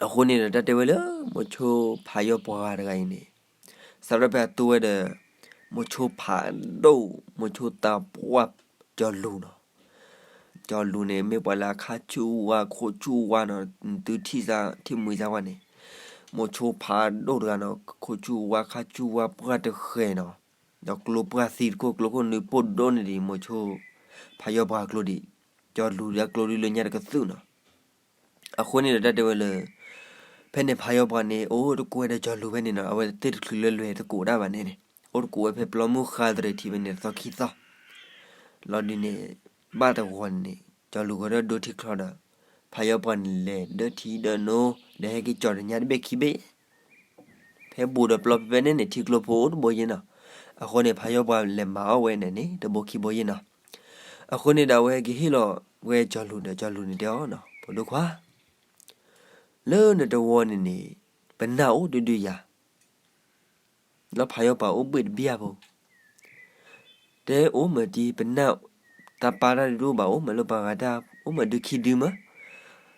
အဃိန့ၣ်ဒီး တၢ်တဲဝဲလၢ မိၤဆိဖးယီၢ်ပှၢ်တဂၤအံၤန့ၣ်, စးထီၣ်ဖဲအတိဝဲဒီး မိၤဆိဖးဒိၣ် မိၤဆိသးပှၢ်ကၠီၤလူၤနီၤ. ကၠီၤလူၤန့ၣ် မ့ၢ်ပှၤလၢအခါဆူၣ်ဝါခိၣ်ဆူၣ်ဝါနီၤ, သုထံၣ်စၢ် ထံၣ်မှံစၢ်ဝဲန့ၣ်, မိၤဆိဖးဒိၣ်တဂၤနီၤ, ခိၣ်ဆူၣ်ဝါခါဆူၣ်ဝါပှၢ်တဃဲၤနီၤ, ဒီးကျိပှၢ်သံတခိၣ် ကျိခိၣ်နူာ်ပိၢ်ဒိၣ်န့ၣ်ဒံး မိၤဆိဖးယီၢ်ပှၢ်ကျိဒံး, ကၠီၤလူၤဒီးအကျိဒုးလၢညါတကသုၣ်နီၤ. အဃိန့ၣ်ဒီးတၢ်တဲဝဲလၢ ဖဲန့ၣ်ဖးယီၢ်ပှၢ်န့ၣ် အိၣ်တကိးဝဲဒီးကၠီၤလူၤဖဲန့ၣ်နီၤ, အဝဲသ့ၣ်တချုးလၢလွဲၢ်တကိးဒၣ်ဘၣ်န့ၣ်န့ၣ်, အိၣ်တကိးဝဲဖဲပျီမုၢ်ဃါသရ့ၤထံးဖဲန့ၣ်တသီခံသီ လီၤဒုးန့ၣ်, ဘၣ်တဂီၤန့ၣ်န့ၣ် ကၠီၤလူၤဂီၤဒီးဒိထံချီဒီး ဖးယီၢ်ပှၢ်န့ၣ်လဲၤဒၢထံဒၢနိ ဒီးဟဲက့ၤကၠီၤတညါတဘ့ၣ်ခံဘ့ၣ် ဖဲဘူးဒီးပျီဖဲဖဲန့ၣ်န့ၣ် ထံကျိဖိအိၣ်တဘိယ့ၢ်နီၤ. အဃိန့ၣ် ဖးယီၢ်ပှၢ်လဲၤမၤအီၣ်ဝဲန့ၣ်န့ၣ် တဘိခံဘိယ့ၢ်နီၤ. အဃိန့ၣ်ဒီးအဝဲဟဲက့ၤဟ့ၣ်လီၤဝဲကၠီၤလူၤဒီး ကၠီၤလူၤန့ၣ်တဲအီၤနီၤ, ဖိဒိၣ်ခွါ, လၢနတဝီန့ၣ်န့ၣ် ပနၢ်အိၣ်ဒုဒုယၤ လၢဖးယီၢ်ပှၢ်အိၣ်ဘှ့ၣ်တဘ့ၣ်ဧါဖိ တဲအိၣ်မးတံၤ ပနၢ် တၢ်ပာ်တၢ်ဒုးတအိၣ်ဘၣ် အိၣ်မးလၢပှၤဂၤတၢ် အိၣ်မးဒုခံဒုမး,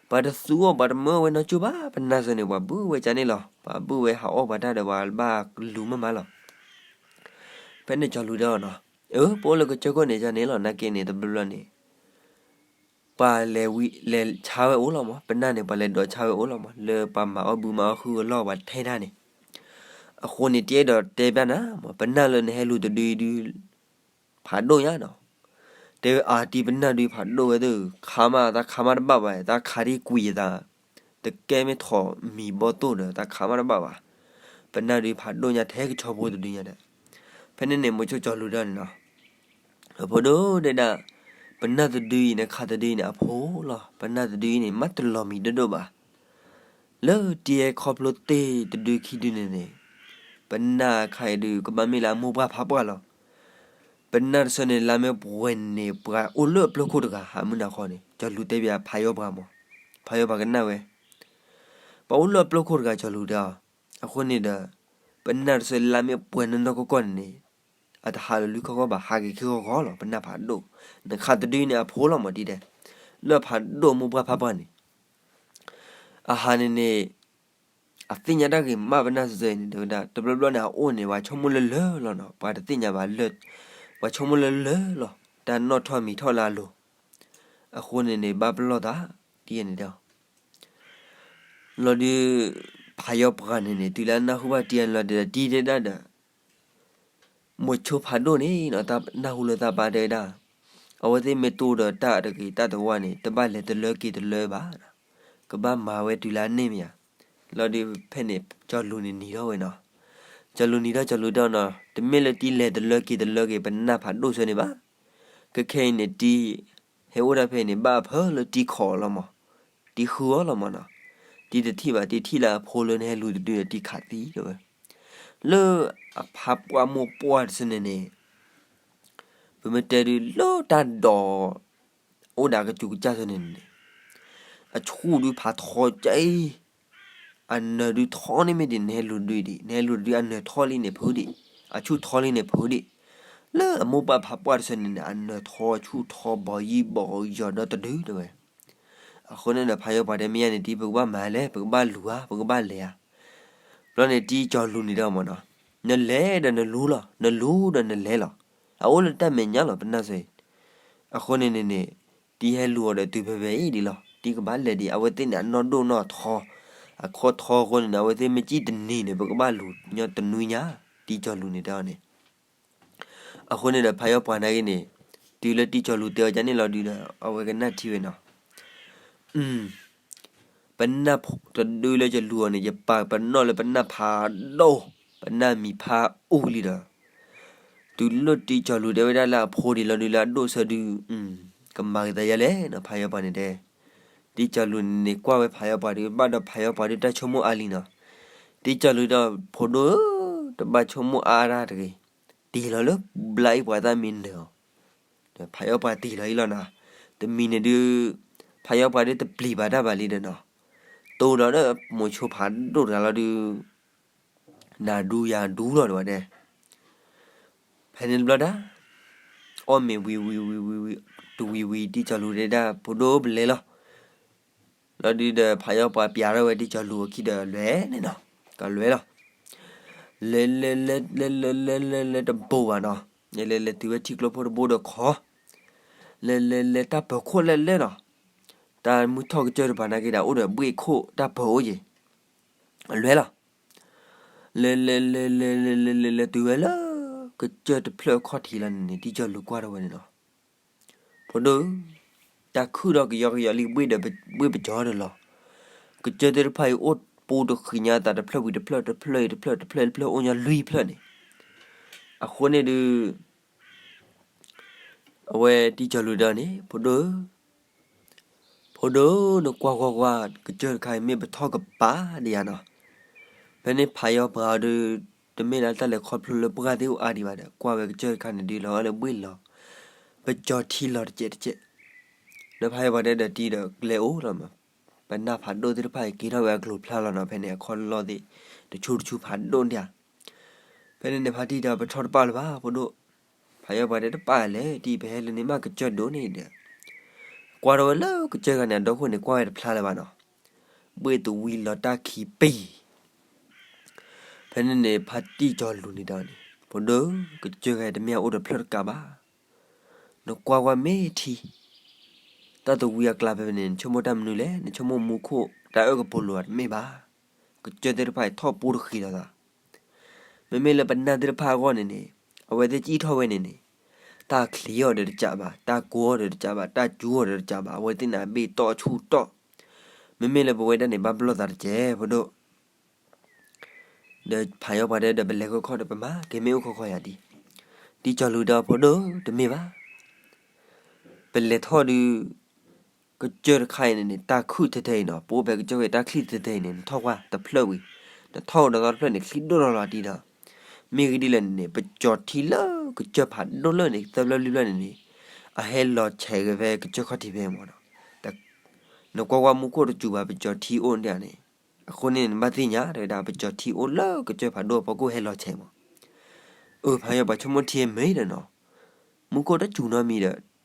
ပှၤတသူအီၣ်ပှၤတမၢဝဲနီတကၠိဘၣ် ပနၢ်စၢၤန့ၣ် ပှၤဘုၣ်ဝဲကန့ၣ်လီၤ ပှၤဘုၣ်ဝဲဟးအီၣ်ပှၤတၢ်ဒီးပှၤဘၣ်လူၤမးမးလီၤ. ဖဲန့ၣ်ကၠီၤလူၤတဲအီၤနီၤ, အၢ ပအိၣ်လၢကစၢၢ်ခိၣ်န့ၣ် ကန့ၣ်လီၤ နာ်က့န့ၣ် တဘျီဘျီန့ၣ် ပှၤလဲၤဝံၤ လဲၤဆါဝဲအိၣ်လီၤမး ပနၢ်န့ၣ် ပှၤလဲၤဒိးဆါဝဲအိၣ်လီၤမး လၢပှၤမၤအီၣ်ဘုမၤအီၣ်ဟုၣ်အလီၢ်ပှၤထဲတၢ်န့ၣ်, အဃိန့ၣ် တအဲၣ်ဒိးတဲဘၣ်နၤမး ပနၢ်လၢနဟဲလူၤတဒုအံၤဒုး ဖးဒိၣ်ညါနီၤ, တဲဝဲအါတံၤပနၢ်ဒုးဖးဒိၣ်ဝဲသ့ၣ် ခါမး သးခါမးတဘၣ်ဘၣ် သးခးဒ်ကွံာ်အသး တကဲမ့ၢ်ထိးမံၤဘီသိၣ်ဒီး သးခးမးတဘၣ်ဘၣ်, ပနၢ်ဒုးဖးဒိၣ်ညါထဲကဆီဖိတဒုညါဒီး, ဖဲန့ၣ်န့ၣ် မိၤဆိကၠီၤလူၤဒၣ်န့ၣ်နီၤ အဖိဒိၣ်ဒဲဒၣ်, ပနၢ်တဒုအံၤန့ၣ် ခးတဒုအံၤန့ၣ် အဖိလီၤ ပနၢ်တဒုအံၤန့ၣ် မ့ၢ်တလီၤမံၤဒိၣ်ဒိၣ်ဘၣ်, လၢတံၤဟဲခီဖျိသ့ၣ်တဒုခံဒုန့ၣ်န့ၣ်, ပနၢ်ခါအံၤဒုး ကဘၣ်မ့ၢ်လၢအမိၢ်ပှၢ်ဖးပှၢ်လီၤ. ပနၢ်တဆၢန့ၣ် လါမ့ၢ်ပှဲၤန့ၣ် ပှၤအိၣ်လၢအပျိၢ်ခိၣ်တဂၤ ဟးမုၢ်နၤခီန့ၣ် ကၠီၤလူၤတဲဘၣ်ဖးယီၢ်ပှၢ်မး, ဖးယီၢ်ပှၢ်ကနၣ်ဝဲ, ပှၤအိၣ်လၢအပျိၢ်ခိၣ်တဂၤ ကၠီၤလူၤတဲအီၤ, အဃိန့ၣ်ဒီး, ပနၢ်တဆၢလါမ့ၢ်ပှဲၤနီၢ်နီၢ်ကီၢ်ကီၢ်န့ၣ်န့ၣ်, အတဟးလၢလွံၢ်ခီၣ်ခီၣ်ဘၣ် ဟးက့ၤခံခီၣ်ခီၣ်လီၤ ပနၢ်ဖးဒိၣ်, နခးတဒုန့ၣ်အဖိလီၤမးတံၤတဲ, လၢဖးဒိၣ်မိၢ်ပှၢ်ဖးပှၢ်န့ၣ် အဟးန့ၣ်န့ၣ်, အသ့ၣ်ညါတၢ်ဂ့ၤမးပနၢ်စၢၤစၢၤအံၤန့ၣ် တဲဝဲဒၣ် တဘျီဘျီန့ၣ် အအိၣ်န့ၣ် ပှၤဆိကမိၣ်လၢလၢလီၤနီၤ ပှၤတသ့ၣ်ညါဘၣ်လၢ, ပှၤဆိကမိၣ်လၢလၢလီၤ တၢ်နီၣ်ထီၣ်မံၤထီၣ်လၢအလိၤ, အဃိန့ၣ်န့ၣ် ဘၣ်ပလီၢ်သး, တံၤန့ၣ်တဲ, လီၤဒုး, ဖးယီၢ်ပှၢ်န့ၣ်န့ၣ် တုၤလၢအနၢ်ဟူဘၣ်တံၤအံၤလီၤဒီး တံၤတဲဒၣ်ဒီး မိၤဆိဖးဒိၣ်န့ၣ်နီၤ တၢ်နၢ်ဟူလၢသးပၢ်တဲဝဲဒၣ်, အဝဲသ့ၣ်မ့ၢ်တိၢ်ဒီးတၢ်တဂ့ၤတၢ်တဝါန့ၣ် တဘၣ်လဲၤတလၢက့ၤတလၢဘၣ်, ကဘၣ်မၤဝဲတုၤလၢအန့ၢ်မ့ၢ်ဧါ, လီၤဒုးဖဲန့ၣ် ကၠီၤလူၤန့ၣ်နံၤထီၣ်ဝဲနီၤ, ကၠီၤလူၤနံၤထီၣ် ကၠီၤလူၤတဲအီၤနီၤ တမ့ၢ်လၢတံၤလဲၤတလၢက့ၤတလၢက့ၤ ပနၢ်ဖးဒိၣ်ဆၢန့ၣ်ဘၣ်, ကခဲအံၤန့ၣ်တံၤ, ဟဲအိၣ်ဒၣ်ဖဲအံၤန့ၣ် ဘၣ်အဖၢလၢတံၤခိးအီၤလီၤမး, တံၤဃုအီၤလီၤမးနီၤ, တံၤတထံၣ်ဘၣ် တံၤထံၣ်လၢအဖိလၢနဟဲလူၤတဒုဒီးတံၤခးသံတဲဝဲ, လၢအဖးပှၢ်မိၢ်ပှၢ်တဆၢန့ၣ်န့ၣ် ပမ့ၢ်တဲဒုးလၢတၢ်ဒိး, အိၣ်ဒီးကစူးကစၢ်ဆၢန့ၣ်န့ၣ်, အဆူၣ်ဒုးဖးထီကၠံ, အနၢၤဒုးထီန့ၢ်မ့ၢ်ဒံး နဟဲလူၤတဒုဒံး နဟဲလူၤတဒုအနၢၤထီလံန့ၣ်ဖုဒံး, အဆူၣ်ထီလံန့ၣ်ဖုဒံး, လၢအမိၢ်ပှၢ်ဖးပှၢ်တဆၢန့ၣ်န့ၣ် အနၢၤထီဆူၣ်ထီဘီယံၤဘီယီၤဒီတဒုတဲဝဲ အဃိန့ၣ်ဒီးဖးယီၢ်ပှၢ်တဲမ့ၢ်ယါန့ၣ် တံၤပကဘၣ်မၤလဲၣ် ပကဘၣ်လူၤဧါ ပကဘၣ်လဲၤဧါ, ဘျီန့ၣ်တံၤကၠီၤလူၤန့ၣ်တဲအီၤမးနီၤ, နလဲၤဒီးနလူၤလီၤ နလူၤဒီးနလဲၤလီၤ, အအိၣ်လၢတၢ်မဲာ်ညါလီၤ ပနၢ်စၢၤအံၤ, အဃိန့ၣ်န့ၣ်န့ၣ်, တံၤဟဲလူၤအီၤဒီးတုၤဖဲဖဲအံၤဒံးလီၤ တံၤကဘၣ်လဲၤဒံး အဝဲသ့ၣ်န့ၣ်အနီၢ်ဒိၣ်နီၢ်ထီ, အခီထီအဃိန့ၣ်န့ၣ် အဝဲသ့ၣ်မ့ၢ်စံၣ်တနံၤန့ၣ် ပကဘၣ်လူၤညီတနွံညါ, တံၤကၠီၤလူၤန့ၣ်တဲအီၤန့ၣ် အဃိန့ၣ်ဒီးဖးယီၢ်ပှၢ်နာ်က့န့ၣ်, တုၤလၢတံၤကၠီၤလူၤတဲအီၤဒ်န့ၣ်လီၤဒုးဒီး အဝဲကနၣ်ထံဝဲနီၤ, ပနၢ်တဒုလၢယလူၤအီၤန့ၣ် ယပာ်ပနီၣ်လၢပနၢ်ဖးဒိၣ်, ပနၢ်မံၤဖးအူလံဒီး, တုၤလၢတံၤကၠီၤလူၤတဲဝဲဒၣ်လၢအဖိဒံးလီၤဒုးလၢအဒိၣ်ဆၢဒုး, ကမၤက့ၤသးယါလဲၣ်နီၤ ဖးယီၢ်ပှၢ်န့ၣ်တဲ, တံၤကၠီၤလူၤန့ၣ်န့ၣ်ကွၢ်ဝဲဖးယီၢ်ပှၢ်ဒုး ဘၣ်ဒီးဖးယီၢ်ပှၢ်ဒုးတၢ်ဆိကမိၣ်အါလံနီၤ, တံၤကၠီၤလူၤဒီး ဖိဒိၣ်ဧၢ, တဘၣ်ဆိကမိၣ်အါအါတဂ့ၤ, တ့ၢ်လီၤလၢဘျါအံၤပှၤသၣ်မံနၢၤအီၤ ဒီးဖးယီၢ်ပှၢ်တ့ၢ်လီၤအံၤလီၤနီၤ, တမံၤန့ၣ်ဒုး, ဖးယီၢ်ပှၢ်ဒုးတပျံၤဘၣ်တၢ်ဘၣ်လံဒီးနီၤ, တိၢ်ဒီးလၢမိၤဆိဖးဒိၣ်တဂၤလီၤဒုး, နၤဒူယၤဒူလီၤဒဝဲဒဲး, ဖဲန့ၣ်တဘျီဒၣ်, အီၣ်မ့ၤဝံၤဝံၤဝံၤဝံၤဝံၤ, တဝံၤဝံၤတံၤကၠီၤလူၤတဲဒၣ် ဖိဒိၣ်ပလဲၤလီၤ, လီၤဒုးဒီးဖးယီၤပှၤပျးထီၣ်ဝဲတံၢ်ကၠီၤလူၤအခံဒီးလဲၤန့ၣ်နီၤ, ကလဲၤလီၤ. လဲၤလဲၤလဲၤလဲၤလဲၤလဲၤလဲၤလဲၤတဘိးဘၣ်နီၤ, လဲၤလဲၤလဲၤတုၤဝဲထံကျိဖိတဘိဒီးခီ, လဲၤလဲၤလဲၤတၢ်ပၢၤခိၣ်လဲၤလဲၤနီၤ, တၢ်မုၢ်ထီၣ်ကစၢၢ်တဖၣ်နာ်က့ဒီး အိၣ်ဒီးဘှ့ၣ်ခိၣ်တၢ်ပၢၤအိၣ်ယဲၤ, လဲၤလီၤ. လဲၤလဲၤလဲၤလဲၤလဲၤလဲၤလဲၤလဲၤတုၤဝဲလၢ ကစၢၢ်တဖျၢၣ်အခီၣ်ထံးလီၤန့ၣ်န့ၣ် တံၢ်ကၠီၤလူၤကွၢ်ထီၣ်ဝဲန့ၣ်နီၤ, ဖိဒိၣ်ဧၢ, တၢ်ခုၣ်ဒီးကယီကယီလံ ဘှ့ၣ်ဒီးဘှ့ၣ်ပကၠီဒီးလီၤ. ကစၢၢ်သ့ၣ်တဖၣ်အံၤအိၣ်ပူတဃံးညါအသး တဖျၢၣ်ဝံၤတဖျၢၣ် တဖျၢၣ်အံၤတဖျၢၣ် တဖျၢၣ်အံၤတဖျၢၣ် အိၣ်ညါလွံၢ်ဖျၢၣ်န့ၣ်, အဃိန့ၣ်ဒုး အဝဲတံၢ်ကၠီၤလူၤဒီးန့ၣ် ဖိဒိၣ်ဧၢ, ဖိဒိၣ်ဧၢ နကွၢ်ကွၢ်ကွၢ် ကစၢၢ်တခါအံၤမ့ၢ်ပထီၣ်ကပၤဒံးဧါနီၤ, ဖဲန့ၣ်ဖးယီၤပှၤအီၤဒုး တမ့ၢ်ဒၣ်တၢ်လဲၤခီဖျိလၢပှၢ်သ့ၣ်အိၣ်အါဒံးဘၣ်ဒီး ကွၢ်ဝဲကစၢၢ်တခါန့ၣ်ဒုး လီၤအီၣ်လၢဘှ့ၣ်လီၤ, ပကၠီၤထံလီၤတကဲးတကဲး, ဒီးဖးယီၤပှၤတဲဒီးတံၢ်ဒီးကျဲအိၣ်လီၤမး, ပနၢ်ဖးဒိၣ်သ့ၣ်တဖၣ်အံၤက့ၤထီၣ်ဝဲအကျိၤဖျါလီၤနီၤ, ဖဲန့ၣ်အခီၣ်လီၢ်သ့ၣ် တဆူတဆူဖးဒိၣ်ဒံးဧါ. ဖဲန့ၣ်န့ၣ် ဖါတံၢ်ဒီးပထီၣ်တပၣ်လၢၤဘၣ် ဖိဒိၣ်, ဖးယီၤပှၤတဲတပၣ်လဲၣ် တံၢ်ပဟဲလၢန့ၣ်မးကစၢၢ်ဒိၣ်န့ၣ်ဒီး, ကွၢ်ထီၣ်ဝဲလၢကစၢၢ်တခါန့ၣ် အဒီခိၣ်န့ၣ် ကွၢ်ဝဲတဖျါလၢၤဘၣ်နီၤ, ဘှ့ၣ်သဝံလီၤတၢ်ခံပံၤ ဖဲန့ၣ်န့ၣ် ဖါတံၢ်ကၠီၤလူၤန့ၣ်ဒီးန့ၣ် ဖိဒိၣ်ဧၢ ကစၢၢ်တခါအံၤတမ့ၢ်အအိၣ်တဖျၢၣ်တကးဘၣ်, နကွၢ်ကွၢ်မ့ၢ်ထံ တၢ်သဝံအကျါဖဲဖဲန့ၣ် နဆိကမိၣ်တၢ်မနုၤလဲၣ်, နဆိကမိၣ်မူခိၣ်တၢ်အၢၣ်ကပူၤလိာ်ဧါ, တမ့ၢ်ဘၣ်. ကစၢၢ်သ့ၣ်တဖၣ်အံၤထီၣ်ပူတဃံးလိာ်သး, မ့မ့ၢ်လၢပနၢ်သ့ၣ်တဖၣ်အဂီၢ်န့ၣ်န့ၣ် အဝဲသ့ၣ်စံၣ်ထီၣ်ဝဲန့ၣ်န့ၣ် တၢ်ချံးအီၤဒီးတစးဘၣ်, တၢ်ကိးအီၤဒီးတစးဘၣ်, တၢ်စူၤအီၤဒီးတစးဘၣ်, အဝဲသ့ၣ်န့ၣ်အဘ့ၣ်တီၢ်ဆူၣ်တီၢ်, မ့မ့ၢ်လၢပဝဲဒၣ်န့ၣ် ဘၣ်ဘျီၣ်သးတကဲး ဖိဒိၣ် ဒီးဖးယီၤပှၤတဲဒီး ပလဲၤခီခီဒီး ပမၤက့ၤမ့ၣ်အူခီခီယၤဒံး, တံၢ်ကၠီၤလူၤဒီး ဖိဒိၣ်ဧၢ တမ့ၢ်ဘၣ်, ပလဲၤထီၣ်ဒုး ကစၢၢ်တခါအံၤန့ၣ်န့ၣ် တၢ်ခုၣ်ထဲထဲအံၤနီၤ, ပအိၣ်ဖဲကစၢၢ်ဝဲတၢ်ချံၣ်ထဲထဲအံၤန့ၣ် နထီၣ်ကွၢ်တဖျၢၣ်ဝံၤ, နထီၣ်ကဒီးသီတဖျၢၣ်န့ၣ် ချံၣ်ဒိၣ်ထီၣ်လီၤတံၢ်ဒီး, မ့ၢ်ဂ့ၢ်ဒ်လဲၣ်န့ၣ်န့ၣ် ပကၠီၤထံလၢကစၢၢ်ဖးဒိၣ်လၢန့ၣ် သၢဖျၢၣ်လွံၢ်ဖျၢၣ်န့ၣ်န့ၣ် အဟဲလီၤဆဲးက့ၤဖဲကစၢၢ်ခီၣ်ထံးဖဲမ့ၢ်နီၤ, နကွၢ်ကွၢ်မူခိၣ်တစူၤဘၣ် ပကၠီၤထံအိၣ်ဒံးန့ၣ်, အဃိန့ၣ် နဘၣ်သ့ၣ်ညါတဝဲဒၣ် ပကၠီၤထံအိၣ်လၢကစၢၢ်ဖးဒိၣ်အဖီခိၣ်ဟဲလီၤဆဲးမး, အၢ ဖးယီၤပှၤဆိကမိၣ်ထံမ့ၢ်ဒီးနီၤ, မူခိၣ်တစူၤနီတမံၤဒီး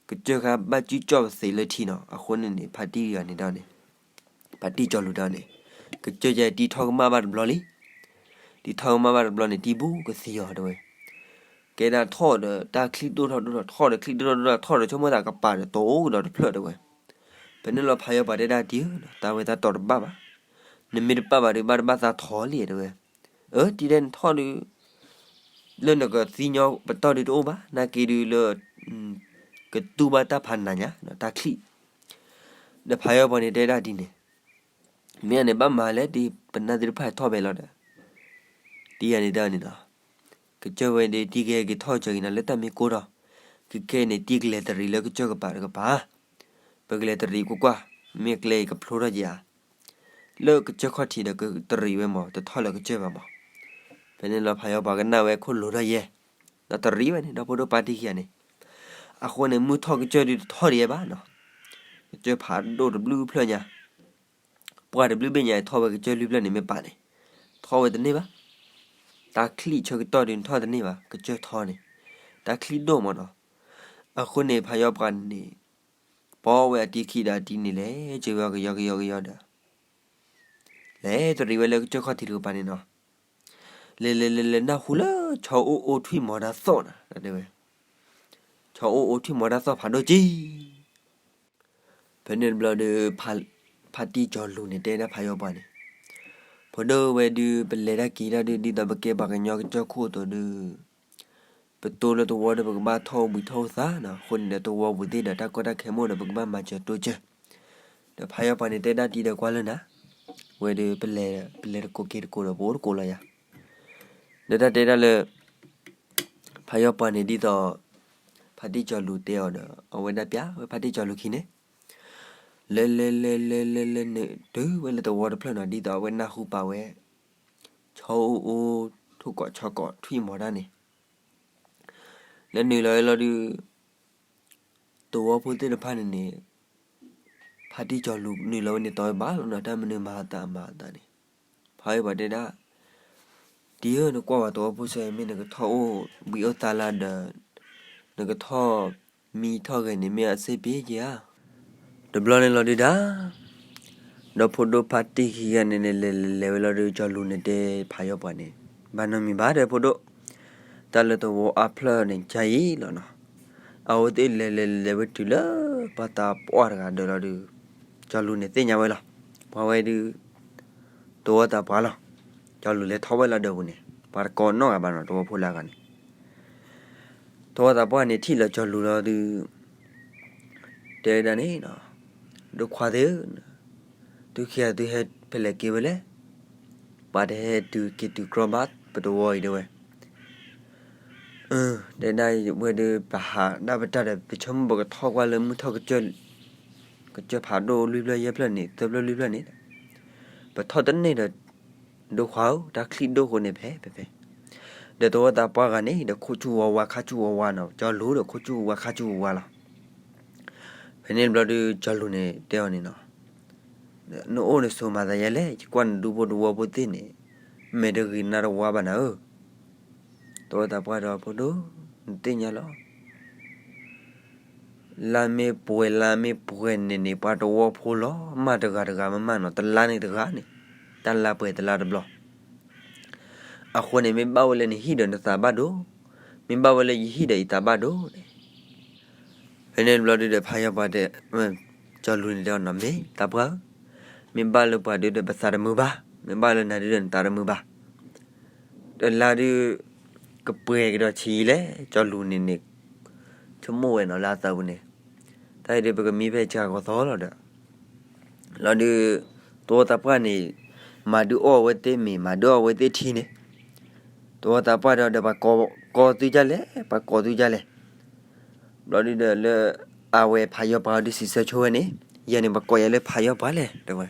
ကစၢၢ်ခါဘၣ်စုကၠီၣ်ပသ့းလၢထံနီၤ, အဃိန့ၣ်န့ၣ် ဖါတံၢ်ဂၤန့ၣ်ဒီးန့ၣ်, ဖါတံၢ်ကၠီၤလူၤဒီးန့ၣ်, ကစၢၢ်ယဲတံၢ်ထီၣ်ကမၣ်ဘၣ်တဘျီလံ, တံၢ်ထီၣ်ကမၣ်ဘၣ်တဘျီန့ၣ် တံၢ်ဘူးကသံအီၤတဝဲ, ကဲဒၣ်ထီၣ်ဒီးတၢ်ချံၣ်ဒိၣ်ထီၣ်ဒိၣ်ထီၣ် ထီၣ်ဒီးချံၣ်ဒိၣ်ထီၣ်ဒိၣ်ထီၣ် ထီၣ်ဒီးဆိကမိၣ်သးကပၤဒီးတအိၣ်ကဒီးတဖျၢၣ်တဝဲ, ဖဲန့ၣ်လီၤဖးယီၤပှၤတဲဒၣ်တံၢ်ဧၢ, သးဝဲသးတီၤတဘၣ်ဘၣ်, နမ့ၢ်တပာ်ဘၣ်ဒီး ဘၣ်တဘၣ်သးထီၣ်လံတဝဲ, အၢ တံၢ်ဒဲးနထီၣ်ဒုး လၢနကသံညီပတီၢ်ဒုးတအိၣ်ဘၣ်, နာ်က့ဒုးလၢ ကတူၢ်ဘၣ်တၢ်ဖးနးညါ တၢ်ချံၣ်, ဒီးဖးယီၤပှၤန့ၣ်တဲဒၣ်ဒ်န့ၣ်, မ့ၢ်အန့ၣ်ဘၣ်မၤလဲၣ် တံၢ်ပနၢ်သ့ၣ်တဖၣ်ထီၣ်ဖဲလီၤဒီး, တံၢ်ဂၤန့ၣ်တဲန့ၣ်လီၤ, ကစၢၢ်ဝဲဒၣ်တံၢ်ကဟဲက့ၤထီၣ်စၢၤက့ၤနၤလၢတၢ်မ့ၢ်ကိၢ်ဒီး, ကကဲန့ၣ်တံၢ်ကလဲၤတရံးလၢကစၢၢ်ကပၤတကပၤ, ပကလဲၤတရံးကွၢ်ကွၢ်, မ့ၢ်ကျဲအံၤကဖျိထီၣ်က့ၤဧါ လၢကစၢၢ်ခီၣ်ထံးဒီးကတရံးဝဲမး တထီၣ်လၢကစၢၢ်ဘၣ်မး, ဖဲန့ၣ်လီၤဖးယီၤပှၤကနၣ်ဝဲခိၣ်လိၤထီၣ်ယဲ, ဒီးတရံးဝဲန့ၣ် ဒီဖိဒိၣ်ပၢ်တံၢ်ခံဂၤန့ၣ်, အဃိန့ၣ် မုၢ်ထီၣ်ကစၢၢ်ဒုးတထီၣ်ဒံးဘၣ်နီၤ, ကစၢၢ်ဖးဒိၣ်တဘျုးဖျၢၣ်ညါ, ပှၢ်တဘျုးဘ့ၣ်ညါအံၤထီၣ်ဝဲကစၢၢ်လွံၢ်ဖျၢၣ်န့ၣ်မ့ၢ်ပာ်န့ၣ်, ထီၣ်ဝဲတန့ၢ်ဘၣ်, တၢ်ချံၣ်ဆၢကတီၢ်ဒုးနထီၣ်တန့ၢ်ဘၣ် ကစၢၢ်ထီန့ၣ်, တၢ်ချံၣ်ဒိၣ်မးနီၤ, အဃိန့ၣ်ဖးယီၤပှၤန့ၣ် ပိာ်ဝဲအတံၢ်ခံဒီးအတံၢ်န့ၣ်လဲၤစၢၤဝဲကယီကယီကယီဒီး, လဲၤတရံးဝဲလၢကစၢၢ်ခီၣ်ထံးတကပၤန့ၣ်နီၤ, လဲၤလဲၤလဲၤလဲၤနၢ်ဟူလၢ ဆီအိၣ်အိထွံၣ်မီၤတၢ်သီၣ်နီၤ တဲဝဲ, ဆီအိၣ်အိထွံၣ်မီၤတၢ်သီၣ်ဖးဒိၣ်က့ ဖဲန့ၣ်တဘျီဒီး ဖါတံၢ်ကၠီၤလူၤန့ၣ် တဲဒၣ်ဖးယီၤပှၤန့ၣ်, ဖိဒိၣ်ဝဲဒုး ပလဲၤတၢ်က့ၤတၢ်ဒုး ဒ်သိးပကဲပှၤကညီကစၢၢ်ခိၣ်အသိးဒုး ပတိၢ်လၢသဝီဒီး ပကဘၣ်ထီၣ်ဘှံးထီၣ်သးနီၤ, အဃိန့ၣ်ဒီးသဝီပူၤသ့ၣ်ဒီး တၢ်ကီတၢ်ခဲမ့ၢ်ဒီး ပကဘၣ်မၤစၢၤတိစၢၤ, ဒီးဖးယီၤပှၤန့ၣ် တဲဒၣ်တံၢ်ဒီးကွၢ်လၢနၤ, ဝဲဒုး ပလဲၤ ပလဲၤတကိးက့ၤတကိးဒီး ပအိၣ်တကိးလီၤယၤ ဒီးတၢ်တဲဒၣ်လၢ ဖးယီၤပှၤန့ၣ်ဒ်သိး ဖါတံၢ်ကၠီၤလူၤတဲအီၤဒီး အဝဲဒၣ်ပျးဝဲဖါတံၢ်ကၠီၤလူၤခံန့ၣ်, လဲၤလဲၤလဲၤလဲၤလဲၤလဲၤနုာ်တုၤဝဲလၢသဝီတဖျၢၣ်နီၤ ဒ်သိးအဝဲနၢ်ဟူပာ်ဝဲ ဆီအိၣ်အိ ထိၣ်ကိးဆီကိးထွံၣ်မီၤတၢ်န့ၣ်, လဲၤနုာ်လီၤဝဲလီၤဒုး သဝီဖိသ့ၣ်တဖၣ်န့ၣ်န့ၣ် ဖါတံၢ်ကၠီၤလူၤနုာ်လီၤဝဲန့ၣ် တီၤဝဲဘၣ်လီၤနီၤ တၢ်မနုၤမၤအသးမၤအသးန့ၣ်, ဖးယီၤပှၤတဲဒၣ် တံၢ်ဧၢ နကွၢ်ဝဲသဝီဖိဆၢအံၤ မ့ၢ်နကထီၣ်အိၣ်ဘှံးအိၣ်သါလၢဒီး နကထီၣ်မံထီၣ်ဂဲၤန့ၣ် မ့ၢ်အစ့ၢ်ပ့က့ၤဧါ. တဘျီန့ၣ်လီၤဒုးဒၣ် ဒီးဖိဒိၣ်ဖါတံၢ်ခံဂၤန့ၣ်န့ၣ် လဲၤလဲၤလဲၤဝဲလီၤဒီး ကၠီၤလူၤန့ၣ်တဲဖးယီၤပှၤန့ၣ်, ဘၣ်နီတမံၤဘၣ် တဲဖိဒိၣ်, တၢ်လၢသဝီအါဖျၢၣ်န့ၣ် ကါအံၤလီၤနီၤ, အဝဲသ့ၣ်လဲၤလဲၤလဲၤဝဲတုၤလၢ ပှၤသးပှၢ်တဂၤဒၢးလီၤဒီး ကၠီၤလူၤန့ၣ်သ့ၣ်ညါဝဲလီၤ. ပှၤဝဲဒုး သဝီသးပှၢ်လီၤ. ကၠီၤလူၤလဲၤထီၣ်ဝဲလၢဒၢးပူၤန့ၣ် ပှၤတကိးနီတဂၤဘၣ်နီၤ, သဝီဖိလၢအဂၤန့ၣ် သဝီသးပှၢ်န့ၣ်ထံၣ်လီၤကၠီၤလူၤလီၤဒီး တဲဝဲဒၣ်န့ၣ်, ဒိၣ်ခွါသ့ၣ်ဧၢ, သုခံဂၤသုဟဲဖဲလဲၣ်က့ၤဝဲလဲၣ်, ပှၤတဟဲတုၤက့ၤတုၤကြီဘၣ်ပတဝီအံၤ တဲဝဲ. တဲဒၣ်ဝဲဒုး ပဟးဒၣ်ပတၢ်ဒီး ပဆိကမိၣ်ပကထီၣ်ကွၢ်လၢမုၢ်ထီၣ်ကစၢၢ်ဖးဒိၣ်လွံၢ်ဖျၢၣ်ယဲၢ်ဖျၢၣ်န့ၣ် သၢဖျၢၣ်လွံၢ်ဖျၢၣ်န့ၣ်, ပထီၣ်တန့ၢ်ဒီး ဒိၣ်ခွါဧၢ, တၢ်ချံၣ်ဒိၣ်ဃိန့ၣ်ဖဲဖဲဖဲ, ဒီးသဝီသးပှၢ်ဂၤန့ၣ်ဒီး ခိၣ်ဆူၣ်ဝါဝါခါဆူၣ်ဝါဝါနီၤ, ကၠီၤလူၤဒီးခိၣ်ဆူၣ်ဝါဝါခါဆူၣ်ဝါဝါလီၤ. ဖဲန့ၣ်တဘျီဒုး ကၠီၤလူၤန့ၣ်တဲအီၤန့ၣ်နီၤ, နအိၣ်နဆိးမၤသးယဲလဲၣ်, ယကွၢ်နဒူဖိတဝီဖိသ့ၣ်န့ၣ် မဲာ်တဂ့ၤနါတဝါဘၣ်နၤဧၢ. သဝီသးပှၢ်ဒီး ဖိဒိၣ်, နသ့ၣ်ညါလီၤ လါမ့ၢ်ပှဲၤလါမ့ၢ်ပှဲၤန့ၣ်န့ၣ် ပှၤတဝီဖိလီၤမၢ်တဂၤတဂၤမၢ်မၢ်နီၤ, တလါန့ၣ်တဂၤန့ၣ်, တၢ်လါပှဲၤတလါတဘျီ, အဃိန့ၣ် မ့ၢ်ဘၣ်ဝဲလၢနဟံၣ်ဒီးနသးဘၣ်ဒိ, မ့ၢ်ဘၣ်ဝဲလၢယဟံၣ်ဒီးယသးဘၣ်ဒိန့ၣ်. ဖဲန့ၣ်တဘျီဒုးဒီး ဖးယီၤပှၤတဲ, ကၠီၤလူၤန့ၣ်တဲအီၤနီၤ, မ့ၢ်သးပှၢ်ဧၢ, မ့ၢ်ဘၣ်လၢပှၤဒုးဒီးပသးတမုာ်ဘၣ်, မ့ၢ်ဘၣ်လၢနၤဒုးဒီးနသးတမုာ်ဘၣ်. တလါဒုး ကပှဲၤကဒီးဆံးလဲၣ်, ကၠီၤလူၤန့ၣ်န့ၣ် ဆိကမိၣ်ဝဲနီၤလၢအသးပူၤန့ၣ်, တၢ်အံၤဒုးပကမံဖဲစှၤကီၤသီလီၤဒီး, လီၤဒုး သဝီသးပှၢ်န့ၣ် မၤဒုးအီၣ်ဝဲသ့ၣ်မ့ၤ မၤဒုးအီၣ်ဝဲသ့ၣ်ထံန့ၣ်, သဝီသးပှၢ်ဒီး ဒီးပှၤကိးသုဒ်လဲၣ်, ပှၤကိးသုဒ်လဲၣ်. ဘျီဒုးဒီးလၢ အဝဲဖးယီၤပှၤဒုးစံးဆၢဆိဝဲန့ၣ်, ယဲန့ၣ်ပှၤကိးယၤလၢဖးယီၤပှၤလဲၣ် တဲဝဲ.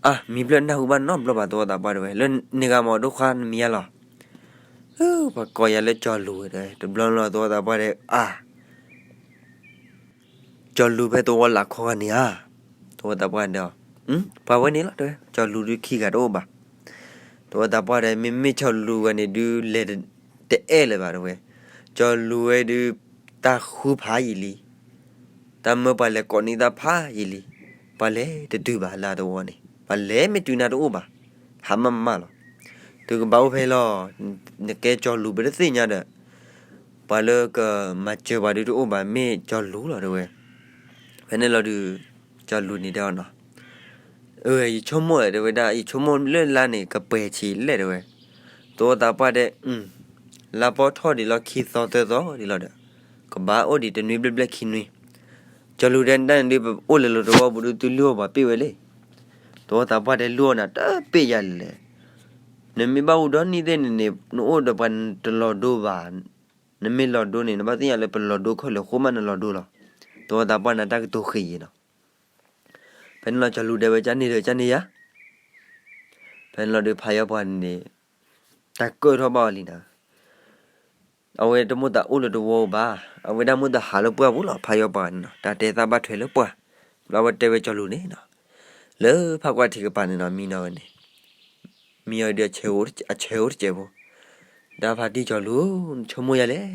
အါ မံၤဖျၢၣ်နၢ်ဟူဘၣ်နီတဘျီဘၣ် သဝီသးပှၢ်တဲဝဲ, လၢနဂၤမ့ၢ်ဒိၣ်ခွါနမံၤဧါလီၤ. ပှၤကိးယၤလၢကၠီၤလူၤဝဲတဲ, တဘျီလီၤသဝီသးပှၢ်တဲ အါ ကၠီၤလူၤဖဲသဝီလၢခီဂၤန့ၣ်ဧါ. သဝီသးပှၢ်တဲအီၤ, ပှၤဝဲန့ၣ်လီၤတဲဝဲ, ကၠီၤလူၤဒုးခံဂၤတအိၣ်ဘၣ်. သဝီသးပှၢ်တဲ မ့မ့ၢ်ကၠီၤလူၤဝဲန့ၣ်ဒုးလဲၤတအဲၣ်လၢၤဘၣ်တဲဝဲ, ကၠီၤလူၤဝဲဒုး တၢ်ဃုဖးယံာ်လံ တၢ်မၢပှၤလဲၤကိးန့ၢ်တၢ်ဖးယံာ်လံ, ပှၤလဲၤတတုၤဘၣ်လၢအသဝီန့ၣ်, ပှၤလဲၤမ့ၢ်တုၤနၤတအိၣ်ဘၣ်, ဟးမၢ်မၢ်လီၤ. သုကဘၣ်အိၣ်ဖဲလီၤ, နကဲကၠီၤလူၤပတသ့ၣ်ညါဒီး, ပှၤလၢကမၤစၢၤပှၤဒုးတအိၣ်ဘၣ် မ့ၢ်ကၠီၤလူၤလီၤတဲဝဲ. ဖဲန့ၣ်လီၤဒုး ကၠီၤလူၤန့ၣ်တဲအီၤနီၤ, ယဆိကမိၣ်တဲဝဲဒၣ် ယဆိကမိၣ်လၢလါန့ၣ် ကပှဲၤဆံးလဲၣ်တဲဝဲ. သဝီသးပှၢ်တဲ လါပီထီၣ်ဒံးလီၤ ခံသီသၢသီဒံးလီၤဒီး, ကဘၣ်အိၣ်ဒံးတနွံဘျဲၣ်ဘျဲၣ်ခံနွံ. ကၠီၤလူၤတဲ တၢ်န့ၣ်ဒုး ပအိၣ်လၢလီၤတဝီပူၤဒုး သုလုၢ်အီၣ်ပှၤပ့ၢ်ဝဲလဲၣ်. သဝီသးပှၢ်တဲ လုၢ်အီၣ်နၤတပ့ၢ်ယၤလဲၣ်. နမ့ၢ်ဘၣ်အိၣ်ဒီနံၣ်သ့ၣ်န့ၣ်န့ၣ် နအိၣ်ဒီးပှၤတလီၤဒိဘၣ်. နမ့ၢ်လီၤဒိန့ၣ် နဘၣ်သ့ၣ်ညါလၢပလီၤဒိခဲလၢာ်အဃိမးနလီၤဒိလီၤ. သဝီသးပှၢ်န့ၣ် တၢ်ကတိၤဃ့ယံၤနီၤ. ဖဲန့ၣ်လီၤ ကၠီၤလူၤတဲဝဲ ကန့ၣ်ဒီးကန့ၣ်ယၤ. ဖဲန့ၣ်လီၤဒုး ဖးယီၤပှၤန့ၣ် တၢ်ကၢၣ်ထီၣ်ဘၣ်အီၤလံနီၤ. အဝဲတမိၣ်သးအိၣ်လၢတဝီဘၣ်, အဝဲဒၣ်မိၣ်သးဟးလၢပှၢ်ပူၤလီၤ ဖးယီၤပှၤန့ၣ်နီၤ. တၢ်တဲသးဘၣ်ထွဲလၢပှၢ်, ဘျီဝဲတဲဝဲကၠီၤလူၤန့ၣ်နီၤ, လၢဖးကွၢ်ထံးကပၤန့ၣ်နီၤ မံနီၤဝဲန့ၣ်, မံအီၤဒုး အဆၢအိၣ်တစဲးဖိ, ဒၣ်ဖါတံၢ်ကၠီၤလူၤ, နဆိကမိၣ်ယၤလဲၣ်.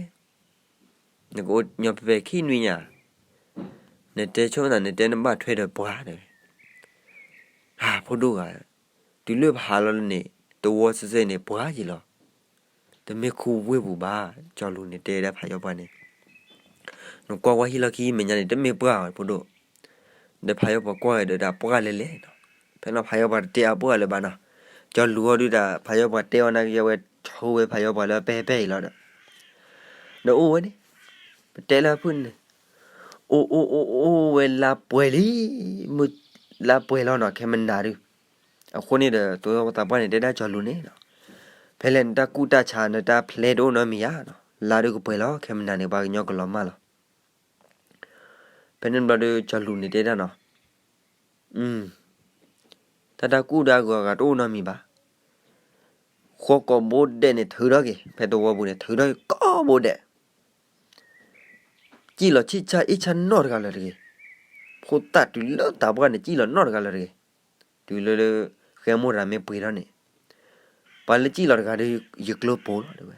နကအိၣ်ညီဖဲဖဲခံနွံညါ, နတဲဆိသး နတဲနဘၣ်ထွဲဒီးပှၢ်တဲဝဲ. ဟး ဖိဒိၣ်ဂၤ, တုၤလၢပဟးလီၤလၢန့ၣ် တဝီစဲစဲန့ၣ် ပှၢ်ယံၤလီၤ. တမ့ၢ်ခူဝ့ၢ်ပူၤဘၣ်, ကၠီၤလူၤန့ၣ်တဲဒၣ်ဖးယီၤပှၤန့ၣ်, နကွၢ်ဝဲဟံၣ်လီၢ်ခံမဲာ်ညါန့ၣ် တမ့ၢ်ပှၢ်ဘၣ် ဖိဒိၣ်. ဒီးဖးယီၤပှၤကွၢ်ဝဲဒီးတၢ်ပှၢ်လဲၤလဲၤနီၤ. ဖဲလီၤဖးယီၤပှၤတတဲအပှၢ်လၢၤဘၣ်နီၤ. ကၠီၤလူၤအီၤဒုးတၢ် ဖးယီၤပှၤတဲအီၤနာ်က့ၤဝဲ ဆိဝဲဖးယီၤပှၤလၢပဲပဲအံၤလီၤဒီး, ဒီးအိၣ်ဝဲန့ၣ်, ပတဲလၢအဖုၣ်န့ၣ်, အိၣ်အိၣ်အိၣ်အိၣ်ဝဲလါပှဲၤလံ, မုၢ်လါပှဲၤလီၤနီၤ ခဲမနၤဒုး. အဃိန့ၣ်ဒီး သဝီသးပှၢ်န့ၣ် တဲဒၣ်ကၠီၤလူၤန့ၣ်နီၤ, ဖဲလဲၣ်နတၢ်ကူၣ်တၢ်ဆး နတၢ်ဖျဲတအိၣ်နီတမံၤဧါနီၤ. လါဒုးကပှဲၤလီၤ ခဲမနၤန့ၣ် ပှၤကညီကလီၤမၢ်လီၤ. ဖဲန့ၣ်တဘျီဒီး ကၠီၤလူၤန့ၣ်တဲဒၣ်နီၤ, တၢ်တၢ်ကူၣ်တၢ်ဂီၤဂၤတအိၣ်နီတမံၤဘၣ်. ဃီကိာ်ဘိဒဲးန့ၣ်ထုးထီၣ်က့ၤ, ဖဲသဝီပူၤန့ၣ် ထုးထီၣ်က့ၤကိာ်ဘိဒဲး, စံၣ်လီၤဆံၣ်ဆါအ့ၣ်ဆါနီတဂၤလၢၤတဂ့ၤ. ဖိသၣ်တုၤလၢသးပှၢ်န့ၣ် စံၣ်လီၤနီတဂၤလၢၤတဂ့ၤ. တုၤလၢလၢ ဃဲမိၢ်ရၤမ့ၢ်ပှ့ၤထီၣ်န့ၣ်, ပှၤလၢစံၣ်လီၤတဂၤဒီး ယကျိပိၤလီၤတဲဝဲ.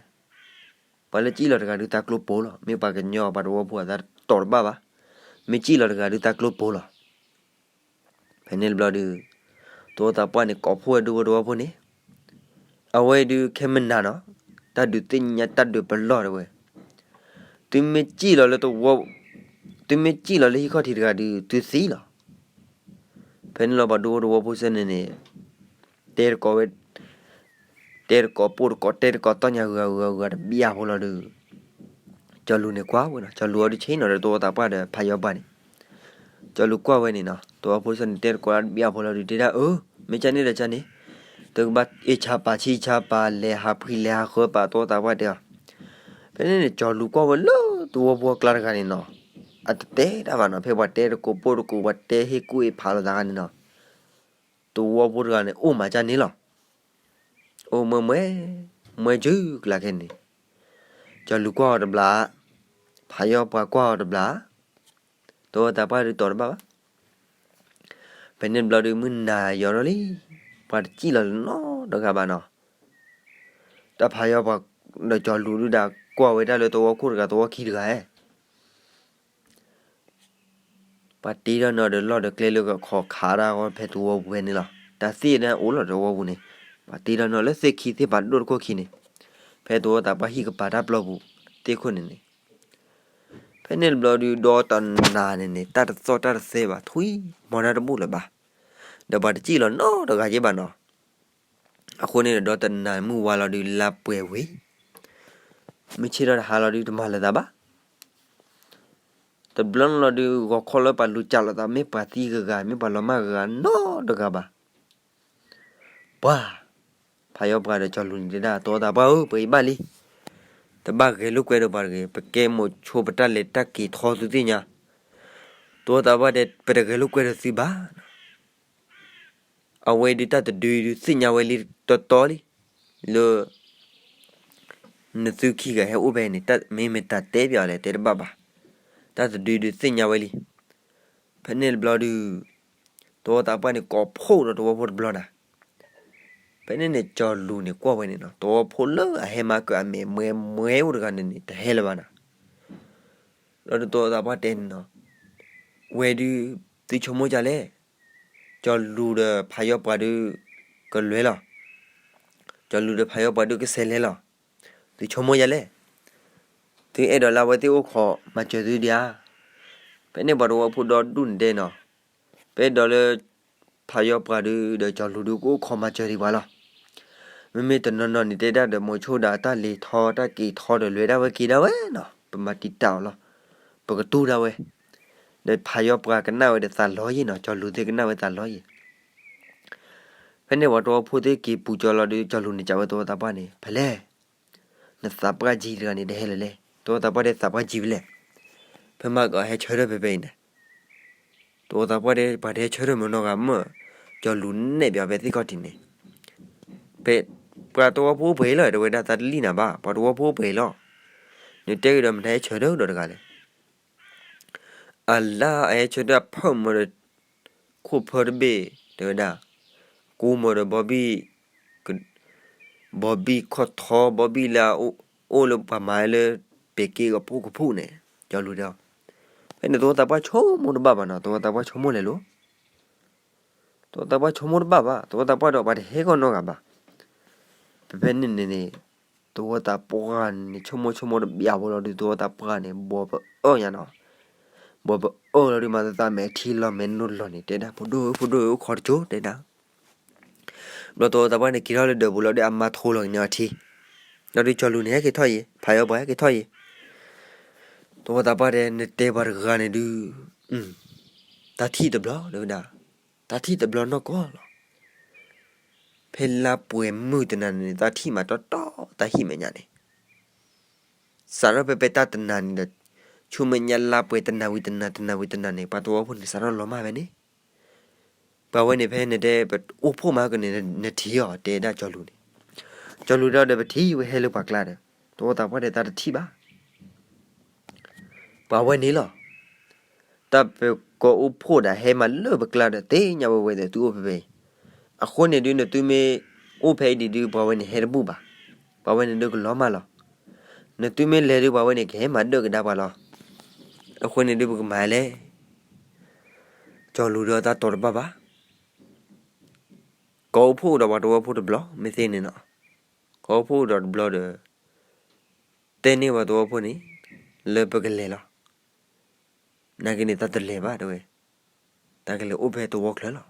ပှၤလၢစံၣ်လီၤတဂၤဒုးသးကျိပိၤလီၤ. မ့ၢ်ပှၤကညီပှၤသဝီဖိအသးတီၤတဘၣ်ဘၣ်. မ့ၢ်စံၣ်လီၤတဂၤဒုးသးကျိပိၤလီၤ. ဖဲ ဖဲန့ၣ်တဘျီဒုး သဝီသးပှၢ်န့ၣ် ကိးဖှိၣ်ဝဲဒူဖိသဝီဖိန့ၣ်, အဝဲဒုးခဲမုၢ်နၤနီၤ, တၢ်ဒုးသ့ၣ်ညါတၢ်ဒုးပလီၢ်တဲဝဲ, သုမ့ၢ်စံၣ်လီၤလၢသဝီ, သုမ့ၢ်စံၣ်လီၤလၢဟံၣ်ခီၣ်ထံးတဂၤဒုး သုသံလီၤ. ဖဲန့ၣ်လီၤပှၤဒူဖိသဝီဖိစ့ၢ်န့ၣ်န့ၣ် တဲတကိးဝဲ, တဲတကိးပိၢ်တကိး တဲတကိးတီၢ်ညါဂုၤဂၤဂုၤဂၤတဘျီဖိလီၤဒုး ကၠီၤလူၤန့ၣ်ကွၢ်ဝဲနီၤ, ကၠီၤလူၤအီၤဒုးဆ့ၣ်နီၤဒီးသဝီသးပှၢ်ဒီးဖးယီပှၤန့ၣ်, ကၠီၤလူၤကွၢ်ဝဲန့ၣ်နီၤ, သဝီဖိစ့ၢ်န့ၣ် တဲတကိးတဘျီဖိလီၤဒုး တဲဒၣ်အၢ, မ့ၢ်ကန့ၣ်ဒီးကန့ၣ်, သုကဘၣ်အ့ၣ်ဆါပာ်ဆံၣ်ဆါပာ် လဲၤဟးဖှံလဲၤဟးဃၢပာ် သဝီသးပှၢ်တဲအီၤ. ဖဲန့ၣ်န့ၣ် ကၠီၤလူၤကွၢ်ဝဲလၢသဝီဖိအကျါတဂၤန့ၣ်နီၤ, အတတဲတၢ်ဘၣ်နီၤ, ဖဲပှၤတဲတကိးပိၢ်တကိး ပှၤတဲဟ့ၣ်ကူၣ်ဟ့ၣ်ဖးလိာ်သးဂၤန့ၣ်နီၤ, သဝီဖိတဂၤန့ၣ် အိၣ်မးကန့ၣ်လီၤ. အိၣ်မွဲမွဲ, မွဲစုကျါခဲန့ၣ်, ကၠီၤလူၤကွၢ်အီၤတဘျီ, ဖးယီပှၤကွၢ်အီၤတဘျီ, သဝီသးပှၢ်ဒုးတီၤတဘၣ်ဘၣ်. ဖဲန့ၣ်တဘျီဒုး မုၢ်နၤယီၤထီၣ်လံ, ပှၤတစံၣ်လီၤလၢနီတဂၤဘၣ်နီၤ, တၢ်ဖးယီပှၤဒီးကၠီၤလူၤဒုးဒၣ် ကွၢ်ဝဲဒၣ်လၢသဝီခိၣ်တဂၤ သဝီခံတဂၤ, ပှၤတ့ထီၣ်နီၤဒီးလီၢ်ဒီးကျဲလၢကခီခးဒၣ်ဝဲဖဲသဝီပူၤဖဲန့ၣ်လီၤ. တၢ်သ့ၣ်န့ၣ်အိၣ်လီၤသဝီပူၤန့ၣ်, ပှၤတ့ထီၣ်နီၤလၢသ့ၣ်ခံသ့ၣ်ဖးဒိၣ်တခိၣ်ခံန့ၣ်, ဖဲသဝီသးပှၢ်ဟံၣ်ကပၤတၢ်ပျီပူၤသ့ၣ်ခိၣ်န့ၣ်န့ၣ်, ဖဲန့ၣ်တဘျီဒုး ဒီတနၤန့ၣ်န့ၣ် တၢ်တသီၣ်တၢ်တသဲဘၣ် ထွံၣ်မီၤတၢ်တဘူၣ်လၢၤဘၣ်, ဒီးပှၤတစံၣ်လီၤနီတဂၤက့ဘၣ်နီၤ. အဃိန့ၣ်ဒီးတနၤမုၢ်ဝါလီၤဒုး လါပှဲၤဝံၤ, မုၢ်ဆ့ၣ်ထီၣ်တဟါလီၤဒုး တမၤလၢၤသးဘၣ်. တဘျီန့ၣ်လီၤဒုး ဂီၤခီလၢပှၤလူၤကၢ်လိာ်သး မ့ၢ်ပှၤသံဂၤဂၤ မ့ၢ်ပှၤလီၤမၢ်ဂၤဂၤနီတဂၤဘၣ်. ပှၤ, ဖးယီပှၤဒီးကၠီၤလူၤန့ၣ်တဲဒၣ် သဝီသးပှၢ်ဧၢ ပှၤအံၤဘၣ်လံ, တဘၣ်ဂဲၤလိာ်ကွဲဒီးပှၤတဂ့ၤ, ပကဲမိၤဆိပတၢ်လဲၤတၢ်က့ၤထီသုသ့ၣ်ညါ. သဝီသးပှၢ်တဲ ပတဂဲၤလိာ်ကွဲဒီးသုဘၣ်. အဝဲဒုးတၢ်တဒုဒုးသ့ၣ်ညါဝဲလံတီတီလံ, လၢ နသုခံဂၤဟဲအိၣ်ဖဲန့ၣ် မ့မ့ၢ်တၢ်တဲပၠးအီၤလဲၣ် တဲတဘၣ်ဘၣ်. တၢ်တဒုဒုးသ့ၣ်ညါဝဲလံ. ဖဲန့ၣ်တဘျီဒုး သဝီသးပှၢ်န့ၣ် ကိးဖှိၣ်ဒီးသဝီဖိတဘျီနၤ. ဖဲန့ၣ်န့ၣ် ကၠီၤလူၤန့ၣ်ကွၢ်ဝဲန့ၣ်နီၤ, သဝီဖိလၢအဟဲမၤကၢၢ်အမဲာ်မွဲမွဲအိၣ်တဂၤန့ၣ်န့ၣ် တဟဲလၢၤဘၣ်နၤ. လီၤဒုးသဝီသးပှၢ်တဲန့ၣ်နီၤ, ဝဲဒုး သုဆိကမိၣ်ဒ်လဲၣ်. ကၠီၤလူၤဒီးဖးယီပှၤဒုး ကလဲၤလီၤ. ကၠီၤလူၤဒီးဖးယီပှၤဒုးကဆဲးလဲၤလီၤ. သုဆိကမိၣ်ဒ်လဲၣ်. သုအဲၣ်ဒိးလၢအဝဲသ့ၣ်အိၣ်ခိးမၤစၢၤသုဒံးဧါ. ဖဲန့ၣ်ပှၤသဝီဖိဒီဒူၣ်န့ၣ်တဲနီၤ, ပအဲၣ်ဒိးလၢ ဖးယီပှၤဒုးဒီးကၠီၤလူၤဒုးကအိၣ်ခိးမၤစၢၤဒံးပှၤလီၤ. မ့မ့ၢ်တနီၤနီၤန့ၣ်တဲဒၣ်ဒီး မိၤဆိဒၣ်တၢ်လဲၤထီတၢ်က့ၤထီဒီး လဲၤဒၣ်ဝဲက့ၤဒၣ်ဝဲနီၤ, ပမၤတံာ်တာ်အီၤလီၤ. ပကတူၢ်ဒၣ်ဝဲ. ဒီးဖးယီပှၤကနၣ်ဝဲဒီးသးလီၤယံၤနီၤ, ကၠီၤလူၤသ့ၣ်ကနၣ်ဝဲသးလီၤယံၤ. ဖဲန့ၣ်ပှၤသဝီဖိသ့ၣ်က့ၤပူၤကၠီလီၤဒုး ကၠီၤလူၤန့ၣ်စံးဝဲသဝီသးပှၢ်န့ၣ် ဖဲလဲၣ် နသးပှၢ်ကံတဂၤန့ၣ် တဟဲလၢၤလဲၣ်. သဝီသးပှၢ်တဲသးပှၢ်ကံဖဲလဲၣ်. ဖဲမၤကီးဟဲဆၢထၢၣ်ဖဲဖဲအံၤန့ၣ်. သဝီသးပှၢ်တဲ ပှၤတဟဲဆၢထၢၣ်မ့ၢ်နီတဂၤမ့ၢ်, ကၠီၤလူၤနဲၣ်ပၠးဖဲသ့ၣ်ခီၣ်ထံးန့ၣ်, ဖဲ ပှၤသဝီဖိပှဲၤလီၤ တဲဝဲဒၣ် သးတလံၣ်နၤဘၣ် ပှၤသဝီဖိပှဲၤလီၤ. နတဲက့ၤဒီးမတၤဟဲဆၢထၢၣ်ဒီးတဂၤလဲၣ်. အလါအဟဲဆၢထၢၣ်အဖၢၣ်မၢဒီး ခိၣ်ဖၢတဘ့ၣ် တဲဝဲဒၣ်, ကူမၢဒီးဘီဘံၣ်, ဘီဘံၣ်ခီၣ်ထီ ဘီဘံၣ်လၢအအိၣ်လၢပှၤမၤလၢ ပက့ကဖိကဖူးန့ၣ်, ကၠီၤလူၤတဲအီၤ. ဖဲန့ၣ်သဝီသးပှၢ်ဆိကမိၣ်တဘၣ်ဘၣ်နီၤ, သဝီသးပှၢ်ဆိကမိၣ်လဲၤလိၤ သဝီသးပှၢ်ဆိကမိၣ်တဘၣ်ဘၣ်, သဝီသးပှၢ်ဒီးပှၤတဟဲကီၢ်နီတဂၤဘၣ်. ဖဲဖဲန့ၣ်န့ၣ်န့ၣ်, သဝီသးပှၢ်န့ၣ် ဆိကမိၣ်ဆိကမိၣ်တဘျီဖိလီၤဒုး သဝီသးပှၢ်န့ၣ် ဘီပအၢၣ်ညါနီၤ, ဘီပအၢၣ်လီၤဒုး မၤသးမဲာ်ထံလီၤမဲာ်နိလီၤန့ၣ် တဲဒၣ်ဖိဒိၣ်ဧၢ ဖိဒိၣ်ဧၢ အိၣ်ခိးတကၠိ တဲဒၣ်. ဘျီသဝီသးပှၢ်န့ၣ် က့ၤထီၣ်လၢဒၢးပူၤလီၤဒီးအမါထိလီၤက့ၤန့ၢ်အီၤထံ, လီၤဒုးကၠီၤလူၤန့ၣ် ဟဲက့ၤထီၣ်ယံၤ ဖးယီပှၤဟဲက့ၤထီၣ်ယံၤ သဝီသးပှၢ်တဲ နတဲပှၤတဂၤန့ၣ်ဒုး, တၢ်ထံၣ်တဘျီ တဲဝဲဒၣ်, တၢ်ထံၣ်တဘျီနီၢ်ကီၢ်လီၤ. ဖဲလါပှဲၤမုၢ်တနၤန့ၣ် တၢ်ထံၣ်မးတီတီ တၢ်ဟံၣ်မဲာ်ညါန့ၣ်, စးထီၣ်ဖဲဖဲတၢ်တနၤန့ၣ်ဒီး, ဆူမဲာ်ညါလါပှဲၤတနၤဝံၤတနၤ တနၤဝံၤတနၤန့ၣ် ပှၤသဝီဖိန့ၣ် စးထီၣ်လီၤမၢ်ဖဲန့ၣ် ပှၤဝဲန့ၣ်ဖဲနတဲ ပအိၣ်ဖှိၣ်မးကန့ၣ် နထံၣ်အီၤ တဲဒၣ်ကၠီၤလူၤန့ၣ်, ကၠီၤလူၤဒီးပထံၣ်ဝဲဟဲလၢပှၤကျါဒီး သဝီသးပှၢ်တဲသးတထံၣ်ဘၣ်. ပှၤဝဲန့ၣ်လီၤ. တၢ်ပကိးအိၣ်ဖှိၣ်ဒၣ်ဟဲမးလၢပကျါဒီး သ့ၣ်ညါဝဲဝဲဒီးသုအိၣ်ဖဲဖဲအံၤ, အဃိန့ၣ်ဒုး နသုမ့ၢ်အိၣ်ဖဲအံၤဒံးဒုး ပှၤဝဲန့ၣ်ဟဲတဘူၣ်ဘၣ်. ပှၤဝဲန့ၣ်ဒုးကလီၤမၢ်လီၤ. နသုမ့ၢ်လဲၤဒုး ပှၤဝဲန့ၣ်ကဟဲမၤဒၢၣ်ကဒါပှၤလီၤ. အဃိန့ၣ်ဒုး ပကမၤလဲၣ်. ကၠီၤလူၤဒီးတၢ်တီတဘၣ်ဘၣ်. ကိးအိၣ်ဖှိၣ်ဒီးပှၤသဝီဖိတဘျီ မ့ၢ်သ့န့ၣ်နီၤ, ကိးအိၣ်ဖှိၣ်ဒီးတဘျီဒီး တဲန့ၢ်ပှၤသဝီဖိန့ၣ် လၢပကလဲၤလီၤ. နာ်က့န့ၣ် တၢ်တလဲၤဘၣ်တဲဝဲ, တၢ်ကလဲၤအိၣ်ဖဲသဝီချၢလီၤ.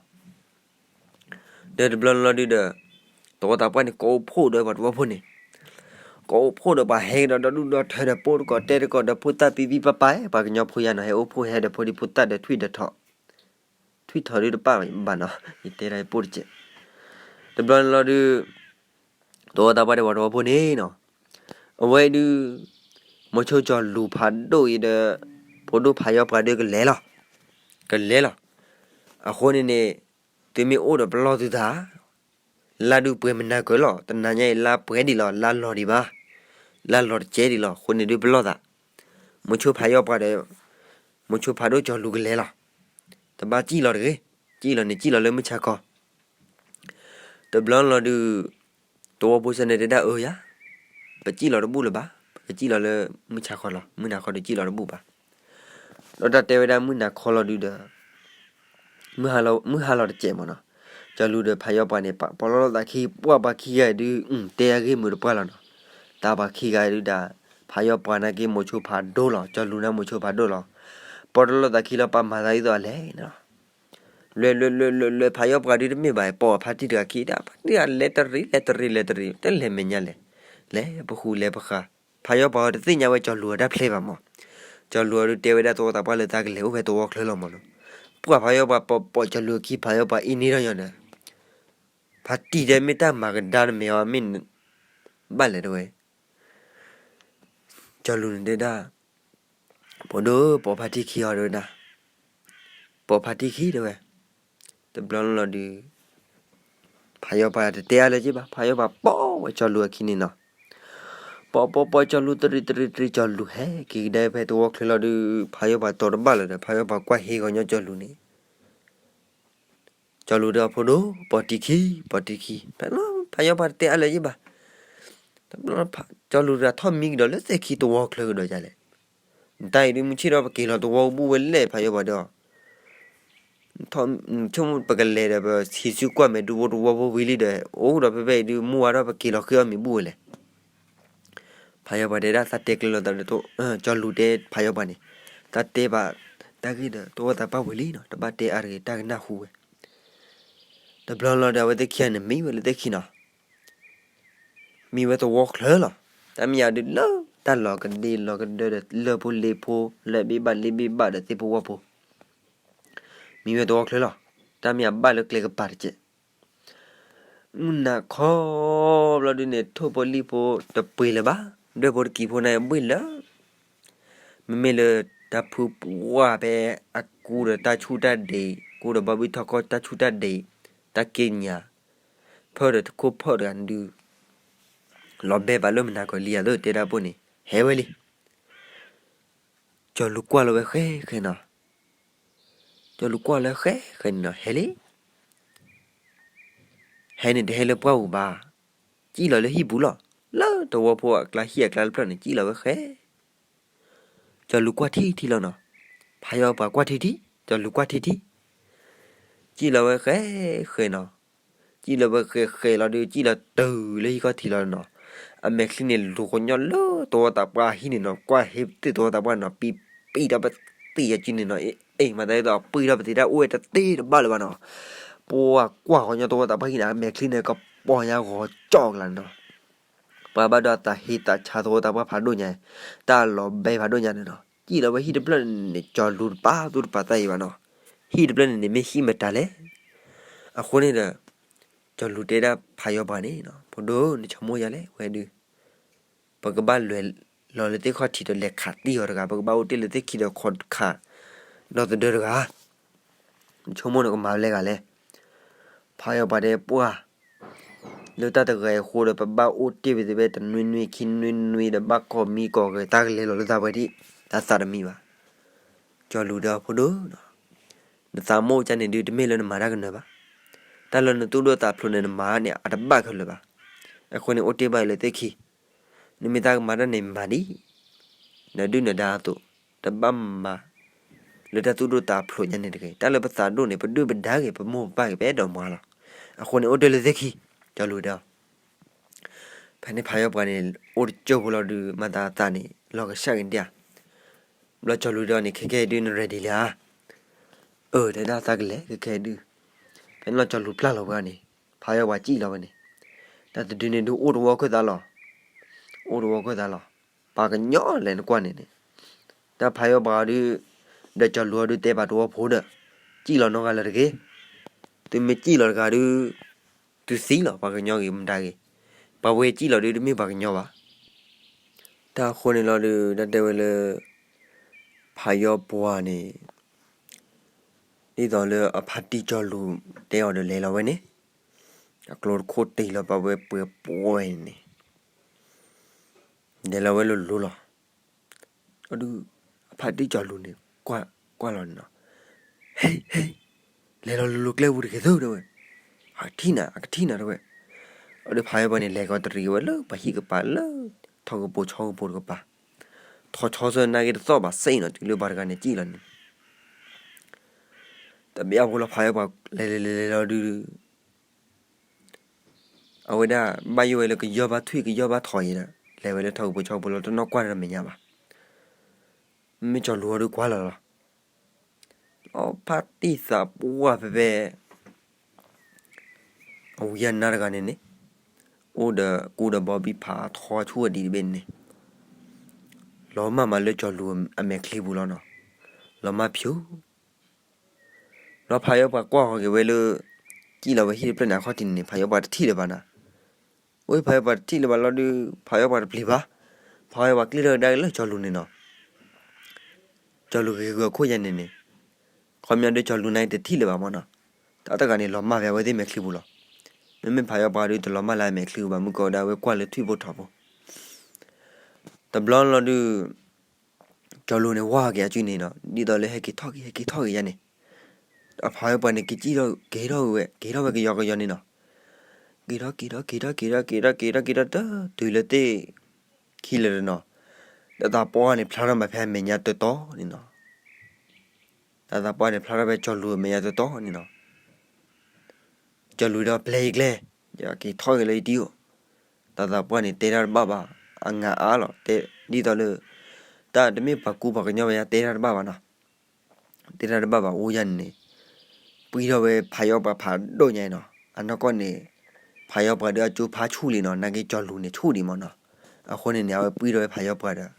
ဒီးတဘျီလီၤဒုးဒီး သဝီသးပှၢ်န့ၣ် ကိးအိၣ်ဖှိၣ်ဒီးပှၤသဝီဖိန့ၣ်, ကိးအိၣ်ဖှိၣ်ဒီးပှၤဟဲကဒီးဒီဒူၣ်ဒီထၢဒီး ပိၢ်တကိးတဲတကိးဒီး ဖိသၣ်ပံပံပၢ်ပၢ် ပှၤကညီဖိယါနီၤ ဟဲအိၣ်ဖှိၣ်ဟဲဒီးဖိဒံဖိသၣ်ဒီးထွံၣ်ဒီးထီၣ်, ထွံၣ်ထီၣ်ဒုးတပၣ်ဘၣ်နီၤ ယတဲဒၣ်ပိၢ်တကဲး. တဘျီလီၤဒုး သဝီသးပှၢ်ဒီးပှၤသဝီဖိန့ၣ်နီၤ, အဝဲဒုး မိၤဆိကၠီၤလူၤဖးဒိၣ်အံၤဒီး ဖိဒိၣ်ဖးယီၤပှၤဒီးကလဲၤလီၤ, ကလဲၤလီၤ. အဃိန့ၣ်န့ၣ် သုမ့ၢ်အိၣ်ဒီးပလီၢ်သုသး လါဒုးပှဲၤမနၤကၢၤလီၤ. တနၤညါအံၤ လါပှဲၤဒံးလီၤ, လါလီၤဒံးဘၣ်, လါလီၤတကဲးဒံးလီၤ. အဃိန့ၣ်ဒုးပလီၢ်သး, မိၤဆိဖးယီၤပှၤဒီး မိၤဆိဖးဒိၣ်ကၠီၤလူၤကလဲၤလီၤ. တဘၣ်စံၣ်လီၤတဂ့ၤ, စံၣ်လီၤန့ၣ် စံၣ်လီၤလၢမုၢ်ဆါခီ တဘျီလီၤဒုး သဝီဖိစၢန့ၣ်တဲဒၣ်အၢယၤ, ပစံၣ်လီၤတဘူၣ်လၢၤဘၣ်, ပကစံၣ်လီၤလၢမုၢ်ဆါခီလီၤ, မုၢ်နၤခီဒီးစံၣ်လီၤတဘူၣ်ဘၣ်. ဒီးတၢ်တဲဝဲဒၣ်မုၢ်နၤခီလီၤဒုးဒီး မုၢ်ဟါလီၤတစဲးမးနီၤ, ကၠီၤလူၤဒီးဖးယီၤပှၤန့ၣ် ပာ်ပီၣ်လီၤလိာ်သးခံ ပှၢ်ပှၤခံဂၤဒုး တဲအဂ့ၢ်မုာ်တပှၢ်လီၤနီၤ. တၢ်ပှၤခံဂၤဒုးဒၣ် ဖးယီၤပှၤနာ်က့ မိၤဆိဖးဒိၣ်လီၤ, ကၠီၤလူၤနာ်က့ မိၤဆိဖးဒိၣ်လီၤ. ပီၣ်တလီၤသးခံလီၤ ပာ်မၤသးဒ်သိးအလဲၣ်နီၤ. လွဲလွဲလွဲလွဲလွဲ ဖးယီၤပှၤဒုးတမ့ၢ်ဘၣ် ပိာ်အဖါတံၢ်တဂၤခံဒၣ် ဖါတံၢ်တဂၤလဲၤတရံး လဲၤတရံး လဲၤတရံး တလဲၤမဲာ်ညါလဲၣ်, လဲၤပဃူလဲၤပဃါ. ဖးယီၤပှၤတသ့ၣ်ညါဝဲကၠီၤလူၤအတၢ်ဖျဲးဘၣ်မး. ကၠီၤလူၤအဒုးတဲဝဲဒၣ်သဝီသးပှၢ်လၢတၢ်ကလဲၤအိၣ်ဖဲသဝီချၢလီၤမးနီၤ. ပှၢ်ဖးယီၤပှၤပိာ်ပိာ်ကၠီၤလူၤအခံ ဖးယီၤပှၤအံၤန့ၣ်ဒီးညီဒီး ဖါတံၢ်တဲမ့ၢ်တၢ်မၤကဒါနမဲာ်အီၤမ့ၢ် ဘၣ်လဲၣ်တဲဝဲ ကၠီၤလူၤန့ၣ်တဲဒၣ် ဖိဒိၣ် ပိာ်ဖါတံၢ်ခံအီၤတဲဝဲဒၣ်, ပိာ်ဖါတံၢ်ခံတဲဝဲ. တဘျီလီၤဒုး ဖးယီၤပှၤတတဲအါလၢၤက့ဘၣ် ဖးယီၤပှၤပိာ်ဝဲကၠီၤလူၤအခံန့ၣ်နီၤ. ပိာ်ပိာ်ပိာ်ကၠီၤလူၤတရံးတရံးတရံး ကၠီၤလူၤဟဲက့ၤကဒါဖဲသဝီချၢလီၤဒုး ဖးယီၤပှၤတီၤတဘၣ်လၢၤဒီး ဖးယီၤပှၤကွၢ်ဟ့ၣ်ဂီၤညီကၠီၤလူၤန့ၣ် ကၠီၤလူၤဒီးဖိဒိၣ် ပိာ်တံၢ်ခံ ပိာ်တံၢ်ခံ ဖဲလီၤ ဖးယီၤပှၤတတဲအါလၢၤယ့ၣ်ဘၣ်. တဘျီ ကၠီၤလူၤတဂၤထီၣ်မံကဒီးလၢသ့ၣ်ခံသဝီချၢကဒီးယၤလဲၣ်. နတၢ်အံၤဒုးမုၢ်ဆ့ၣ်ဒီးပက့ၤလီၤသဝီကဘူၣ်ဝဲလဲၣ် ဖးယီၤပှၤဒီး ဆိကမိၣ်ပကလဲၤဒီး ပဟံးစုကွၢ်မဲာ်ဒူဖိသဝီဖိဝံၤလံဒီး အိၣ်ဒီးဖဲဖဲအံၤဒုး မူဝါထီၣ်ပက့ၤလီၤဃ့အီၣ်မ့ၤဘူၣ်ဝဲလဲၣ်. ဖးယီၤပှၤတဲဒၣ်သးတဲကျၢၤလီၤသးဒီး ကၠီၤလူၤတဲဖးယီၤပှၤန့ၣ် သးတဲဘၣ် တၢ်ဂ့ၢ်ဒီး တအိၣ်သးပာ်ဝံၤလံနီၤ တဘၣ်တဲအါတဂ့ၤ တၢ်ကနၣ်ဟူဝဲ. တဘျီလီၤဒီး အဝဲသ့ၣ်ခံဂၤန့ၣ် မံဝဲလၢသ့ၣ်ခံနီၤ မံဝဲသဝီချၢလီၤ. တၢ်မ့ၢ်ယၤဒုးလၢ တၢ်လီၤကဒ့လီၤကဒၢဒီး လၢၢ်ဖိလ့ဖိ လၢဘ့ၣ်ဘၣ်လ့ဘ့ၣ်ဘၣ်ဒီးသ့ၣ်ဖိဝၣ်ဖိ မံဝဲသဝီချၢလီၤ. တၢ်မ့ၢ်ယၤဘၣ်လၢကျဲကပၤတကဲး မုၢ်နၤခီ ဘျီဒုးန့ၣ် ထိၣ်ဖိလံၣ်ဖိတပှ့ၤလၢၤဘၣ်, ဒွဲၣ်ဖိတကံၤဖိန့ၣ်ဘှ့ၣ်လၢ မ့မ့ၢ်လၢတၢ်ဖုပှၢ်ဖဲအကူဒီးတၢ်ဆူၣ်တၢ်ဒ့ ကူဒီးဘီဘံၣ်ထီၣ်ကီၢ်တၢ်ဆူၣ်တၢ်ဒ့ တၢ်က့ညါ ဖၢၣ်ဒီးခိၣ်ဖၢၣ်တဂၤဒုး လီၤဘဲဘၣ်လၢမုၢ်နၤခီလံယၤသိးတဲဒၣ်ပိၢ်န့ၣ် ဟဲဝဲလံ. ကၠီၤလူၤကွၢ်လီၤဝဲဃဲဃဲနီၤ, ကၠီၤလူၤကွၢ်လီၤဃဲဃဲန့ၣ်နီၤ ဟဲလံ ဟဲန့ၣ်တဟဲလၢပှၢ်ပူၤဘၣ်, စံၣ်လီၤလၢဟံၣ်ပူၤလီၤ. လၢသဝီဖိအကျါဟံၣ်အကျါတဖျၢၣ်န့ၣ် စံၣ်လီၤဝဲဃဲ ကၠီၤလူၤကွၢ်ထံထံလီၤနီၤ, ဖးယီၤပှၤကွၢ်ထံထံ, ကၠီၤလူၤကွၢ်ထံထံ, စံၣ်လီၤဝဲဃဲဃဲနီၤ, စံၣ်လီၤဝဲဃဲဃဲလီၤဒုး စံၣ်လီၤတုၤလၢဟံၣ်ခီၣ်ထံးလီၤနီၤ, အမဲာ်ချံန့ၣ်လူၤဃီညီလၢသဝီသးပှၢ်ဟံၣ်န့ၣ်နီၤ, ကွၢ်ဟ့ၣ်သ့ၣ်သဝီသးပှၢ်နီၤ, ပံပံၣ်ထီၣ်ပသ့ၣ်ယစုန့ၣ်နီၤ, အ့ၣ် မၤသးဒ်သိးပံၣ်ထီၣ်ပသ့ၣ်တၢ်အိၣ်ဝဲတသ့တဘၣ်လၢၤဘၣ်နီၤ, ပှၤကွၢ်ဃီညီသဝီသးပှၢ်ဟံၣ်န့ၣ် အမဲာ်ချံန့ၣ်ကပီၤညါဂီၤကၠီၣ်ကလာ်န့ၣ်နီၤ ပှၤဘၣ်ဒီးအသးဟ့သးဆါသဝီသးပှၢ်ဖးဒိၣ်ညါ, တၢ်လီၤဘဲဖးဒိၣ်ညါန့ၣ်နီၤ, စံၣ်လီၤဝဲဟံၣ်တဖျၢၣ်န့ၣ် ကၠီၤလူၤတပာ်သူၣ်တပာ်သးအံၤဘၣ်နီၤ, ဟံၣ်တဖျၢၣ်န့ၣ်န့ၣ် မ့ၢ်ဟံၣ်မတၤလဲၣ်. အဃိန့ၣ်ဒီး ကၠီၤလူၤတဲဒၣ်ဖးယီၤပှၤန့ၣ်နီၤ, ဖိဒိၣ် နဆိကမိၣ်ယၤလဲၣ်ဝဲဒုး ပကဘၣ်လဲၤလီၤလၢသ့ၣ်ခီၣ်ထံးဒီးလဲၤခးတံၢ်အီၤတဂၤ, ပကဘၣ်အိၣ်တ့ၢ်လၢသ့ၣ်ခံဒီးခီခးဒီသဒၢတဂၤ နဆိကမိၣ်နကမၤလၢဂၤလဲၣ်. ဖးယီၤပှၤတဲပှၢ် လၢတၢ်တဂၤအံၤအဃိဒီး ပဘၣ်အိၣ်တ့ၢ်ဝဲသ့ၣ်ဖဲတနွံနွံခံနွံနွံဒီး ဘၣ်ကီၢ်မံကီၢ်ဂဲၤ တၢ်ကလဲၤလီၤလၢသးပှဲၤထံး, တၢ်သးတမံဘၣ်. ကၠီၤလူၤဒီးဖိဒိၣ်, နသးမိၣ်ကၢ်န့ၣ်ဒုး တမ့ၢ်လၢနမၤတၢ်ကနၢၤဘၣ်. တၢ်လၢနသူၣ်ဒိၣ်သးဖျိးန့ၣ် နမၤန့ၣ် အတဘၣ်ခဲလၢာ်ဘၣ်. အဃိန့ၣ် အိၣ်တ့ၢ်ဘၣ်လၢသ့ၣ်ခံ, နမ့ၢ်သးကမၤတၢ်န့ၣ်မၤဒံး နဒုၣ်နဒါအသိး, တဘၣ်မၤ လၢတၢ်သူၣ်ဒိၣ်သးဖျိးညါန့ၣ်တဂ့ၤ. တၢ်လၢပသးဒိၣ်န့ၣ် ပဒုၣ်ပဒါဂ့ၤ ပမိၢ်ပပၢ်ဂ့ၤ ပအဲၣ်ဒိးမၤလီၤ. အဃိန့ၣ်အိၣ်တ့ၢ်လၢသ့ၣ်ခံ, ကၠီၤလူၤတဲအီၤ. ဖဲန့ၣ်ဖးယီၤပှၤန့ၣ် အိၣ်တကၠိၢ်ဖိလီၤဒုး မၤသးအသးန့ၣ် လီၤကဆှၣ်က့ၤဒၣ်ဧါ. ဘျီကၠီၤလူၤတဲအီၤန့ၣ် ခဲကဲဒုးန ready လံဧါ. အၢ တဲဒၣ်သးကလဲၤ ခဲကဲဒုး. ဖဲန့ၣ်လီၤကၠီၤလူၤပျၢ်လီၤဝဲန့ၣ် ဖးယီၤပှၤစံၣ်လီၤဝဲန့ၣ်, တၢ်တဒုန့ၣ်ဒုးအိၣ်တဝီခိၣ်သးလီၤ. အိၣ်တဝီခိၣ်သးလီၤ. ပှၤကညီလဲၣ်နကွၢ်န့ၣ်န့ၣ်, တၢ်ဖးယီၤပှၤဒုး ဒီးကၠီၤလူၤအီၤဒုးတဲပာ်တဝီဖိဒီး, စံၣ်လီၤနီတဂၤလၢၤတဂ့ၤ. သုမ့ၢ်စံၣ်လီၤတဂၤဒုး သုသံလီၤ ပှၤကညီဂ့ၤမတၤဂ့ၤ, ပှၤဝဲစံၣ်လီၤဒုးတမ့ၢ်ပှၤကညီဘၣ်. တၢ်အဃိန့ၣ်လီၤဒုး တၢ်တဲဝဲလၢ ဖးယီၤပှၤန့ၣ် ဒ်သိးလၢအဖါတံၢ်ကၠီၤလူၤတဲအီၤဒီးလဲၤလီၤဝဲန့ၣ်, အကျိတခိၣ်တံၢ်လီၤပာ်ဝဲပှဲၤပှဲၤန့ၣ်, လဲၤလီၤဝဲလိၤလိၤလီၤ. အဒုး အဖါတံၢ်ကၠီၤလူၤန့ၣ် ကွၢ်လီၤန့ၣ်နီၤ, ဟ့ ဟ့ လဲၤလီၤလိၤလိၤကျဲပူၤတဂ့ၤသုတဲဝဲ, အကထံၣ်နၤ အကထံၣ်နၤတဲဝဲ. အဒုးဖးယီၤပှၤန့ၣ် လဲၤကီးတရံးဝဲလၢပှၤဟံၣ်ကပၤလၢ ထီၣ်ကပိာ်ဆီကပိာ်တကပၤ, ထီၣ်ဆီဆၢနာ်က့တသီၣ်ဘၣ်စ့ၢ်နီၤ တုၤလၢပှၤတဂၤန့ၣ်စံၣ်လီၤန့ၣ် တဘၣ်ဖိလီၤ ဖးယီၤပှၤလဲၤလဲၤလဲၤလဲၤလီၤဒုး အဝဲဒၣ်ဘၣ်ယိၣ်ဝဲလၢကယီၢ်ဘၣ်ထွံၣ်ကယီၢ်ဘၣ်ထီၣ်အံၤဒီး လဲၤဝဲလၢထီၣ်ကပိာ်ဆီကပိာ်လီၤ တနီၣ်ကွၢ်ဒီးမဲာ်ညါဘၣ်. မ့မ့ၢ်ကၠီၤလူၤအီၤဒုးကွၢ်လီၤလီၤ. အဖါတံၢ်သးပှၢ်ဖဲဖဲ အဝံအနါတဂၤန့ၣ်န့ၣ် အိၣ်ဒီးကူဒီးဘီဘံၣ်ဖးထီဆူၣ်အဒံးတဘ့ၣ်န့ၣ် လီၤမၢ်မးလၢကၠီၤလူၤအမဲာ်ချံပူၤလီၤနီၤ. လီၤမၢ်ဖၠူ လီၤဖးယီၤပှၤကွၢ်ဃီၤက့ၤဝဲလၢ စံၣ်လီၤဝဲဟံၣ်တဖျၢၣ်န့ၣ် အခီၣ်ထံးန့ၣ်န့ၣ် ဖးယီၤပှၤတထံၣ်လၢၤဘၣ်နီၤ. ဝဲဖးယီၤပှၤတထံၣ်လၢၤဘၣ်လီၤဒုး ဖးယီၤပှၤတပျံၤဘၣ်. ဖးယီၤပှၤကျံၣ်ထီၣ်ကဒါက့ၤလၢကၠီၤလူၤန့ၣ်နီၤ. ကၠီၤလူၤဂ့ၤဂုၤအခိၣ်ယါန့ၣ်န့ၣ် ခီပညီဒုးကၠီၤလူၤန့ၣ်တထံၣ်လၢၤဘၣ်မၢ်နီၤ. တၢ်တဂၤန့ၣ် လီၤမၢ်ဖဲအဝဲသ့ၣ်မဲာ်ချံပူၤလီၤ. မ့မ့ၢ်ဖးယီၤပှၤဒုးတလီၤမၢ်လၢအမဲာ်ချံပူၤဘၣ် မုၢ်ကီၤဒၣ်ဝဲကွၢ်လၢထွံၣ်ဖိထီဖိ တဘျီလီၤဒုး ကၠီၤလူၤန့ၣ်ဝၢ်က့ၤအစုန့ၣ်နီၤ ဒ်သိးလၢဟဲက့ၤထီၣ်က့ၤ ဟဲက့ၤထီၣ်က့ၤယါန့ၣ်, အဖးယီၤပှၤန့ၣ် က့ၤစံၣ်ထီၣ်က့ၤထီၣ်ဝဲ က့ၤထီၣ်ဝဲကယီကယီန့ၣ်နီၤ. က့ၤထီၣ်က့ၤထီၣ်က့ၤထီၣ်က့ၤထီၣ်က့ၤထီၣ်က့ၤထီၣ်က့ၤထီၣ်တၢ်တုၤလၢသ့ၣ် ခံလၢာ်တနီၤ, တၢ်သးပှၢ်န့ၣ်ဖျါထီၣ်မးဖဲအမဲာ်ညါတတီၤန့ၣ်နီၤ. တၢ်သးပှၢ်န့ၣ်ဖျါထီၣ်ဖဲကၠီၤလူၤအမဲာ်ညါတတီၤန့ၣ်နီၤ. ကၠီၤလူၤဒီးပျဲယကျဲ, ယက့ၤထီၣ်က့ၤလၢယတံၤအိၣ်, တၢ်သးပှၢ်န့ၣ်တဲတၢ်တဘၣ်ဘၣ်, အငါအါလီၤ, တဲဒ်သိးလၢ တၢ်တမ့ၢ်ပှၤကူပှၤကညီဘၣ်ယါတဲတၢ်တဘၣ်ဘၣ်နီၤ. တဲတၢ်တဘၣ်ဘၣ်အိၣ်ယါန့ၣ်န့ၣ်, ပှံထီၣ်ဝဲဖးယီၤပှၤဖးဒိၣ်ညါအံၤနီၤ, အနီၢ်ကီၢ်န့ၣ် ဖးယီၤပှၤဒုးအကၠိဖးဆူၣ်လံနီၤ, နာ်က့ကၠီၤလူၤန့ၣ်ဆူၣ်ဒံးမၢ်နီၤ, အဃိန့ၣ်န့ၣ် အဝဲပှံထီၣ်ဝဲဖးယီၤပှၤဒီး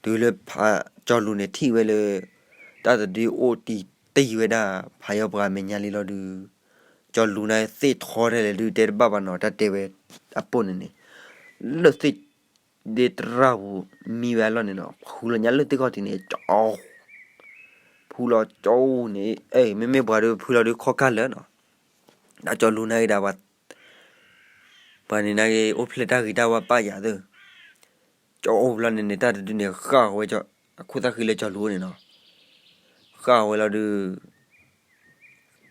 တုၤလၢဖး ကၠီၤလူၤန့ၣ်ထံၣ်ဝဲလၢ တၢ်တဒုအိၣ်တံၢ်တံၢ်ဝဲဒၣ် ဖးယီၤပှၤအမဲာ်ညါလံလီၤဒုး, ကၠီၤလူၤန့ၣ်သ့ၣ်ထီထဲလဲၣ်ဒုးတဲတဘၣ်ဘၣ်နီၤ, တၢ်တဲဝဲအပိၢ်န့ၣ်န့ၣ်, လၢသ့ၣ်ဒ့တရၣ်ပူၤမံဝဲအလီၢ်န့ၣ်နီၤ, ဖုလီၤညါလၢသ့ၣ်ခီၣ်ထံးန့ၣ် ကၠီ ဖုလီၤကၠီန့ၣ် အဲ မ့မ့ၢ်ပှၤဒုးဖုလီၤဒုးခီၣ်ကၢ်လၢာ်နီၤ, တၢ်ကၠီၤလူၤန့ၣ်က့ၤဒၣ် ပှၤန့ၣ်နာ်က့ အိၣ်ဖျဲၣ်တၢ်ဂ့ၤတၢ်ဝါပာ်ယၤသ့ၣ်, ကၠီအိၣ်ဘျီန့ၣ်န့ၣ် တၢ်တဒုန့ၣ် ဃၣ်ဝဲ အခိၣ်သၣ်ဃံလၢကၠီၤလူၤန့ၣ်နီၤ, ဃၣ်ဝဲလီၤဒုး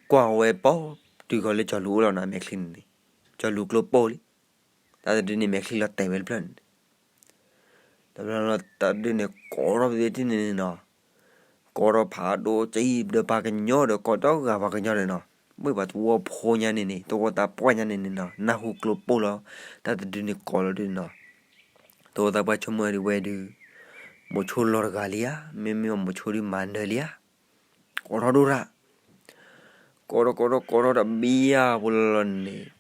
ကွၢ်ဝဲပီ တုၤဃီၤလၢကၠီၤလူၤအိၣ်လီၤနီၤ မဲာ်ချံန့ၣ်န့ၣ်, ကၠီၤလူၤကျိပိၢ်လံ, တၢ်တဒုန့ၣ်မဲာ်ချံလီၤတဲာ်ဝဲတဖျၢၣ်န့ၣ် တဘျီလီၤတၢ်ဒုန့ၣ် ကိးထီၣ်ဖဲသ့ၣ်န့ၣ်န့ၣ်နီၤ, ကိးထီၣ်ဖးဒိၣ်ကံဒီးပှၤကညီဒီးကိးဒီဂၤပှၤကညီန့ၣ်နီၤ, မ့ၢ်ပှၤသဝီဖိညါန့ၣ်န့ၣ် သဝီသးပှၢ်ညါန့ၣ်န့ၣ်နီၤ နၢ်ဟူကျိပိၢ်လီၤ, တၢ်တဒုန့ၣ်ကိးလီၤဒုန့ၣ်နီၤ, သဝီသးပှၢ်ဆိကမိၣ်ဒုးဝဲဒုး, မိၤဆိလီၤတဂၤလံဧါ, မ့မ့ၢ်မိၤဆိဒုးမၤနၢၤလံဧါ ကိးထီၣ်ဒိၣ်ရၣ်, ကိးထီၣ်ကိးထီၣ်ကိးထီၣ်တဘျီဖိလီၤလီၤန့ၣ်, လီၤ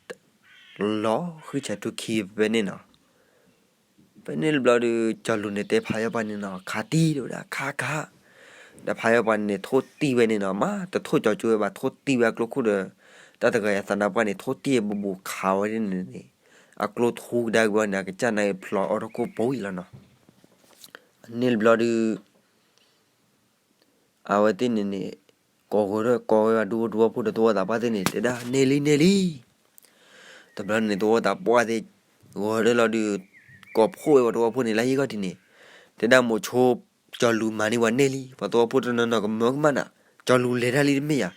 ဃံဆဲးထူခံဖဲန့ၣ်နီၤ, ဖဲန့ၣ်တဘျီဒုး ကၠီၤလူၤန့ၣ်တဲဖးယီၤပှၤန့ၣ်နီၤ ခးတံၢ်တဲဝဲဒၣ် ခးခး, ဒီးဖးယီၤပှၤန့ၣ်ထိၣ်တံၢ်ဝဲန့ၣ်နီၤ မ့ၢ်တထိၣ်ကၠီၤကၠိဝဲဘၣ် ထိၣ်တံၢ်ဝဲအကျိခိၣ်ဒီး, တၢ်တဂၤအံၤသးနါပှၢ်န့ၣ် ထိၣ်တံၢ်ဘူးဘူးခးဝဲဒ်န့ၣ်န့ၣ်, အကျိထူကဒါက့ၤဝဲန့ၣ် အကစၢ်နာ်က့ဖျီအီၣ်ထီၣ်ခိၣ်ပိအံၤလီၤနီၤ, အန့ၣ်တဘျီဒုး အဝဲသ့ၣ်န့ၣ်န့ၣ်, ကိးဂီၤဒီးကိးဝဲဒူဖိတဝီဖိဒီးသဝီသးပှၢ်သ့ၣ်န့ၣ် တဲဒၣ် န့ၢ်လံန့ၢ်လံ, တဘျီန့ၣ်သဝီသးပှၢ်သ့ၣ်, ဂီၤဒီးလီၤဒုး, ကိးဖှိၣ်ဝဲပှၤသဝီဖိန့ၣ် လၢဟံၣ်ခီၣ်ထံးန့ၣ်, တဲဒၣ်မိၤဆိ, ကၠီၤလူၤမၤန့ၢ်ပှၤန့ၢ်လံ ပှၤသဝီဖိတနီၤနီၤကမၢကမၣ်နၤ, ကၠီၤလူၤလဲၤတၢ်လံတမ့ၢ်ဧါ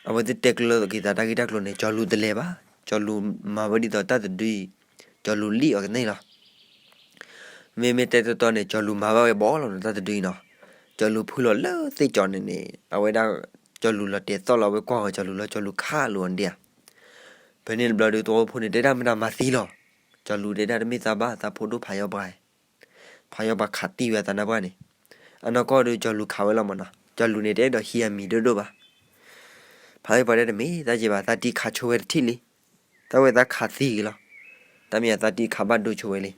အဝဲသ့ၣ်တဲကျၢၤက့ၤသးတၢ်ဂ့ၢ်တၢ်ကျိၤန့ၣ် ကၠီၤလူၤတလဲၤဘၣ်, ကၠီၤလူၤမၤဝဲဒ်သိးတၢ်တဒုအံၤ, ကၠီၤလူၤလံၣ်အီၤကန့ၢ်လီၤ. မ့မ့ၢ်တဲတီတီန့ၣ် ကၠီၤလူၤမၤဘၣ်ဝဲဘီလီၤနီၤ တၢ်တဒုအံၤနီၤ, ကၠီၤလူၤဖုလီၤလၢသ့ၣ်ကၠီၤန့ၣ်န့ၣ် အဝဲဒၣ် ကၠီၤလူၤလီၤတဲာ်သီၣ်လီၤဝဲကွၢ်ဃီၤကၠီၤလူၤလီၤ ကၠီၤလူၤခးလိာ်အီၤဒၣ်ဧါ. ဖဲန့ၣ်တဘျီဒီး သဝီဖိန့ၣ် တဲဒၣ်မတၤမၤသံလီၤ. ကၠီၤလူၤတဲဒၣ်တမ့ၢ်သးဘၣ် သးဖိဒိၣ်ဖးယီပှၤ ဖးယီပှၤခးတံၢ်ဝဲအသးနါပှၢ်န့ၣ်, အနီၢ်ကီၢ်ဒီးကၠီၤလူၤခးဝဲလီၤမၢ်နီၤ. ကၠီၤလူၤန့ၣ် တအဲၣ်ဒိးဟံးအမံၤဒိၣ်ဒိၣ်ဘၣ်. ဖးယီပှၤတဲတမ့ၢ်သးက့ဘၣ် သးတံၢ်ခးဆိဝဲတထံၣ်လံ. သးဝဲသးခးသံဂ့ၤလီၤ. တၢ်မ့ၢ်ယါသးတံၢ်ခးဘၣ်ဒိဆိဝဲလံ.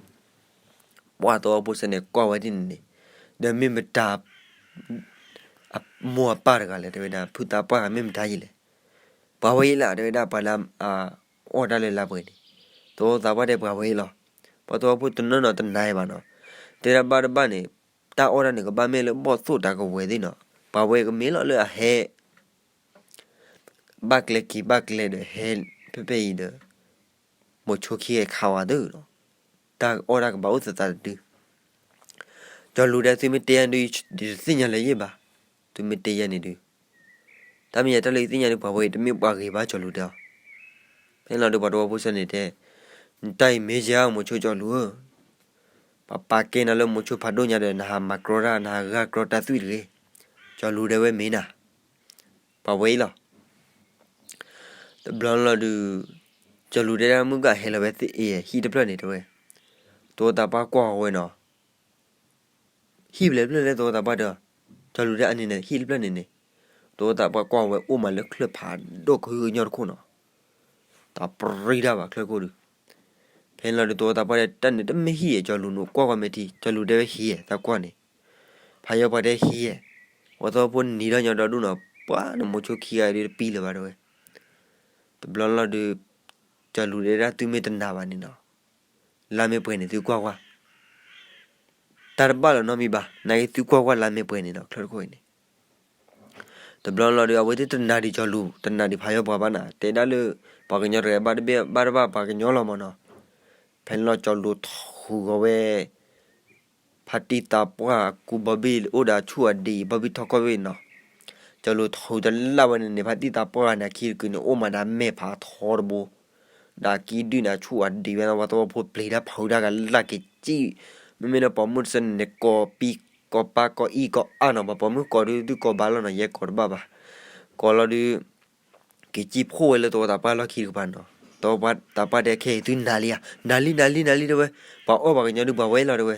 ပှၤသဝီဖိစ့ၢ်န့ၣ်ကွၢ်ဝဲဒ်န့ၣ်န့ၣ်, ဒီးမ့ၢ်မတၤ အမိၢ်အပၢ်တဂၤလဲၣ် တဲဝဲဒၣ် ဖုသးပှၢ်ဂၤမ့ၢ်မတၤယံၤလဲၣ်. ပှၤဝဲအံၤလီၤ တဲဝဲဒၣ် ပှၤလၢအအီၣ်တၢ်လၢလါပှဲၤန့ၣ်. သဝီသးပှၢ်တဲပှၤဝဲအံၤလီၤ. ပှၤသဝီဖိတနီၤနီၤတနာ်ဘၣ်နီၤ, တဲဒၣ်ဘၣ်တဘၣ်န့ၣ်, တၢ်အီၣ်တၢ်န့ၣ် ကဘၣ်မ့ၢ်လၢဘီၣ်သိၣ်တၢ်ကဝဲၤသ့ၣ်နီၤ, ပှၤဝဲကမ့ၢ်လီၤလၢအဟဲ ဘၣ်ကျဲက့ၤဘၣ်ကျဲဒီးဟဲ ဖဲဖဲအံၤဒီး မိၤဆိခံဂၤခးဝဲသ့ၣ်နီၤ, တၢ်အီၣ်တၢ်ကဘၣ်အိၣ်သသးတဒု. ကၠီၤလူၤဒဲး သုမ့ၢ်တဲယၤဒုး ယတသ့ၣ်ညါလၢၤယံၤဘၣ်, သုမ့ၢ်တဲယၤန့ၣ်ဒုး, တၢ်မ့ၢ်ယါတၢ်လၢယသ့ၣ်ညါဒုး ပှၤဝဲအံၤတမ့ၢ်ပှၤဂ့ၤဘၣ်ကၠီၤလူၤတဲအီၤ. ဖဲန့ၣ်လီၤဒုး ပှၤသဝီဖိစ့ၢ်န့ၣ်တဲ, နတၢ်အံၤမ့ၢ်ယၤ မိၤဆိကၠီၤလူၤဧၢ, ပပာ်ကဲနၤလၢမိၤဆိဖးဒိၣ်ညါဒီး နဟးမၤကြီတၢ် နဟးဂာ်ကြီတၢ်သွံၣ်တဂ့ၤ. ကၠီၤလူၤဒဲးဝဲမ့ၢ်နၤ, ပှၤဝဲအံၤလီၤ. တဘျီလီၤဒုး ကၠီၤလူၤတဲဒၣ်မုၢ်ဂၤဟဲလီၤဝဲသ့ၣ်အံၤ ဟံၣ်တဖျၢၣ်န့ၣ်တဲဝဲ, သဝီသးပှၢ်ကွၢ်ဝဲနီၤ, ဟံၣ်ဘျဲၣ်ဖျၢၣ်လဲၣ် သဝီသးပှၢ်တဲ, ကၠီၤလူၤဒဲးအန့ၣ်န့ၣ် ဟံၣ်တဖျၢၣ်န့ၣ်န့ၣ်, သဝီသးပှၢ်ကွၢ်ဝဲအိၣ်မးလၢချၢၣ်ဖးဒိၣ်ကဟုကညီၢ်တခိၣ်နီၤ, တၢ်ပြံတၢ်ဘၣ်ချၢၣ်ခိၣ်ဒုး. ဖဲန့ၣ်လီၤဒုး သဝီသးပှၢ်တဲ တၢ်န့ၣ်တမ့ၢ်ဟံၣ်ဧါ ကၠီၤလူၤန့ၣ်ကွၢ်ကွၢ်မဲာ်ထံ ကၠီၤလူၤတဲဝဲဟံၣ်ဧါ သးကွၢ်န့ၣ်, ဖးယီပှၤတဲဟံၣ်ဧါ. ပှၤသဝီဖိနံၤထီၣ်ညီဒီဒူၣ်နီၤ ပှၤန့ၣ်မိၤဆိခံဂၤဒုးတပံလၢၤဘၣ်တဲဝဲ. တဘျီလီၤဒုး ကၠီၤလူၤတဲဒၣ်သုမ့ၢ်တနာ်ဘၣ်န့ၣ်နီၤ, လါမ့ၢ်ပှဲၤန့ၣ်သုကွၢ်ကွၢ်, တၢ်တဘၣ်လီၤနီတမံၤဘၣ် နာ်က့သုကွၢ်ကွၢ်လါမ့ၢ်ပှဲၤန့ၣ်နီၤ ချၢၣ်တခိၣ်အံၤန့ၣ်. တဘျီလီၤဒုး အဝဲသ့ၣ်တနာ်ဒံးကၠီၤလူၤ တနာ်ဒံးဖးယီပှၤဘၣ်နၤ တဲဒၣ်လၢ ပှၤကညီတဂၤဘၣ်တဘၣ် ဘၣ်တဘၣ်ပှၤကညီလီၤမၢ်နီၤ. ဖဲန့ၣ်လီၤကၠီၤလူၤထုးဂီၤဝဲ ဖါတံၢ်သးပှၢ်ကူဘီဘံၣ်အိၣ်ဒီးဆူၣ်အဒံး ဘီဘံၣ်ထီၣ်ကီၢ်ဘံၣ်နီၤ, ကၠီၤလူၤထုးတလၢ်ဝဲန့ၣ်န့ၣ် ဖါတံၢ်သးပှၢ်န့ၣ် အခံတကုာ်န့ၣ် အိၣ်မးဒီးမဲာ်ဖးထီတဘိ ဒီးအကံဒုၣ်န့ၣ် အဆူၣ်အဒံးဝဲနီၤ ပှၤသဝီဖိပျံၤတၢ်ဖုးတၢ်ကလၢ်က့ၤစံၣ်, မ့မ့ၢ်လၢပိာ်မုၣ်တစဲးန့ၣ် ကိးပံကိးပၢ်ကိးအံၣ်ကိးအါနီၤ ပှၤပိာ်မုၣ်ကိးဒုးဒုးကိးဘၣ်လီၤနီၤ ယဲကိးတဘၣ်ဘၣ်, ကိးလီၤဒုး က့ၤစံၣ်ဖှိၣ်ဝဲလၢသဝီသးပှၢ်လီၢ်ခံတကပၤနီၤ, သဝီသးပှၢ်တဲခဲအံၤသုနာ်လံဧါ, နာ်လံ နာ်လံ နာ်လံတဲဝဲ, ပှၤအီၣ်ပှၤကညီဒုးပှၤဝဲလီၤတဲဝဲ.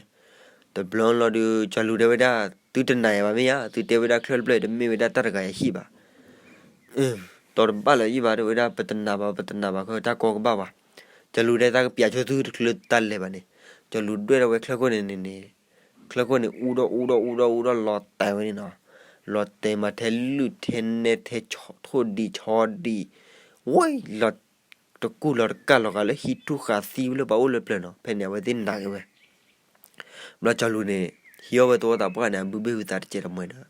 တဘျီလီၤဒုး ကၠီၤလူၤတဲဝဲဒၣ် သုတနာ်ယၤဘၣ်မ့ၢ်ဧါ, သုတဲဝဲဒၣ်ချၢၣ်တဖျၢၣ်အံၤ တမ့ၢ်ဝဲဒၣ်တၢ်တဂၤအဟံၣ်ဘၣ် တီတဘၣ်လၢၤယံၤဘၣ် တဲဝဲဒၣ် ပတနာ်ဘၣ် ပတနာ်ဘၣ် ခဲတၢ်ကီကဘၣ်ဘၣ်. ကၠီၤလူၤတဲသးကပျးဆိသုတချုးတၢ်လဲၤဘၣ်န့ၣ်, ကၠီၤလူၤဒွဲၣ်ထီၣ်ဝဲချၢၣ်ခိၣ်န့ၣ်န့ၣ်န့ၣ်, ချၢၣ်ခိၣ်န့ၣ်အူဒီးအူဒီးအူဒီးအူဒီးလီၤတဲာ်ဝဲန့ၣ်နီၤ, လီၤတဲာ်မးထဲလုၢ်ထဲနဲထဲထိၣ်ဒံးဆီဒံး, ဝဲလီၤတကူၣ်လီၤတကၢ်လီၤဂာ်လၢဟံၣ်ထူၣ်ဃာ်သံဝဲလၢပှၤအိၣ်လၢပျၢၤနီၤ, ဖဲန့ၣ် အဝဲသ့ၣ်နာ်က့ၤဝဲ ဘျီကၠီၤလူၤန့ၣ် ဟံးအီၣ်ဝဲသဝီသးပှၢ်န့ၣ် အဘုဘ့ၣ်ဟုသးတစဲးတမှဲဒီး,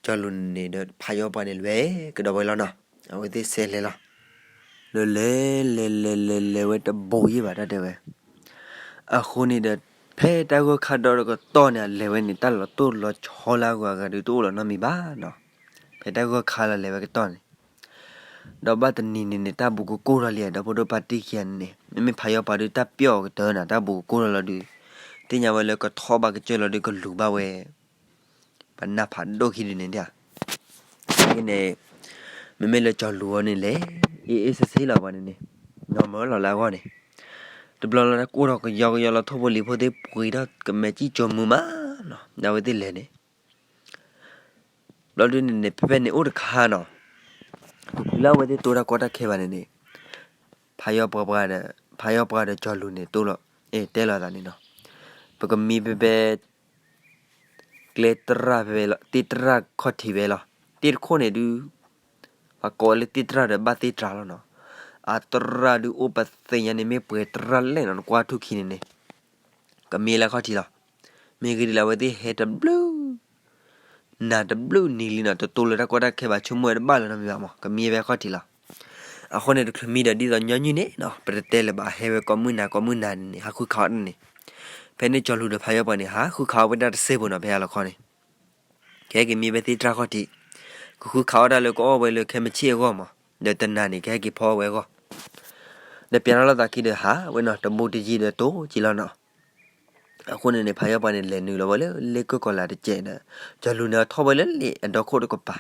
ကၠီၤလူၤန့ၣ်ဒီးဖးယီပှၤန့ၣ် လဲၤကဒီးဝဲလီၤနီၤ, အဝဲသ့ၣ်ဆဲးလဲၤလီၤ. ဒီးလဲၤလဲၤလဲၤလဲၤလဲၤဝဲတဘိယံၤဘၣ်တၢ်တဲဝဲ, အဃိန့ၣ်ဒီး ဖဲတၢ်ဂီၢ်ခါဒီတကတီၢ်န့ၣ် အလဲၤဝဲန့ၣ် တၢ်လီၤတိၢ်လီၤဆီလၢအဂၤဂၤဒုးတအိၣ်လီၤနီတမံၤဘၣ်နီၤ, ဖဲတၢ်ဂီၢ်ခါလီၤလဲၤဝဲကတီၢ်န့ၣ် ဒီးဘၣ်တနံၤန့ၣ်န့ၣ် တၢ်ဘူးကကိၢ်ထီၣ်လံ ဒီဖိဒိၣ်ပၢ်တံၢ်ခံဂၤန့ၣ်န့ၣ် မ့မ့ၢ်ဖးယီပှၤဒုးတၢ်ပျီၣ်အီၤကတၢၢ်နၤ တၢ်ဘူးကကိၢ်ထီၣ်လီၤဒုး, သ့ၣ်ညါဝဲလၢကထီၣ်ဘၣ်ကစၢၢ်လီၤဒုးကလူၤဘၣ်ဝဲ ပနၢ်ဖးဒိၣ်ခံဒုးန့ၣ်ဒၣ်, အန့ၣ် မ့မ့ၢ်လၢကၠီၤလူၤအီၤန့ၣ်လဲၣ် အ့ၣ်အ့ၣ်ဆ့ဆ့လီၤပှၤန့ၣ်န့ၣ်, ညီမၢလီၤလၢအဂီၢ်န့ၣ်, တဘျီလီၤတၢ်ကိၢ်ထီၣ်ကယီကယီလီၤထိၣ်ဖိလံၤဖိသ့ၣ်ပှ့ၤထီၣ်ကမဲာ်ကံၣ်ကၠိမုာ်မးနီၤ ဒီးအဝဲသ့ၣ်လဲၤန့ၣ် ဘျီဒုန့ၣ်န့ၣ် ဖဲဖဲန့ၣ်အိၣ်တခါနီၤ, တချုးလၢအဝဲသ့ၣ်တိၢ်တၢ်ကီတၢ်ခဲဘၣ်န့ၣ်န့ၣ်, ဖးယီပှၤဒီး ဖးယီပှၤဒီးကၠီၤလူၤန့ၣ်တိၢ်လီၤ, အ့ၣ်တဲလီၤသးန့ၣ်နီၤ, ပကမံဖဲဖဲ ကျဲတရၣ်ဖဲဖဲလီၤ တ့တရၣ်ခီၣ်ထံးဖဲလီၤ, တ့တခိၣ်န့ၣ်ဒုး ပှၤကိးဝဲလၢတ့တရၣ်ဒီးဘၣ်သ့တြၤလီၤနီၤ, အတရၣ်ဒုးအိၣ်ပသ့ၣ်ညါန့ၣ်မ့ၢ်ပှဲၤတရၣ်လဲၣ်နီၤ နကွၢ်ထူၣ်ခံန့ၣ်န့ၣ် ကမံလၢခီၣ်ထံးလီၤ, မ့ၢ်ဂ့ၢ်ဒ်လဲၣ် အဝဲသ့ၣ်ဟဲတဘျုး နၤတဘျုးနံၤလံနီၤ တတိၢ်လၢတၢ်ကီတၢ်ခဲဘၣ် ဆိကမိၣ်ဝဲတဘၣ်လၢၤနီတမံၤဘၣ်မး ကမံဝဲခီၣ်ထံးလီၤ. အဃိန့ၣ် တချုးမံဒီးဒ်သိးညီနုၢ်န့ၣ်နီၤ ပတတဲလၢၤဘၣ် ဟဲဝဲကိးမုၢ်နၤကိးမုၢ်နၤန့ၣ်န့ၣ် ဟးဃုခးအီၣ်တၢ်န့ၣ်, ဖဲန့ၣ်ကၠီၤလူၤဒီးဖးယီပှၤန့ၣ် ဟးဃုခးအီၣ်ဝဲဒၣ်တစဲးဖိနီၤ ဖဲအလီၢ်ခီန့ၣ် ကဟဲက့ၤမံဖဲသ့ၣ်တြၢ်ခီၣ်ထံး, ကဃုခးအီၣ်တၢ်လၢကအီၣ်ဝဲလၢခဲမုၢ်ဆ့ၣ်အဂီၢ်မး, ဒီးတနၤန့ၣ် ကဟဲက့ၤဖီအီၣ်ဝဲအဂီၢ်, ဒီးပျးထီၣ်လိာ်သးခံဒီးဟးဝဲနီၤ တဘူးတယံၤဒီးတိၢ်ကံလီၤနီၤ. အဃိန့ၣ်န့ၣ် ဖးယီပှၤန့ၣ် လဲၤနုာ်လီၤဝဲလၢလ့ကၢၢ်ကီၤလၤတစဲးဒီး ကၠီၤလူၤန့ၣ်ထီၣ်ဝဲလၢလ့အဒီခိၣ်တကပၤ,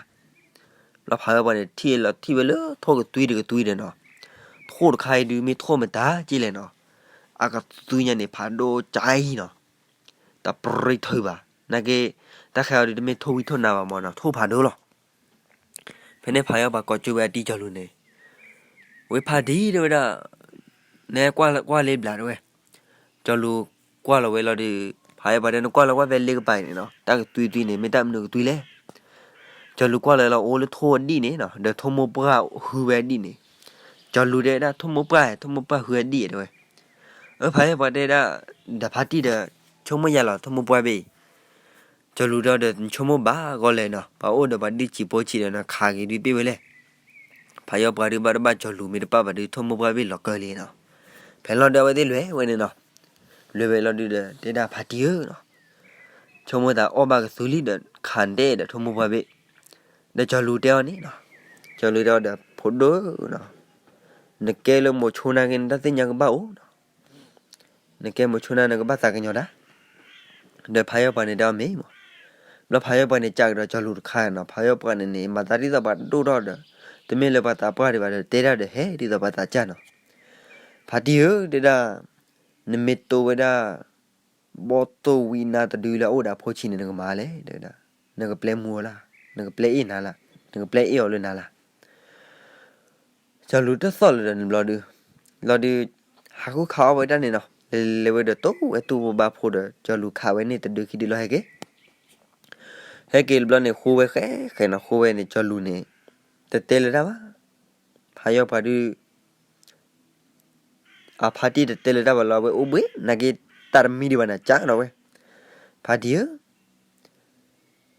ဘျီဖးယီပှၤန့ၣ်ထံၣ်လီၤထံၣ်ဝဲလၢထိၣ်ကသွံတကသွံဒီးနီၤ, ထိၣ်တခါအံၤဒုးမ့ၢ်ထိၣ်မတၤက့လဲၣ်နီၤ, အကသွံညါန့ၣ်ဖးဒိၣ်ကၠါအံၤနီၤ, တပြံထၢဘၣ်, နာ်က့ တၢ်ဃဲအီၤဒုးတမ့ၢ်ထိၣ်ဝံထိၣ်နါဘၣ်မၢ်နီၤ, ထိၣ်ဖးဒိၣ်လီၤ. ဖဲန့ၣ်ဖးယီပှၤကိးကၠိဝဲအတံၢ်ကၠီၤလူၤန့ၣ်, ဝဲဖးတံၢ်တဲဝဲဒၣ်, နကွၢ်လၢကွၢ်လ့ဘျးတဲဝဲ, ကၠီၤလူၤကွၢ်လီၤဝဲလီၤဒုး, ဖးယီပှၤတဲနကွၢ်လီၤကွၢ်ဖဲလ့ကပၤန့ၣ်နီၤ, တၢ်ကသွံသွံန့ၣ် မ့ၢ်တၢ်မနုၤကသွံလဲၣ်. ကၠီၤလူၤကွၢ်လီၤလီၤအိၣ်လၢထိၣ်အဒံၣ်န့ၣ်နီၤ, ဒီးထိၣ်မိၢ်ပှၢ်ဟုဝဲအဒံၣ်န့ၣ်, ကၠီၤလူၤတဲဒၣ်ထိၣ်မိၢ်ပှၢ် ထိၣ်မိၢ်ပှၢ်ဟုအဒံၣ်တဲဝဲ, အဖးယီပှၤတဲဒၣ်, ဒီးဖးတံၢ်ဒီး, ဆိကမိၣ်ယၤလီၤ ထိၣ်မိၢ်ပှၢ်ဘ့ၣ်အံၤ ကၠီၤလူၤဒီးဒီးနဆိကမိၣ်ဘၣ်ဂီၢ်လဲၣ်နီၤ, ပှၤအိၣ်ဒီးပှၤဒံၣ်ဆံးဖိဆံးဒီးနခးက့ၤဒုးပ့ၣ်ဝဲလဲၣ်. ဖးယီပှၤဒုးဘၣ်တဘၣ် ကၠီၤလူၤမ့ၢ်တပာ်ဘၣ်ဒုးထိၣ်မိၢ်ပှၢ်ဘ့ၣ်လီၤကၢလံနီၤ. ဖဲလီၤဒီးအဝဲသ့ၣ်လဲၤဝဲန့ၣ်နီၤ, လဲၤဝဲလီၤဒုးဒီးတဲဒၣ်ဖးတံၢ်ဧၢနီၤ, ဆိကမိၣ်သးအီၣ်ဘၣ်ကသူလံဒီးခးတဲဒီးထိၣ်မိၢ်ပှၢ်ဘ့ၣ်, ဒီးကၠီၤလူၤတဲအီၤန့ၣ်နီၤ, ကၠီၤလူၤတဲအီၤဒီးဖိဒိၣ်နီၤ, နကဲလၢမိၤဆိနါက့ နတၢ်သ့ၣ်ညါကဘၣ်အိၣ်နီၤ နကဲမိၤဆိနါနကဘၣ်သးကညီၤတၢ်, ဒီးဖးယီပှၤန့ၣ်တဲအီၤမ့ၢ်မး, ဘျီဖးယီပှၤန့ၣ်ကးကဒီးကၠီၤလူၤတခါနီၤ, ဖးယီပှၤန့ၣ်န့ၣ် မၤသးဒ်သိးပှၤဒိၣ်ထီၣ်ဒီး, တမ့ၢ်လၢပှၤသးပှၢ်ဒံးဘၣ်ဒီး တဲတၢ်ဒီးဟဲဒ်သိးပှၤသးစၢ်နီၤ. ဖးတံၢ်ဧၢ တဲဒၣ်, နမ့ၢ်တိဝဲဒၣ် ဘီၣ်သိၣ်ဝံနါတဒုလၢအအိၣ်ဒီးအဖိဆံးန့ၣ် နကမၤလဲၣ်တဲဝဲဒၣ်, နကပျဲမူအီၤလၢ, နကပျဲအ့ၣ်နၤလၢ, နကပျဲအ့ၣ်အီၤလၢနၤလၢ ကၠီၤလူၤတသီၣ်လၢၤဒီးန့ၣ်ဘျီဒုး, လီၤဒုး, ဟးဃုခးအီၣ်ဝဲဒၣ်န့ၣ်နီၤ, လဲၤလဲၤဝဲဒီးတိဝဲတူၢ်ဘိဘါဖိဒီး ကၠီၤလူၤခးဝဲန့ၣ်တဒုခံဒုလီၤဟဲက့ၤ, ဟဲက့ၤတဘျီန့ၣ် ဃိဝဲဃဲဃဲနီၤ, ဃိဝဲန့ၣ် ကၠီၤလူၤန့ၣ် တတဲလၢၤတၢ်ဘၣ်, ဖးယီပှၤဒုး အဖါတံၢ်တတဲလၢၤတၢ်ဘၣ်လီၤ, အဝဲအိၣ်ဘှံး နာ်က့ တၢ်တမံဒံးဘၣ်န့ၣ် ကးဒီးဝဲ, ဖါတံၢ်ဧၢ,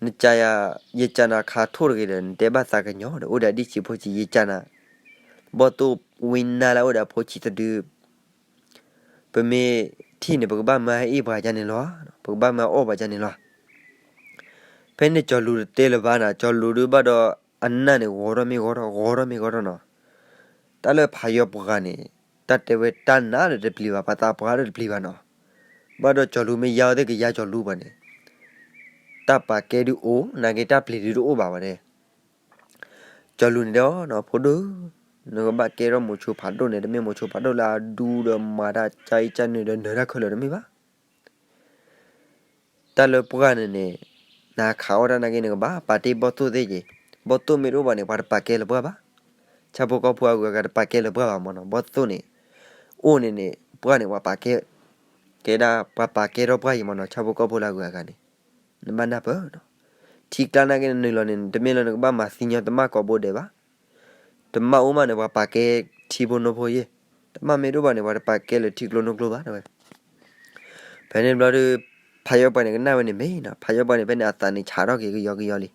နကးယၤ, ယကးနၤခးထိၣ်တဂ့ၤဒီး နတဲဘၣ်သးကညီၤဒီး အိၣ်ဒီးဒံၣ်ဆံးဖိဆံး ယကးနၤ, ဘီၣ်သိၣ်ဝံနါလၢအအိၣ်ဒီးအဖိဆံးတဒု ပမ့ၢ်ထံၣ်န့ၣ် ပကဘၣ်မၢအ့ၣ်ပှၤယါန့ၣ်လီၤ, ပကဘၣ်မၢအီၣ်ပှၤယါန့ၣ်လီၤ. ဖဲန့ၣ်ကၠီၤလူၤတတဲလၢၤဘၣ်နီၤ, ကၠီၤလူၤဒုးဘၣ်ဒီး အနၢ်န့ၣ် ဂီၤထီၣ်မ့ၢ်ဂီၤထီၣ် ဂီၤထီၣ်မ့ၢ်ဂီၤထီၣ်နီၤ, တၢ်လၢဖးယီပှၤန့ၣ် တၢ်တဲဝဲတၢ်နါဒီးတပျံၤဘၣ်, ပှၤသးပှၢ်ဒီးတပျံၤဘၣ်နီၤ, ဘၣ်ဒီးကၠီၤလူၤမ့ၢ်ယါအီၤသ့ၣ်ကယါကၠီၤလူၤပှၤန့ၣ်, တၢ်ပာ်ကဲဒုးအိၣ် နာ်က့တၢ်ပျံၤဒုးတအိၣ်ဘၣ်ဝဲဒၣ် ကၠီၤလူၤန့ၣ်တဲအီၤနီၤ, ဖိဒိၣ်, နကဘၣ်ကဲထီၣ်မိၤဆိဖးဒိၣ်န့ၣ် တမ့ၢ်မိၤဆိဖးဒိၣ်လၢအဒူဒီးမၤတၢ်ကၢအံၤကၢနုာ်ဒီးနၢၤတၢ်ခဲလၢာ်တမ့ၢ်ဘၣ်. တၢ်လၢပှၢ်န့ၣ်န့ၣ် နခးအီၣ်တၢ်နာ်က့ နကဘၣ်ပာ်တ့ၢ်ဘီၣ်သိၣ်သ့ၣ်က့ၤ, ဘီၣ်သိၣ်မ့ၢ်တအိၣ်ဘၣ်န့ၣ် ပှၤတပာ်ကဲလၢၤပှၢ်ဘၣ်. ဆၣ်ဖိကီၢ်ဖိအဂုၤအဂၤတပာ်ကဲလၢၤပှၢ်ဘၣ်မၢ်နီၤ, ဘီၣ်သိၣ်န့ၣ် အိၣ်န့ၣ်န့ၣ် ပှၢ်န့ၣ်ပှၤပာ်ကဲ, ကဲဒၣ်ပှၤပာ်ကဲထီၣ်ပှၢ်အံၤမၢ်နီၤ, ဆၣ်ဖိကီၢ်ဖိလၢအဂုၤအဂၤန့ၣ် နဘၣ်နၢ်ပၢၢ်နီၤ. ထံကျါနာ်က့နနုာ်လီၤန့ၣ် တမ့ၢ်လၢနကဘၣ်မၤသံညီတမၣ်ကိးဘိဒဲးဘၣ်. တမၣ်အိၣ်မးန့ၣ် ပှၤပာ်ကဲထံဖိနိဖိယ့ၢ်, တမၣ်မ့ၢ်တအိၣ်ဘၣ်န့ၣ် ပှၤတပာ်ကဲလၢထံကျိနိကျိဘၣ် တဲဝဲ. ဖဲန့ၣ်တဘျီဒီး ဖးယီပှၤန့ၣ်ကနၣ်ဝဲန့ၣ်မ့ၢ်နီၤ, ဖးယီပှၤန့ၣ် ဖဲန့ၣ်အသးန့ၣ်ဆးထီၣ်က့ၤကယီကယီလံ.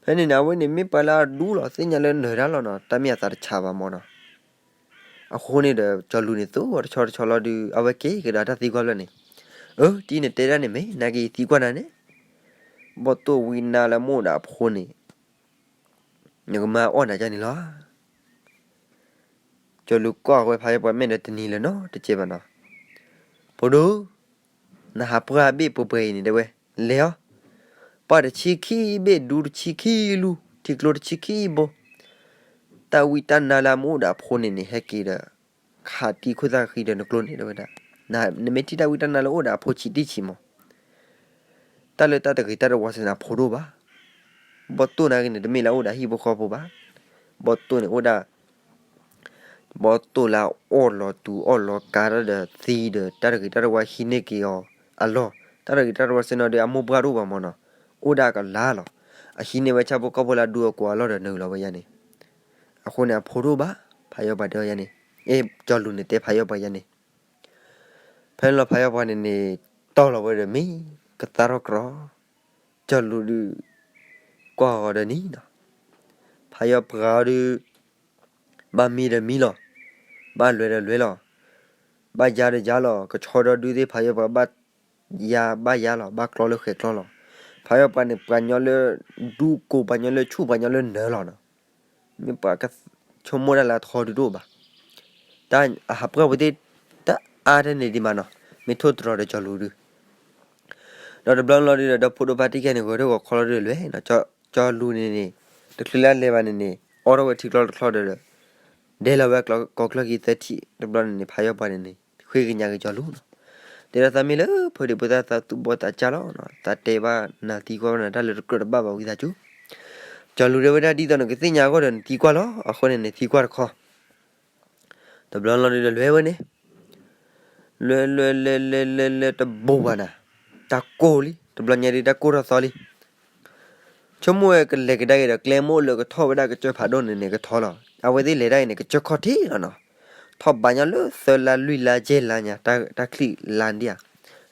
ဖဲန့ၣ်န့ၣ် အဝဲန့ၣ်မ့ၢ်ပှၤလၢအဒူလီၤ, သ့ၣ်ညါလၢနၢၤတၢ်လီၤနီၤ, တၢ်မ့ၢ်အသးတဆးဘၣ်မၢ်နီၤ. အဃိန့ၣ်ဒီး ကၠီၤလူၤန့ၣ် သူၣ်အီၤတဆီတဆီလီၤဒုး အဝဲက့ၤကဒါတၢ်သံကွၢ်ဖျၢၣ်န့ၣ်, အၢ တံၤနတဲဒၣ်န့ၣ်မ့ၢ် နာ်က့ယသံကွၢ်နၤန့ၣ်, ဘီၣ်သိၣ်ဝံနါလၢမ့ၢ်အိၣ်ဒီးအဖိန့ၣ် နကမၤအီၣ်နၤဒ်န့ၣ်လီၤ. ကၠီၤလူၤကွၢ်ဝဲဖးယီပှၤမဲာ်ဒီးတနံၤလၢၤနီတစဲးဘၣ်နီၤ, ဖိဒိၣ်, နဟးပှၢ်ဘ့ၣ်ပှဲၤပှဲၤအံၤန့ၣ်တဲဝဲ, လဲၤအီၤ, ပှၢ်တဆံခံဘ့ၣ် ဒူတဆံခံလူ, ထံကျိတဆံခံဘိ, တၢ်ဝံတၢ်နါလၢအမ့ၢ်အိၣ်ဒီးအဖိန့ၣ်န့ၣ် ဟဲက့ၤဒီး ခးတံၤခိၣ်သၣ်ဃံဒီးနကျိန့ၣ်တဲဝဲဒၣ်, နမ့ၢ်ထံၣ်တၢ်ဝံတၢ်နါလၢအိၣ်ဒီးအဖိဆံးတံၢ်ဆံးမး တၢ်လၢတၢ်တဂ့ၤတၢ်တဝါစ့ၢ်န့ၣ် အဖိတအိၣ်ဘၣ်. ဘီၣ်သိၣ်နာ်က့န့ၣ် တမ့ၢ်လၢအအိၣ်ဒီးအဟံၣ်ဖိဃီဖိဘၣ်. ဘီၣ်သိၣ်န့ၣ်အိၣ်ဒၣ်, ဘီၣ်သိၣ်လၢအအီၣ်လီၤတူာ်အီၣ်လီၤကါတၢ်ဒီးသံဒီး တၢ်တဂ့ၤတၢ်တဝါဟံးန့ၢ်က့ၤအီၤအလီၢ်, တၢ်တဂ့ၤတၢ်တဝါစ့ၢ်နီၤဒီး အမိၢ်ပှၢ်တအိၣ်ဘၣ်မၢ်နီၤ, အိၣ်ဒၣ်ကလါလီၤ. အဟံးန့ၢ်ဝဲဆၣ်ဖိကီၢ်ဖိလၢအဒူအကိးအလီၢ်ဒီးနုာ်လီၤဝဲယါန့ၣ်, အဃိန့ၣ် အဖိတအိၣ်ဘၣ်. ဖးယီပှၤတဲအီၤယါန့ၣ်, အ့ၣ် ကၠီၤလူၤန့ၣ်တဲဖးယီပှၤယါန့ၣ် ဖဲန့ၣ်လီၤ ဖးယီပှၤန့ၣ်န့ၣ် တီၢ်လီၤဝဲဒီးမံ, ကသါထီၣ်ကြီ, ကၠီၤလူၤဒုး ကွၢ်ဃီၤဒီးနံၤနီၤ, ဖးယီပှၤအီၤဒုး ဘၣ်မံဒီးမံလီၤ, ဘၣ်လွဲၤဒီးလွဲၤလီၤ, ဘၣ်ယါဒီးယါလီၤ, ကဆီဒီဒုသ့ၣ် ဖးယီပှၤဘၣ်ယါ ဘၣ်ယါလီၤ, ဘၣ်ကျီလၢဃဲၤကျီလီၤ. ဖးယီပှၤန့ၣ် ပှၤညီလၢ ဒူကိး ပှၤညီလၢဆူၣ် ပှၤညီလၢနၢၤလီၤနီၤ. မ့ၢ်ပှၤကဆိကမိၣ်တၢ်လၢအထီဒုးတအိၣ်ဘၣ်. တၢ်အဟးပှၢ်ဝဲသ့ၣ် တအါတန့ၢ်ဒံးမးနီၤ, မ့ၢ်ထိၣ်သတြီၤဒီးကၠီၤလူၤဒုး ဒီးတဘျီလီၤဒုးဒီး ဒီဖိဒိၣ်ဖါတံၢ်ခဲန့ၣ် ဂဲၤထီၣ်ဂီၤခီလီၤဒုးလွဲၤနီၤ, ကၠီၤလူၤန့ၣ်န့ၣ် တချုးလၢအလဲၤဘၣ်န့ၣ်န့ၣ် အိးထီၣ်ဝဲထံကျိတချီဒီး ဒဲလီၤဝဲကိးကျီၢ်ခံသၢထံၣ်တဘျီန့ၣ်န့ၣ် ဖးယီၤပှၤန့ၣ်န့ၣ် ဃ့ကညးက့ၤကၠီၤလူၤနီၤ. တဲဒီးသးမ့ၢ်လၢ ဖိဒံဖိသၣ်သးသူၣ်ဘီၣ်သးစၢ်လီၤ. သးတဲဘၣ်နၤသံကွၢ်ဘၣ်နၤတၢ်လၢတကြၢးတဘၣ်ဘၣ်ဝံသးစူၤ. ကၠီၤလူၤတဲဝဲဒၣ်ဒ်သိးနကသ့ၣ်ညါအဂီၢ်ဒီးနသံကွၢ်လီၤ. အဃိန့ၣ်န့ၣ်သံကွၢ်တခီ တဘျီလီၤဒုးဒီးလဲၤဝဲန့ၣ် လဲၤလဲၤလဲၤလဲၤလဲၤလဲၤတဘိးဘၣ်နၤ, တၢ်ကိၢ်လံ တဘျီညါဒုးတၢ်ကိၢ်ထီၣ်သီလံ. ဆိကမိၣ်ဝဲကလဲၤကဒါက့ၤဒီးကျဲမိၢ်လၢကထီၣ်ဝဲဒၣ်ကစၢၢ်ဖးဒိၣ်န့ၣ်န့ၣ် ကထီလီၤ. အဝဲသ့ၣ်လဲၤဒၣ်အံၤန့ၣ် ကစၢၢ်ခီၣ်ထံးလီၤနီၤ. ထီၣ်ဘးညီလၢသၢလါလွံၢ်လါယဲၢ်လါညါ တၢ်ချံၣ်လါဒံဧါ,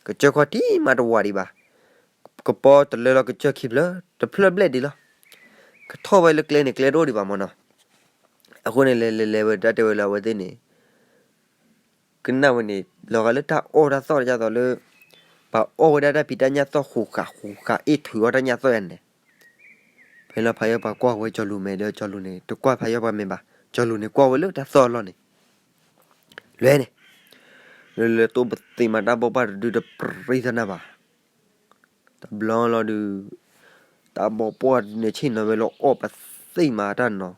ကစၢၢ်ခီၣ်ထံးမးတဝးဒံးဘၣ်. ကပီၤတလၢလီၤကစၢၢ်ခံဖျၢၣ် တဖျၢၣ်ဘျဲၣ်ဒံးလီၤ. ကထီၣ်ဝဲလၢကျဲန့ၣ် ကျဲတအိၣ်ဒံးဘၣ်မၢ်နီၤ. အဃိန့ၣ် လဲၤလဲၤလဲၤဝဲဒၣ်တဲဝဲလၢအဝဲသ့ၣ်န့ၣ် ကနၣ်ဝဲန့ၣ် လီၤဂာ်လၢတၢ်အီၣ်တၢ်သီၣ်တၢ်သိးလၢ ပှၤအီၣ်ဝဲဒၣ်တၢ်ဖံးတၢ်ညၣ်သီၣ်ဃူးဃာ်ဃူးဃာ် အ့ၣ်ထုးအီၣ်တၢ်ညၣ်သီၣ်ယါန့ၣ်. ဖဲလီၤဖးယီၤပှၤကွၢ်ဝဲကၠီၤလူၤမဲာ်ဒီး ကၠီၤလူၤန့ၣ် တကွၢ်ဖးယီၤပှၤမဲာ်ဘၣ်. ကၠီၤလူၤန့ၣ်ကွၢ်ဝဲလၢတၢ်သီၣ်အလီၢ်န့ၣ် လဲၤန့ၣ် လဲၤလဲၤတိၢ်ပသံးမးတၢ်ဘီၣ်ပှၢ်တဒု တပြံသနၢ်ဘၣ်. တဘျီလီၤဒုး တၢ်ဘီၣ်ပှၢ်တဒုန့ၣ် ဆ့ၣ်နီၤဝဲလၢအီၣ်ပသံးမးတၢ်နီၤ,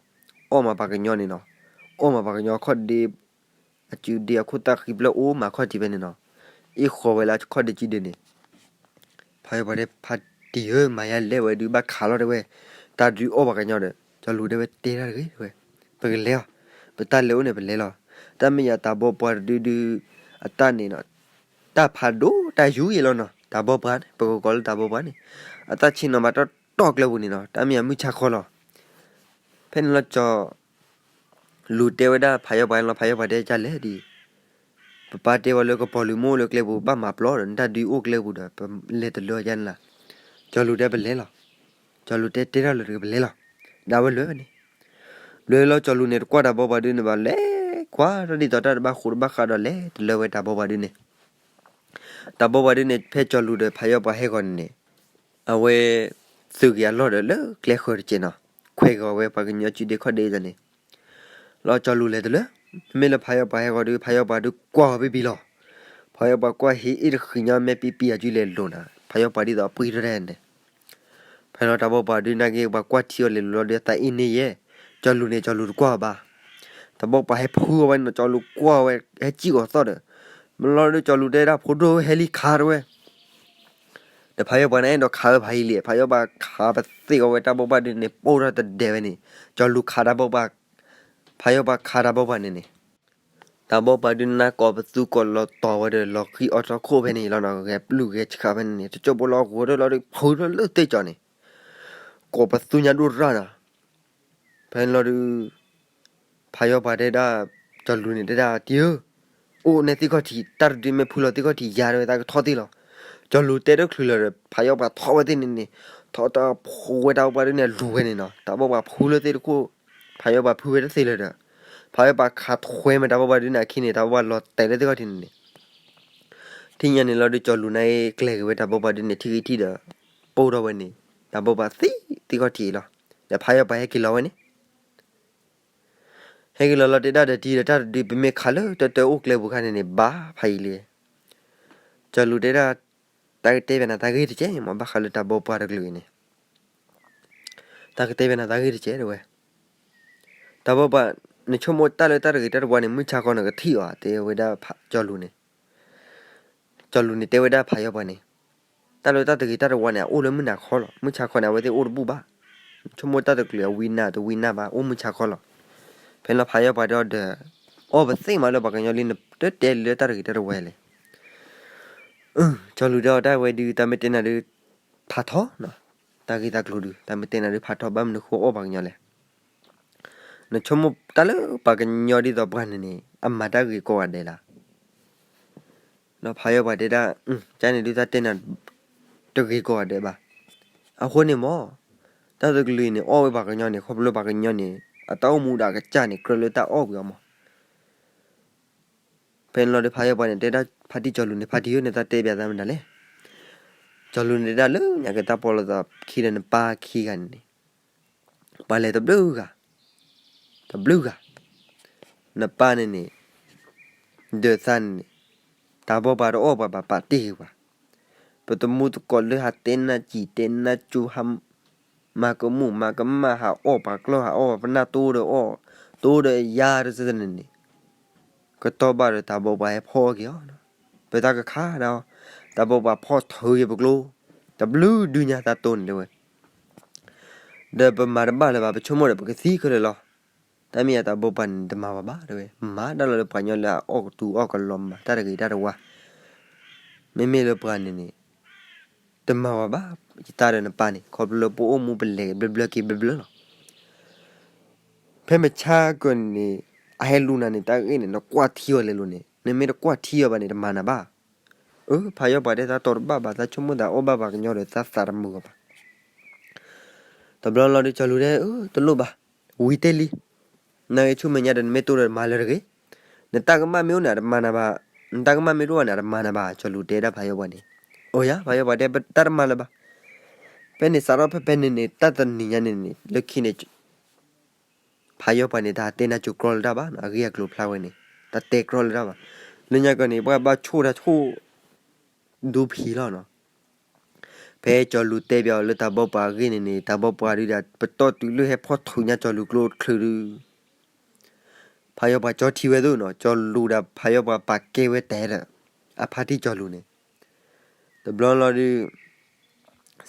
အီၣ်မးပှၤကညီန့ၣ်နီၤ, အီၣ်မးပှၤကညီခီၣ်ဒ့ အစုဒ့အခိၣ်သၣ်ဃံဖျၢၣ်အိၣ်မးခီၣ်ထံးဖဲန့ၣ်နီၤ, အ့ၣ်ဃီၤဝဲလၢခီၣ်ဒ့စုဒ့န့ၣ်. ဖးယီၤပှၤတဲ ဖးတံၢ်ဧၢ မၤယါလဲၣ်ဝဲဒုး ဘၣ်ခးလီၤတဲဝဲ, တၢ်ဒုးအီၣ်ပှၤကညီဒီး ကၠီၤလူၤတဲဝဲတဲတၢ်တဂ့ၤတဲဝဲ, ပကလဲၤအီၤ, ပတၢ်လဲၤအိၣ်န့ၣ် ပလဲၤလီၤ. တၢ်မ့ၢ်ယၤတၢ်ဘီၣ်ပှၢ်တဒုဒု အတၢ်န့ၣ်နီၤ, တၢ်ဖးဒိၣ်တၢ်ယူၤယဲလီၤနီၤ တၢ်ဘီၣ်ပှၢ်န့ၣ် ပကကိးလၢတၢ်ဘီၣ်ပှၢ်န့ၣ်, အတၢ်ဆ့ၣ်နီၤမးတီတီကျဲပူၤန့ၣ်နီၤ တၢ်မ့ၢ်ယၤမုၢ်ဆါခီလီၤ. ဖဲန့ၣ်လီၤကၠီၤလူၤတဲဝဲဒၣ်ဖးယီၤပှၤန့ၣ်လီၤ, ဖးယီၤပှၤတဲကၢ်လဲၣ်ဒ်အံၤ, ပပၢ်တဲဝဲလၢကပီၤလုာ်မ့ၢ်အိၣ်လၢကျဲပူၤ ဘၣ်မၤပျီဒီး နတၢ်ဒုးအိၣ်ကျဲပူၤဒီး ပလဲၤတလၢယါန့ၣ်လီၤ. ကၠီၤလူၤတဲပလဲၤလီၤ. ကၠီၤလူၤတဲတဲထီၣ်လၢၤတဂ့ၤ ပလဲၤလီၤ. ဒၣ်ဝဲလဲၤဝဲန့ၣ် လဲၤလီၤကၠီၤလူၤန့ၣ် တကွၢ်တၢ်ဘီၣ်ပှၢ်ဒုန့ၣ်ဘၣ် လဲၤကွၢ်ထီၣ်ဒ်သိးတၢ်တဘၣ်ဃိတဘၣ်ဃးဒီး လဲၤတလၢဝဲတၢ်ဘီၣ်ပှၢ်ဒုန့ၣ်. တၢ်ဘီၣ်ပှၢ်ဒုန့ၣ် ဖဲကၠီၤလူၤဒီးဖးယီၤပှၤဟဲဂီၤန့ၣ်န့ၣ် အဝဲ သုးက့ၤအလီၢ်ဒီးလၢကျဲဃၢၤတကဲးနီၤ, ခွဲးဂီၤဝဲပှၤကညီစုဒ့ခီၣ်ဒ့အံၤန့ၣ် လီၤကၠီၤလူၤလဲၤတလၢ, မ့ၢ်လၢဖးယီၤပှၤဟဲဂီၤဒု ဖးယီၤပှၤဒုကွၢ်ဝဲပံပံလီၤ. ဖးယီၤပှၤကွၢ်ဟံးအ့ၣ်တဃံးညီ မ့ၢ်ပံပံအစုလဲၤလိၤနၤ, ဖးယီၤပှၤဒ်သိးအပှံၢ်ထီၣ်တၢ်န့ၣ်. ဖဲလီၤတၢ်ဘီၣ်ပှၢ်ဒုနာ်က့ ပှၤကွၢ်ထံအီၤလဲၤလိၤလီၤဒီး သးအ့ၣ်န့ၢ်ယဲ, ကၠီၤလူၤန့ၣ် ကၠီၤလူၤတကွၢ်အီၤဘၣ်. တၢ်ဘီၣ်ပှၢ်ဟဲဖုအီၤဝဲန့ၣ်နီၤ, ကၠီၤလူၤကွၢ်ဝဲ ဟဲစံၣ်ကီၤသီၣ်ဒီး မ့ၢ်လီၤဒုးကၠီၤလူၤတဲဒၣ်ဖိဒိၣ်ဟဲလံခးတဝဲ ဒီးဖးယီၤပှၤန့ၣ်အဲၣ်ဒိးခးဝဲဖးယံၤလံ, ဖးယီၤပှၤခးပသ့ၣ်အီၤဝဲတၢ်ဘီၣ်ပှၢ်ဒုန့ၣ် ပိၢ်ထီၣ်တဒဲးဝဲန့ၣ်, ကၠီၤလူၤခးတၢ်ဘီၣ်ပှၢ်, ဖးယီၤပှၤခးတၢ်ဘီၣ်ပှၢ်န့ၣ်န့ၣ်, တၢ်ဘီၣ်ပှၢ်ဒုနၢ်ကိးပသူကိးလီၤတီၤဝဲဒီး လီၤဃံအီထီၣ်ခိၣ်ဖဲန့ၣ်လီၤနီၤ, ဂဲၤပျုၢ်ဂဲၤဆှးဖဲန့ၣ်န့ၣ် တစိၢ်ဖိလီၤဂီၤထီၣ်လီၤဒီး ဖုထီၣ်လၢသ့ၣ်ကၠီၤန့ၣ်, ကိးပသူညါဒိၣ်ရၣ်နီၤ. ဖဲန့ၣ်လီၤဒုး ဖးယီၤပှၤတဲဒၣ် ကၠီၤလူၤန့ၣ်တဲဒၣ် တံၢ်ဧၢ, အိၣ်နဲသ့ၣ်ခီၣ်ထံး တၢ်တဒုမ့ၢ်ဖုလီၤသ့ၣ်ခီၣ်ထံးယၤတဝဲ သးကထီၣ်သ့ၣ်လီၤ. ကၠီၤလူၤတဲတချုးလၢၤဒီး ဖးယီၤပှၤထီၣ်ဝဲသ့ၣ်န့ၣ်န့ၣ်, ထီၣ်တၢ်ဖိဝဲတၢ်ဘီၣ်ပှၢ်ဒုန့ၣ် အလူၤဝဲန့ၣ်နီၤ, တၢ်ဘီၣ်ပှၢ်ဖုလၢသ့ၣ်တခိၣ်, ဖးယီၤပှၤဖုဝဲတသ့လၢၤဒီး ဖးယီၤပှၤခးထွဲမးတၢ်ဘီၣ်ပှၢ်ဒုန့ၣ်အခံန့ၣ် တၢ်ဘီၣ်ပှၢ်လီၤတဲာ်လၢသ့ၣ်ခီၣ်ထံးန့ၣ်န့ၣ် ထံၣ်ညါန့ၣ်လီၤဒုး ကၠီၤလူၤန့ၣ်ကျဲၤက့ၤဝဲတၢ်ဘီၣ်ပှၢ်ဒုန့ၣ် ထံၣ်ဂံၢ်ထံၣ်ဒီး ပိၢ်ထီၣ်ဝဲန့ၣ် တၢ်ဘီၣ်ပှၢ်သံသ့ၣ်ခီၣ်ထံးလီၤ. ဒီးဖးယီၤပှၤဟဲက့ၤလီၤဝဲန့ၣ် ဟဲက့ၤလီၤလီၤတဲဒၣ်ဒီးတံၢ်ဒီး တၢ်တဒုပမ့ၢ်ခးလၢတၢတၢအိၣ်ကျဲပူၤခါန့ၣ်န့ၣ် ဘၣ်ဖးယံၤလံ. ကၠီၤလူၤတဲဒၣ် တၢ်ကတဲဘၣ်နၤတၢ်ဂ့ၢ်တကဲမး ဘၣ်ဃးလၢတၢ်ဘီၣ်ပှၢ်တကလုာ်အံၤန့ၣ် တၢ်ကတဲဘၣ်နၤတၢ်ဂ့ၢ်တကဲတဲဝဲ, တၢ်ဘီၣ်ပှၢ် နဆိကမိၣ်တၢ်လၢတၢ်တဂ့ၤတၢ်တဝါန့ၣ် မုၢ်ဆါခီနကထံၣ်အီၤ တဲဝဲဒၣ်ကၠီၤလူၤန့ၣ်. ကၠီၤလူၤန့ၣ်တဲဝဲဒၣ်ဖးယီၤပှၤန့ၣ်, တၢ်လၢတၢ်တဂ့ၤတၢ်တဝါန့ၣ် အအိၣ်လၢမုၢ်နၤခီလီၤ. မုၢ်ဆါခီန့ၣ် အဝဲသ့ၣ်အိၣ်တဘူၣ်ဘၣ်. ဆိကမိၣ်တၢ်တကလုာ်အဝံနၤတဝံနၤဘၣ် အိၣ်မုၢ်ဆါခီလီၤ. ဖဲလီၤဖးယီၤပှၤတဲအီၤဒီး အီၣ်ပသ့ၣ်မးလၢပှၤကညီလံ နတတဲလၢတၢ်တဂ့ၤတၢ်တဝါလဲၣ်. ကၠီၤလူၤတဲအီၤတၢ်ဝဲဒုး တၢ်မ့ၢ်တဲနၤဒုး ဖးထီနီၤ, တၢ်ဂ့ၢ်တၢ်ကျိၤဒုး တၢ်မ့ၢ်တဲနၤဒုးဖးထီ ဘၣ်မနုၤဃိအီၣ်ပှၤကညီလဲၣ်. နဆိကမိၣ်တၢ်လၢပှၤကညီဒ်သိးပှၤန့ၣ်န့ၣ် အမၤတၢ်ဂ့ၤကိးဂၤဒဲးလၢ်. ဒီးဖးယီၤပှၤတဲဒၣ် ကန့ၣ်ဒုးတၢ်တဲနၤ တဂ့ၤကိးဂၤဒဲးဘၣ်. အဃိန့ၣ်မ့ၢ် တၢ်တကလုာ်အံၤန့ၣ် အီၣ်ဝဲပှၤကညီန့ၣ် ခီဖျိပှၤကညီန့ၣ် အတၢ်အိၣ်မူဒီးအကစၢ်န့ၣ် ကြၢးလၢတၢ်အီၣ်ကွံာ်အီၤမး. ဖဲန့ၣ်လီၤဒီးဖးယီၤပှၤန့ၣ် တဲဒၣ်ဖါတံၢ်ကၠီၤလူၤန့ၣ် ဖါတံၢ်ဧၢ နတၢ်တဲဘၣ်သးမနုၤလဲၣ်. ကၠီၤလူၤန့ၣ်တဲဒၣ်လၢညါက့ၤတၢ်ပီးလီၤသးခံဒီးနပၢ်ခံဂၤန့ၣ်န့ၣ် ပှၤလဲၤတဘျုးဂၤ, တဘျုးဂၤ, နပၢ်န့ၣ်န့ၣ် ဒၢးသးန့ၣ်န့ၣ် တၢ်ဘီၣ်ပှၤတအီၣ်ပှၤဘၣ် ပာ်တ့ၢ်ဂ့ၤပှၤ, ပတမူသကိးလၢဟးတဲနၢ်စံၣ်တဲနၢ်ကၠိဟး မၤကမူၣ်မၤကမၣ် ဟးအီၣ်ပှၤကျီၢ် ဟးအီၣ်ပှၤပနၢ် တိဒီးအီၣ် တိဒီးယါတစဲန့ၣ်န့ၣ် ကတီၢ်ဘၣ်ဒီးတၢ်ဘိးပှၤဟဲဖီၣ်အီၣ်က့ၤအီၤ, ပတၢ်ကခါဒၣ်အီၤ, တၢ်ဘိးပှၤဖီၣ်ထုးက့ၤပကျိ, တဘျုးဒုညါသးတိၢ်န့ၣ်တဲဝဲ, ဒီးပမၤတဘၣ်လၢၤဘၣ် ပဆိကမိၣ်ဒီးပကသံခဲလၢာ်လီၤ. တၢ်မ့ၢ်ယၤတၢ်ဘိးပှၤန့ၣ် တမၤဝဲဘၣ်တဲဝဲ, မၤတၢ်လီၤလၢပှၤကညီလၢအအီၣ်ကသူအီၣ်ကလီၤ မၤတၢ်တဂ့ၤတၢ်တဝါ, မ့မ့ၢ်လၢပှၤန့ၣ်န့ၣ် တမၤဝဲဘၣ်, ယတၢ်ဒီးနပၢ်န့ၣ် ခီဖျိလၢပအိၣ်မူပလဲၤဘျၢဘျၢက့ၤဘျၢဘျၢလီၤ. ဖဲမုၢ်ဆါကၢန့ၣ်န့ၣ် အဟဲလူၤနၤန့ၣ် တၢ်ဂ့ၢ်န့ၣ် နကွၢ်ထံအီၤလဲၤလိၤန့ၣ် နမ့ၢ်တကွၢ်ထံအီၤဘၣ်န့ၣ် တမၤနၤဘၣ်. အၢ ဖးယီၢ်ပှၤတဲ သးတီၤတဘၣ်ဘၣ် သးဆိကမိၣ်သးအီၣ်ဘၣ်ပှၤကညီဒီး သးသးတမုာ်အီၤဘၣ်. တဘျီလီၤဒုး ကၠီၤလူၤတဲ အၢ တလိၣ်ဘၣ်, ဝံၤတဲလံ, နဂ့ၤဆူမဲာ်ညါဒီး နမ့ၢ်တိၢ်ဒီးမၤလၢတဂ့ၤ, နတၢ်ကမၣ်မ့ၢ်အိၣ်န့ၣ် အတမၤနၤဘၣ်, နတၢ်ကမၣ်မ့ၢ်တအိၣ်ဘၣ်န့ၣ် အတမၤနၤဘၣ်. ကၠီၤလူၤတဲဒၣ်ဖးယီၢ်ပှၤန့ၣ်, အိၣ်ယၤ ဖးယီၢ်ပှၤတဲ တၢ်တမၤလၢၤဘၣ်. ဖဲန့ၣ်စးထီၣ်ဖဲဖဲန့ၣ်န့ၣ် တၢ်တနံၤညါန့ၣ်န့ၣ် လၢခံန့ၣ် ဖးယီၢ်ပှၤန့ၣ် တၢ်တဲနၢ်ကၠိၤကြီလၢတၢ်ဘၣ်နီၤ, အဂ့ၢ်အကျိၤဖျါဝဲန့ၣ် တၢ်တဲကြီလၢတၢ်ဘၣ်. လၢညါကီန့ၣ် ပှၤဘၣ်ဆိၣ်တၢ်ဆိၣ် ဒူဖံးလီၤနီၤ. ဖဲကၠီၤလူၤတဲပၠးအီၤလၢတၢ်ဘိးပှၤအဂ့ၢ်န့ၣ်န့ၣ် တၢ်ဘိးပှၤဒုးဒီး ပတီၢ်တုၤလၢဟဲဖီၣ်ထုးညါကၠီၤလူၤကျိတချုးဒုး ဖးယီၢ်ပှၤကၠီထံဝဲသိးနီၤ, ကၠီၤလူၤဒီးဖးယီၢ်ပှၤပာ်ကဲဝဲတဲဒီး အဖါတံၢ်ကၠီၤလူၤန့ၣ် တဘျီလီၤဒုး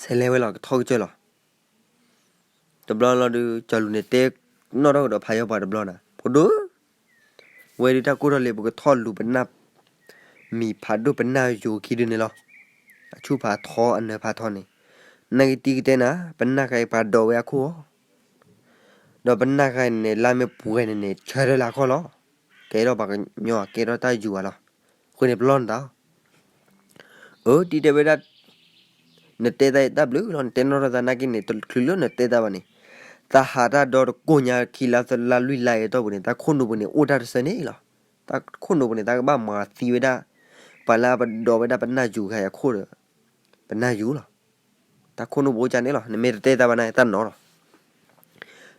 ဆဲးလဲၤဝဲလီၤ ကထီၣ်ကစၢၢ်လီၤ. တဘျီလီၤဒုး ကၠီၤလူၤန့ၣ်တဲနီၣ်ထီၣ်ကဒီးဖးယီၢ်ပှၤတဘျီနီၤ, ဖိဒိၣ်ဧၢ, ဝဲဒုးတၢ်ကိၢ်ထီၣ်လံ ပကထီၣ်လူၤပနၢ် မံၤဖးဒိၣ်ပနၢ်ယိၤခံဒုန့ၣ်လီၤ. အဆူၣ်ဖးထီအနၢၤဖးထီန့ၣ်, နက့ၤတံၤကတဲနၤ ပနၢ်ဃါအံၤပှၤဒိးဝဲအခိၣ်ဧါ ဒီးပနၢ်ဃါအံၤန့ၣ် လါမ့ၢ်ပှဲၤန့ၣ်န့ၣ် ဆၢထၢၣ်လၢအခိၣ်လီၤ. ကဲထီၣ်ပှၤကညီ ကဲထီၣ်တၢ်ယူၤဧါလီၤ. အဃိန့ၣ်ပလီၢ်နသး အၢ တံၤတဲဝဲဒၣ် နတဲသးအံၤတၢ်ဘျုးလီၤ, နတဲနီၣ်ထီၣ်သးနာ်က့န့ၣ် တချုးလၢနတဲသးဘၣ်န့ၣ်, သးဟးတၢ်ဒီတကိၢ်ညါခံလါသၢလါလွံၢ်လါအံၤအတီၢ်ပူၤန့ၣ် တၢ်ခိၣ်နူာ်ပူၤန့ၣ် အိၣ်တၢ်တဆၢန့ၣ်လီၤ. တၢ်ခိၣ်နူာ်ပူၤန့ၣ် တၢ်ကဘၣ်မၤသံဝဲဒၣ် ပှၤလၢအပဒိးဝဲဒၣ်ပနၢ်ယူၤခါအံၤအခိၣ်ဒီး ပနၢ်ယူၤလီၤ. တၢ်ခိၣ်နူာ်ပူၤအိၣ်ကန့ၣ်လီၤ, နမ့ၢ်တတဲသးဘၣ်နာ်က့ တၢ်နီၤလီၤ.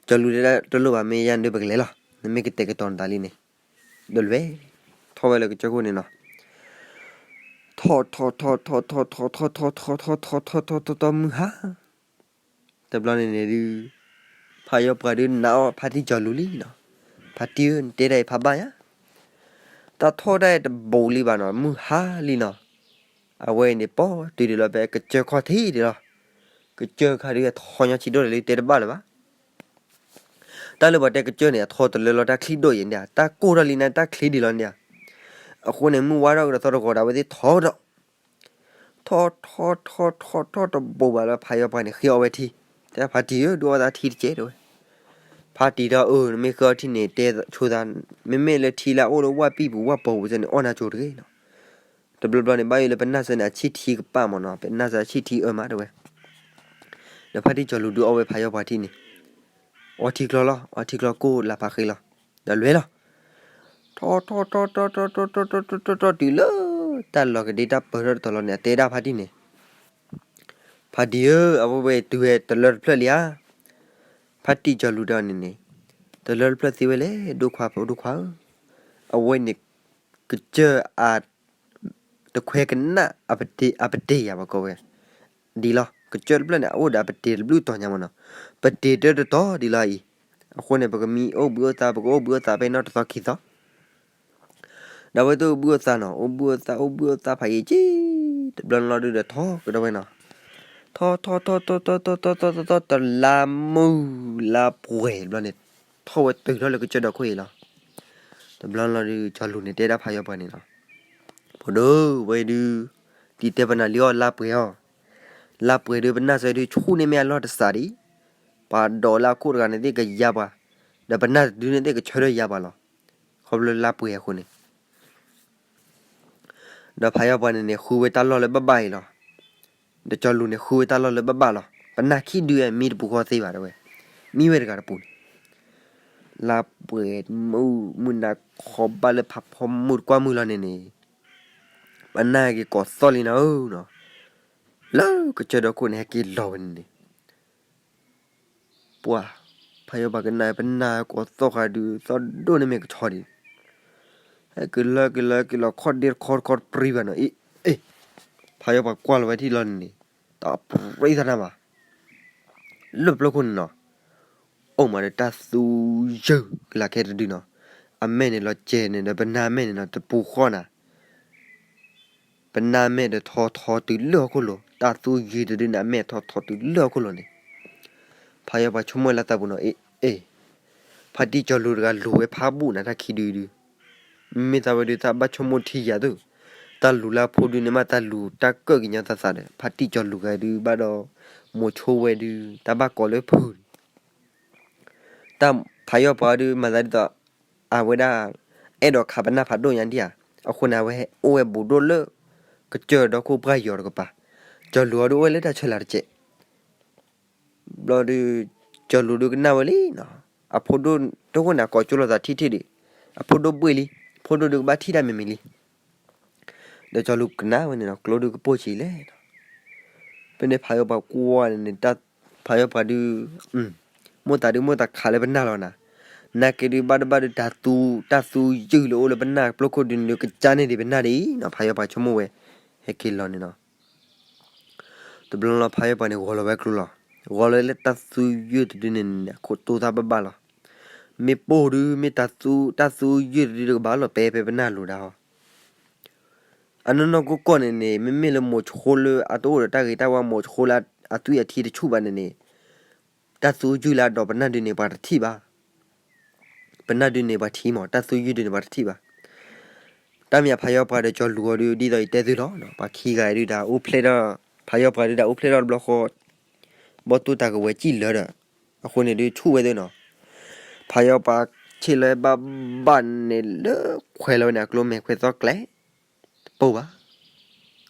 ကၠီၤလူၤတဲဒၣ်တလိၣ်ဘၣ် မ့ၢ်ယၤဒုးပကလဲၤလီၤ, နမ့ၢ်ကတဲာ်ကတီၤနသးလံန့ၣ်, ဒီးလွဲၢ် ထီၣ်ဝဲလၢကစၢၢ်ခိၣ်န့ၣ်နီၤ, ထီၣ်ထီၣ်ထီၣ်ထီၣ်ထီၣ်ထီၣ်ထီၣ်ထီၣ်ထီၣ်ထီၣ်ထီၣ်ထီၣ်ထီၣ်ထီၣ်ထီၣ်ထီၣ်ထီၣ်မုၢ်ဟါ တဘျီန့ၣ်န့ၣ်ဒုး ဖးယီၢ်ပှၤဒုးနာ်အီၤဖါတံၢ်ကၠီၤလူၤလံနီၤ, ဖါတံၢ်ဧၢ နတဲဒၣ်အံၤဖးဘၣ်ယၤ, တၢ်ထီၣ်ဒၣ်တဘူးလံဘၣ်နီၤ မုၢ်ဟါလံနီၤ, အဝဲအံၤန့ၣ် ပီၢ်တုၤဒံးလီၤ ဖဲကစၢၢ်ခီၣ်ထံးဒံးလီၤ, ကစၢၢ်ခါဒုးအထီညီဆံးဒိၣ်တၢ်လံ တဲတဘၣ်လၢၤဘၣ် တၢ်လၢပှၤတဲကစၢၢ်န့ၣ် အထီတလၢလီၤတၢ်ချံဒိၣ်ယဲၢ်န့ၣ် တၢ်ကိၢ်ထီၣ်လံန့ၣ် တၢ်ချံဒံးလီၤန့ၣ်, အဃိန့ၣ် မုၢ်ဝါထီၣ်ကဒီးသီတဂီၤဒီး အဝဲသ့ၣ်ထီၣ်ဒီး ထီၣ်ထီၣ်ထီၣ်ထီၣ်ထီၣ်တဘူးဘၣ်လၢဖးယီၢ်ပှၤန့ၣ် ဃ့အီၣ်ဝဲထံ, တဲဖါတံၢ်ဧၢ ဒုးအီၣ်သးထံတကဲးတဲဝဲ, ဖါတံၢ်ဒီးအၢ နမ့ၢ်ဃ့အီၣ်ထံန့ၣ် တဲဆိသး, မ့မ့ၢ်လၢထံလၢအအိၣ်လၢဝၣ်ပံာ်ပူၤဝၣ်ပီၤပူၤစ့ၢ်န့ၣ် အီၣ်နၤကၠိၤတဂ့ၤနီၤ တဘျီဘျီန့ၣ် ဘၣ်ယိၣ်လၢပနၢ်စၢၤန့ၣ် အဆံၣ်ထံကပၣ်မ့ၢ်နီၤ, ပနၢ်စၢၤအဆံၣ်ထံအၢမးတဲဝဲ, ဒီးဖါတံၢ်ကၠီၤလူၤဒုးအီၣ်ဝဲဖးယီၢ်ပှၤထံန့ၣ်, အီထံကျီလီၤ, အီထံကျီကိၢ်လၢ်ဖးဃ့လီၤ, ဒီးလွဲၢ်လီၤ, ထီၣ်ထီၣ်ထီၣ်ထီၣ်ထီၣ်ထီၣ်ထီၣ်ထီၣ်ထီၣ်ထီၣ်ထီၣ်တုၤလၢ တၢ်လီၤကဒ့တၢ်ပၢၢ်ထီၣ်တတီၤလီၤန့ၣ် အတဲဒၣ်ဖါတံၢ်န့ၣ်, ဖါတံၢ်ဧၢ အဝဲဝဲတုၤဝဲတလၢတဖျၢၣ်လံဧါ, ဖါတံၢ်ကၠီၤလူၤဒီးန့ၣ်န့ၣ်, တလၢတဖျၢၣ်သ့ဝဲလဲၣ် ဒိၣ်ခွါဖိဒိၣ်ခွါဧၢ, အဝဲန့ၣ် ကစၢၢ်အ တခွဲကနၣ်အပတ့ၢ်ယၤဘၣ်ကီဝဲ, ဒ်လီၤ ကစၢၢ်တဖျၢၣ်န့ၣ် အအိၣ်ဒီးအပတ့ၢ်တဘျုးတီၤညါမ့ၢ်နီၤ, ပတ့ၢ်တၢတတီၤဒ်လီၤအံၤ, အဃိန့ၣ် ပကမံအိၣ်ဘှံးအိၣ်သါ ပကအိၣ်ဘှံးအိၣ်သါဖဲနီၣ်တသီခံသီ ဒီးဝဲသ့ၣ်အိၣ်ဘှံးအိၣ်သါနီၤ, အိၣ်ဘှံးအိၣ်သါ အိၣ်ဘှံးအိၣ်သါဖးယံာ်က့, တဘျီန့ၣ်လီၤဒုးဒီးထီၣ်ကဒီးဝဲနီၤ, ထီၣ်ထီၣ်ထီၣ်ထီၣ်ထီၣ်ထီၣ်ထီၣ်ထီၣ် တလါမုၢ်လါပှဲၤတဘျီန့ၣ်, ထီၣ်ဝဲတုၤထီၣ်လၢကစၢၢ်ဒီခိၣ်အံၤလီၤ. တဘျီန့ၣ်လီၤဒုး ကၠီၤလူၤန့ၣ်တဲဒၣ်ဖးယီၢ်ပှၤန့ၣ်လီၤ, ဖိဒိၣ်ဝဲဒုး, တံၤတဲပနၢ်လံအီၤလါပှဲၤအီၤ, လါပှဲၤဒုး ပနၢ်စၢၤဒုးဆူၣ်န့ၢ်မ့ၢ်အလီၢ်တစးဒံး, ပှၤဒိးလၢအခိၣ်တဂၤန့ၣ်သ့ၣ်ကယါပှၤ, ဒီးပနၢ်တဒုန့ၣ်သ့ၣ်ကဆၢထၢၣ်ယါပှၤလီၤ. ခီဖျိလါပှဲၤအဃိန့ၣ် ဒီးဖးယီၢ်ပှၤန့ၣ်န့ၣ် ဃုဝဲတၢ်လီၢ်လၢဘၣ်ဘၣ်အံၤလီၤ. ဒီးကၠီၤလူၤန့ၣ် ဃုဝဲတၢ်လီၢ်လၢဘၣ်ဘၣ်လီၤ. ပနၢ်ခံဒု မံတပူၤဃီသ့ဘၣ်တဲဝဲ, မံဝဲတဂၤတပူၤန့ၣ်, လါပှဲၤမုၢ် မုၢ်နၤခီဘၣ်လၢဖးဖီမုၢ်တကွၢ်မုၢ်လီၤန့ၣ်န့ၣ်, ပနၢ်က့ၤကိးသီၣ်လံနၤဧၢနီၤ, လၢကစၢၢ်ဒီခိၣ်န့ၣ် ဟဲက့ၤလီၤဝဲန့ၣ်န့ၣ် ပှၤ ဖးယီၢ်ပှၤကနၣ် ပနၢ်ကိးသီၣ်ဃာ်ဒုး သီၣ်ဒိၣ်န့ၣ်မ့ၢ်ကဆီဒံး, ဟဲက့ၤလီၤက့ၤလီၤက့ၤလီၤ ခီၣ်ဒ့တခီတခီတပြံဘၣ်နီၤ, အ့ အ့ ဖးယီၢ်ပှၤကွၢ်လီၤဝဲထံၣ်လီၤန့ၣ်န့ၣ်, တပြံသးတၢ်ဘၣ်. လၢပျိခိၣ်န့ၣ်နီၤ, အိၣ်မးဒီးတၢ်သူယုၢ်ကလးခဲတဒုနီၤ, အမဲာ်န့ၣ်လီၤစဲၤန့ၣ်ဒီးပနၢ်မဲာ်န့ၣ်နီၤ တပူၤဃီနၤ, ပနၢ်မဲာ်ဒီးထီထီတုၤလၢဟီၣ်ခိၣ်လိၤ, တၢ်သူယုၢ်တဒုန့ၣ် အမဲာ်ထီထီတုၤလၢဟီၣ်ခိၣ်လိၤန့ၣ်, ဖးယီၤပှၤဆိကမိၣ်လၢသးပူၤနီၤ, အ့ အ့ ဖါတံၢ်ကၠီၤလူၤတဂၤလူၤဝဲဖးဘူၣ်နၤ တၢ်ခံဒုဒု, မ့ၢ်သးဝဲဒုး သးဘၣ်ဆိကမိၣ်ထံယၤသု, တၢ်လူၤလၢအဖိဒုန့ၣ်မး တၢ်လူၤတၢ်ကၢၣ်ကညီသးသးဒီး ဖါတံၢ်ကၠီၤလူၤဂၤဒုးဘၣ်ဒီး မိၤဆိဝဲဒုး တၢ်ဘၣ်ကိးလၢဖုး တၢ်ဖးယီၤပှၤဒုးမၤသးဒ်သိး အဝဲဒၣ် အဲၣ်ဒိးခးပနၢ်ဖးဒိၣ်ညါဒံးဧါ, အဃိန့ၣ် အဝဲအိၣ်ဝဲဘူးဒိၣ်လၢ ကစၢၢ်ဒီခိၣ်ပှၢ်ယီၤတကပၤ, ကၠီၤလူၤအီၤဒုးအိၣ်ဝဲလၢတၢ်ဆၢလၤတစဲး ဘျီဒုး ကၠီၤလူၤဒုးကနၣ်ဝဲလံနီၤ, အဖိဒိၣ်တဃိန့ၣ် အကိးကၠိလိာ်သးထံၣ်ထံၣ်ဒံး, အဖိဒိၣ်ဘှ့ၣ်လံ, ဖိဒိၣ်ဒုးကဘၣ်ထံၣ်တၢ်မံၤမံၤလံ, ဒီးကၠီၤလူၤကနၣ်ဝဲန့ၣ်နီၤ ကျိဒုးကပိၢ်ဆံးလဲၣ်နီၤ, ဖဲန့ၣ်ဖးယီၤပှၤကွၢ်န့ၣ်န့ၣ် ဖးယီၤပှၤဒုး မိၣ်သးဒုးမိၣ်သးခးလၢပနၢ်လီၤနၤ, နာ်က့ဒုးဘၣ်တဘၣ်ဒုး တၢ်သူ တၢ်သူယုၢ်လၢအိၣ်လၢပနၢ်ပျိခိၣ်ဒုးန့ၣ်ဒုး ကစၢ်န့ၢ်ဒံးပနၢ်ဒ်အံၤနီၤ, ဖးယီၤပှၤဆိကမိၣ်ဝဲ ဟဲက့ၤလီၤန့ၣ်နီၤ တဘျီလီၤဖးယီၤပှၤန့ၣ် ဂီၤလီၤဝဲကျိလီၤ, ဂီၤလီၤလၢတၢ်သူယုၢ်တဒုန့ၣ်န့ၣ် အခိၣ်တိသၣ်ဘၣ်ဘၣ်လီၤ, မ့ၢ်ပိၢ်ဒုး မ့ၢ်တၢ်သူ တၢ်သူယုၢ်တဒုတကဘၣ်လီၤ ပဲပဲပနၢ်လိၤဒၣ်ဟီ အနီၢ်နီၢ်ကီၢ်ကီၢ်န့ၣ်န့ၣ် မ့မ့ၢ်လၢမိၤဆိလၢအတအိၣ်ဒီးတၢ်ဂ့ၤတၢ်ဝါ မိၤဆိလၢအသွံၣ်အထံတဆူၣ်ဘၣ်န့ၣ်န့ၣ်, တၢ်သူယုၢ်လၢအဒိးပနၢ်ဒုန့ၣ် ပှၤတထံၣ်ဘၣ်, ပနၢ်ဒုန့ၣ်ပှၤထံၣ်မး တၢ်သူယုၢ်ဒုန့ၣ်ပှၤတထံၣ်ဘၣ်, တၢ်မ့ၢ်အဖးယီၤပှၤဒီးကၠီၤလူၤအီၤဒုး ဒ်သိးယတဲသုလီၤ, ပှၤခံဂၤဒုးဒၣ်အိၣ်ဖျဲၣ်ထီၣ်, ဖးယီၤပှၤဒုးဒၣ်အိၣ်ဖျဲၣ်ထီၣ်တဘျီဃီ ဘီၣ်သိၣ်တၢ်ကဝဲၤစံၣ်လၢာ်ဒီး, အဃိန့ၣ်ဒုးဆူၣ်ဝဲသ့နီၤ, ဖးယီၤပှၤဆ့ၣ်လီၤဘၣ်ဘၣ်န့ၣ်လၢခွဲးလီၤဝဲန့ၣ် အကျိမဲာ်ခွဲးသီၣ်ကျဲၤ, တပိၢ်ဘၣ်,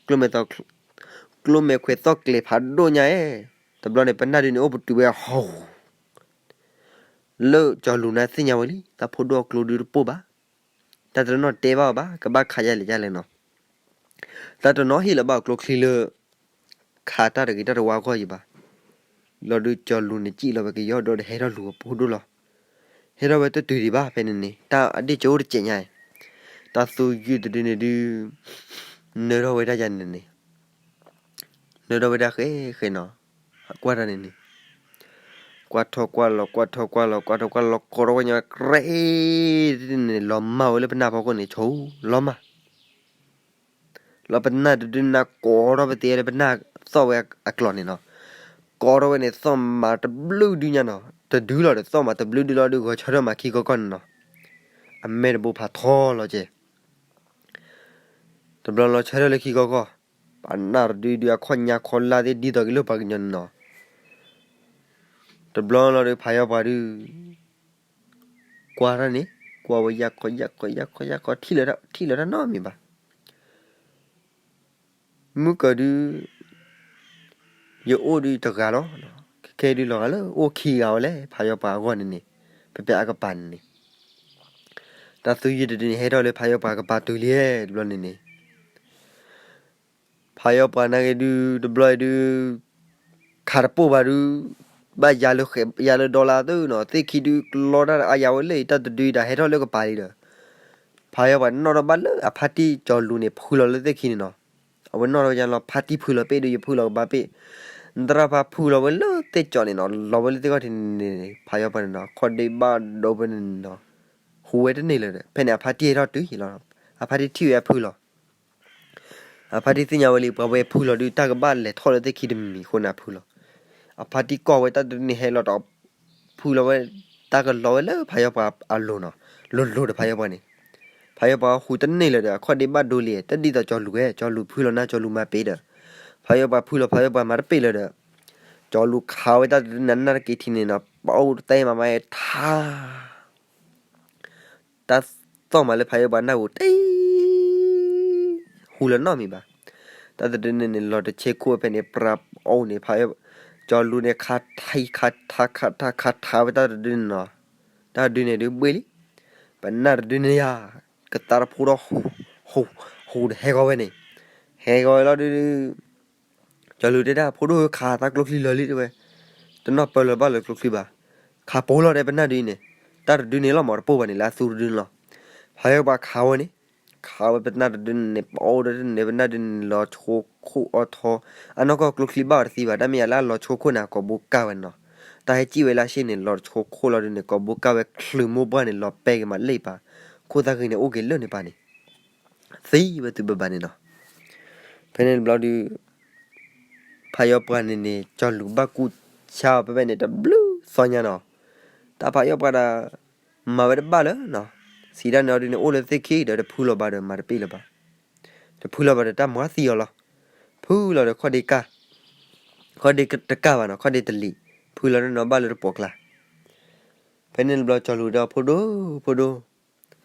ကျိမဲာ်သီၣ်, ကျိမဲာ်ခွဲးသီၣ်ကျဲၤဖးဒိၣ်ညါဧဲ, တဘျီန့ၣ် ပနၢ်ဒုန့ၣ်အိၣ်ပတုာ်ဝဲအဟီၣ် လၢကၠီၤလူၤန့ၣ်သ့ၣ်ညါဝဲလံ တၢ်ဖိဒိၣ်အကျိဒုတပိၢ်ဘၣ်, တၢ်တနီၣ်တဲဘၣ်အီၤဘၣ် ကဘၣ်ခးယၤလဲၣ်ယၤလဲၣ်နီၤ, တၢ်တနီၣ်ဟ့ၣ်လီၤဘၣ်အီၤကျိချံလၢ ခးတၢ်တဂ့ၤတၢ်တဝါအဂီၢ်ယံၤဘၣ်, လီၤဒုးကၠီၤလူၤန့ၣ်စံၣ်လီၤဝဲကယီၢ်ဒီးဟဲထီၣ်လူၤအဖိဒိၣ်လီၤ, ဟဲထီၣ်ဝဲတတုၤဒံးဘၣ်ဖဲန့ၣ်န့ၣ် တၢ်အဒ့ၣ်ကၠိအိၣ်တစဲးညါ, တၢ်သူယုၢ်တဒုန့ၣ်ဒုး နၢထီၣ်ဝဲဒၣ်ယၤန့ၣ်န့ၣ် နၢထီၣ်ဝဲဒၣ်ဃဲဃဲနီၤ, ကွၢ်တၢ်န့ၣ်န့ၣ်, ကွၢ်ထီၣ်ကွၢ်လီၤ ကွၢ်ထီၣ်ကွၢ်လီၤ ကွၢ်ထီၣ်ကွၢ်လီၤ ကိးထီၣ်ဝဲညီ ကြဲးန့ၣ် လီၤမၢ်ဝဲလၢပနၢ်ဖီခိၣ်န့ၣ် ဆိလီၤမၢ်, လီၤပနၢ်တဒုန့ၣ်ကိးထီၣ်ပသ့လၢပနၢ်သီၣ်ဝဲအကျိာ်န့ၣ်နီၤ, ကိးထီၣ်ဝဲန့ၣ် သီၣ်မးတဘျုးဒုညါနီၤ, တဒုလီၤဒီးသီၣ်မးတဘျုးဒုလီၤဒုး ဂီၤဆၢထၢၣ်မးခံခီကီၢ်န့ၣ်နီၤ, အမဲာ်တဘိဖးထီလီၤကဲ တဘျီလီၤဆၢထၢၣ်လၢခံခီကီၢ်, ပနၢ်တဒုဒုးအခီၣ်ညါခီလါသ့ၣ်ဒ်သိးက့ၤလၢပှၤကညီန့ၣ်နီၤ, တဘျီလီၤဒုးဖးယီၤပှၤဒုး, ကွၢ်တၢ်န့ၣ်, ကွၢ်ဝဲယၢ်ခီယၢ်ခီယၢ်ခီယၢ်ခီ ထံၣ်လၢၤတၢ်နီတမံၤဘၣ်, မုၢ်ကၢၤဒုး, ယအိၣ်ဒုးတဂၤလီၤ, ခဲခဲဒုးလီၤဂာ်လၢအိၣ်ခံဂၤဝဲလဲၣ် ဖးယီၤပှၤအဂီၢ်န့ၣ်န့ၣ်, ဖဲဖဲအကပၤန့ၣ်န့ၣ် တၢ်သူယုၢ်တဒုန့ၣ် ဟဲထီၣ်လၢဖးယီၤပှၤကပၤတုၤလံတဘျီန့ၣ်န့ၣ်, ဖးယီၤပှၤနာ်က့ဒုး တဘျီအံၤဒုး, ခးတပိၢ်ဘၣ်ဒုး, ဘၣ်ယၤလၢ ယၤလၢဒီလါသုနီၤ သ့ၣ်ခံဒုးကလီတၢ်အါယၤဝဲလၢအံၤ တၢ်တဒုအံၤဒၣ်ဟဲထီၣ်လၢကပၤလံဒီး, ဖးယီၤပှၤနီၣ်ထီၣ်ဘၣ်လၢအဖါတံၢ်ကၠီၤလူၤန့ၣ် ဖုလီၤလၢသ့ၣ်ခံန့ၣ်နီၤ, အဝဲနီၣ်ထီၣ်ဝဲယါလီၤ ဖါတံၢ်ဖုလီၤပ့ၢ်ဒုး ယဖုလီၤကဘၣ်ပ့ၢ်, နတရၢ်ဖါဖုလီၤဝဲလၢသ့ၣ်ကၠီၤန့ၣ်နီၤ လီၤဝဲလၢသ့ၣ်ခီၣ်ထံးန့ၣ်န့ၣ် ဖးယီၤပှၤန့ၣ်နီၤ ခီၣ်ဒ့ဘၣ်ဒိဝဲန့ၣ်နီၤ, ဟူးဝဲတန့ၢ်လၢၤဒီး ဖဲန့ၣ်အဖါတံၢ်ဟဲထီၣ်တုၤလီၤ, အဖါတံၢ်ထံၣ်ဝဲအဖုလီၤ အဖါတံၢ်သ့ၣ်ညါဝဲလံ ပှၤဝဲဖုလီၤဒုး တၢ်ကဘၣ်လဲၤထီၣ်လၢသ့ၣ်ခံတမံၤမံၤအဃိန့ၣ် အဖုလီၤ. အဖါတံၢ်ကွၢ်ဝဲတၢ်တဒုန့ၣ်ဟဲလီၤဒီး ဖုလီၤဝဲ တၢ်ကလီၤဝဲလၢဖးယီၤပှၤအလိၤနီၤ, လိၤလိၤဒီးဖးယီၤပှၤန့ၣ်, ဖးယီၤပှၤဟူးတန့ၢ်လၢၤဒီး အခီၣ်ဒ့ဘၣ်ဒိလံ တၢ်ဒ်သိးကၠီၤလူၤဝဲ ကၠီၤလူၤဖုလီၤနၢ် ကၠီၤလူၤမၤပ့ၤဒီး, ဖးယီၤပှၤဖုလီၤ ဖးယီၤပှၤမၤတပ့ၤလၢၤဒီး, ကၠီၤလူၤခးဝဲတၢ်တဒုန့ၣ် နၢ်တက့ၤထံးန့ၣ်နီၤ ပအိၣ်တတဲမၤမၤထါ တၢ်သီၣ်မးလၢဖးယီၤပှၤနၢ်ပူၤတ့ၢ်, ဟူးလီၤနီတမံၤဘၣ်. တၢ်တဒုန့ၣ်န့ၣ် လီၤတဆ့ခိၣ်ဖဲန့ၣ် ပြးအိၣ်န့ၣ် ဖးယီၤ, ကၠီၤလူၤန့ၣ် ခးထါ ခးထါ ခးထါ ခးထါဝဲတၢ်တဒုန့ၣ်နီၤ, တၢ်တဒုန့ၣ်ဒုးဘှ့ၣ်လံ, ပနၢ်တဒုန့ၣ်ယၤ, ကသါတဖိဒီးဟူး, ဟူး, ဟူးဒီးဟဲဂီၤဝဲန့ၣ်, ဟဲဂီၤဝဲလီၤဒုး ကၠီၤလူၤတဲဒၣ် ဖိဒိၣ်ဧၢ ခးသးကျိချံလၢာ်လံတဲဝဲ, တနီၣ်ပၢၢ်လၢၤဘၣ်လၢကျိချံဘၣ်, ခးပိာ်လီၤတဲပနၢ်ဒုအံၤန့ၣ်, တၢ်တဒုန့ၣ်လီၤမးတပိၢ်ဘၣ်န့ၣ် လၢအသူတဒုန့ၣ်လီၤ. ဖးယီၤပှၤခးဝဲန့ၣ်, ခးဝဲပနၢ်တဒုန့ၣ် ပအိၣ်ဒီးတန့ၣ် ပနၢ်ဒုန့ၣ်လီၤဆိခိၣ်အီထီ, အနီၢ်ကီၢ်ကျိချံဘၣ်အီၤတသံဘၣ် တၢ်မ့ၢ်ယၤလၢအလီၤဆိခိၣ်န့ၣ် အကိာ်ဘိကၢ်ဝဲန့ၣ်နီၤ, တၢ်ဟဲစံၣ်ဝဲလၢအရှ့ၣ်န့ၣ် လီၤတဆိခိၣ်လီၤဒုန့ၣ် ကိးဘိကၢ်ဝဲချုးမိၢ်ပှၢ်န့ၣ် လီၤပဲက့ၤမးလ့ၣ်ပၤ, ခိၣ်သၣ်ဂ့ၤန့ၣ် အိၣ်က့ၤလၢန့ၣ်ပၤန့ၣ် သံဝဲသုဘၣ်ဘၣ်န့ၣ်နီၤ. ဖဲန့ၣ်တဘျီဒုး ဖးယီၤပှၤန့ၣ်န့ၣ် ကၠီၤလူၤဘၣ်ကူၣ်ဆါအီၤဖဲဖဲန့ၣ် တဘျုးသီညါနီၤ. တၢ်ဖးယီၤပှၤဒီး မၤဝဲတဘၣ်လၢၤနီၤ. စံးတၢ်န့ၣ်အီၤဒုန့ၣ် အိၣ်လၢသ့ၣ်ခံဒီး တဖုလီၤဘၣ်ဒီး မၤတပ့ၢ်လၢၤဘၣ်. တဖုလီၤဘၣ်ဒီး တၢ်မၤသံအီၤလီၤ. ဖုလီၤဒီး ခီၣ်ဒ့ကၢ်, ခီၣ်ဒ့တကၢ်ဘၣ်နီၤ, ခီၣ်ဒ့တလံၤ, ဖုလီၤတနီၤဘၣ်လၢတပိာ်ကျါ. ဖဲန့ၣ်တဘျီ ကၠီၤလူၤဒီး ဖိဒိၣ်, ဖိဒိၣ်,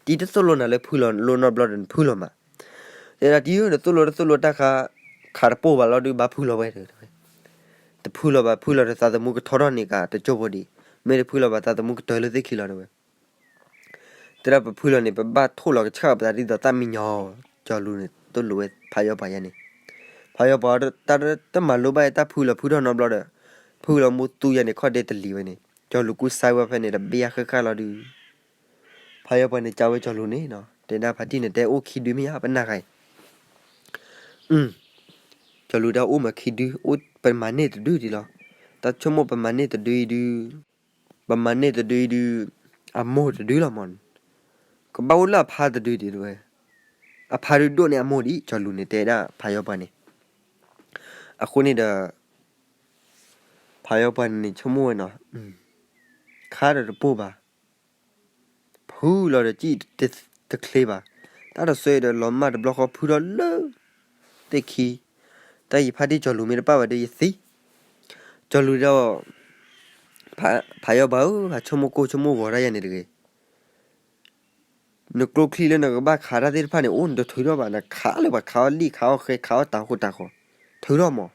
တံၤတသိၣ်လိနၤလၢဖုလီၤလိနီတဘျီဒီး နဖုလီၤမး. တဲဒၣ်တံၤဧၢ နသိၣ်လိတသိၣ်လိတၢ်ခါ, ခးတပိၢ်ဘၣ်လီၤဒုး ဘၣ်ဖုလီၤဝဲတဲဝဲ. တဖုလီၤဘၣ် ဖုလီၤဒီး သးသမူကထီထီၣ်န့ၣ်ကတကၠိဖိဒံး, မ့ၢ်တဖုလီၤဘၣ် သးသမူကတၢၢ်လၢသ့ၣ်ခံလီၤတဲဝဲ. တဲဒၣ်ပဖုလီၤန့ၣ် ပဘၣ်ထိၣ်လီၤကဆှၣ်ပသးဒ်သိးသၣ်မံညီၤ, ကၠီၤလူၤန့ၣ် သိၣ်လိဝဲဖးယီၤပှၤယါန့ၣ်. ဖးယီၤပှၤတၢ်တမၤလိဘၣ်တၢ်ဖုလီၤဖုထီၣ်နီတဘျီဒီး, ဖုလီၤမူသူယါန့ၣ် ခီၣ်ဒ့တလံၤဝဲန့ၣ်, ကၠီၤလူၤကူစါဝဲဖဲန့ၣ် တဘ့ၣ်ယါဃၣ်ဃၣ်လီၤဒုး ဖးယီၤပှၤန့ၣ် ကးဝဲကၠီၤလူၤန့ၣ်နီၤ, တဲဒၣ်ဖါတံၢ်န့ၣ် တဲအိၣ်ခံဒုမ့ၢ်ဧါ ပနၢ်ဃါအံၤ. အု ကၠီၤလူၤတဲအိၣ်မးခံဒု, အိၣ်ပမၤန့ၢ်တဒုဒံးလီၤ. တၢ်ဆိကမိၣ်ပမၤန့ၢ်တဒုအံၤဒု, ပမၤန့ၢ်တဒုအံၤဒု, အမိၢ်တဒုလီၤမး, ကဘၣ်အိၣ်လၢအဖါတဒုဒံးတဲဝဲ. အဖါဒုဒိၣ်န့ၢ်အမိၢ်ဒံး ကၠီၤလူၤန့ၣ်တဲဒၣ်ဖးယီၤပှၤန့ၣ်. အဃိန့ၣ်ဒီး ဖးယီၤပှၤန့ၣ်န့ၣ် ဆိကမိၣ်ဝဲနီၤ, ခါဒီးတပိၢ်ဘၣ်, ဖုလီၤဒီးစံၣ်တချ့ဘၣ်, တၢ်တစၢအံၤဒီးလီၤမၢ်တဘျီဃီဖုထီၣ်လၢ သ့ၣ်ခံ, တၢ်ယဖါတံၢ်ကၠီၤလူၤမ့ၢ်တပၣ်ဘၣ်ဒီးယသံ. ကၠီၤလူၤဒီး ဖးယီၤပှၤဧၢ, ဟးဆိကမိၣ်ကိၢ်ဆိကမိၣ်ဂီၤတၢ်ယါန့ၣ်တဂ့ၤ. နကျိချံလၢနကဘၣ်ခးတၢ်သ့ၣ်တဖၣ်န့ၣ် အိၣ်နတထုးထီၣ်ဘၣ်, နခးလၢပှၤခးအီၣ်လံၣ် ခးအီၣ်ဃဲ ခးအီၣ်တၤဃိတၤဃီ, ထုးထီၣ်မး.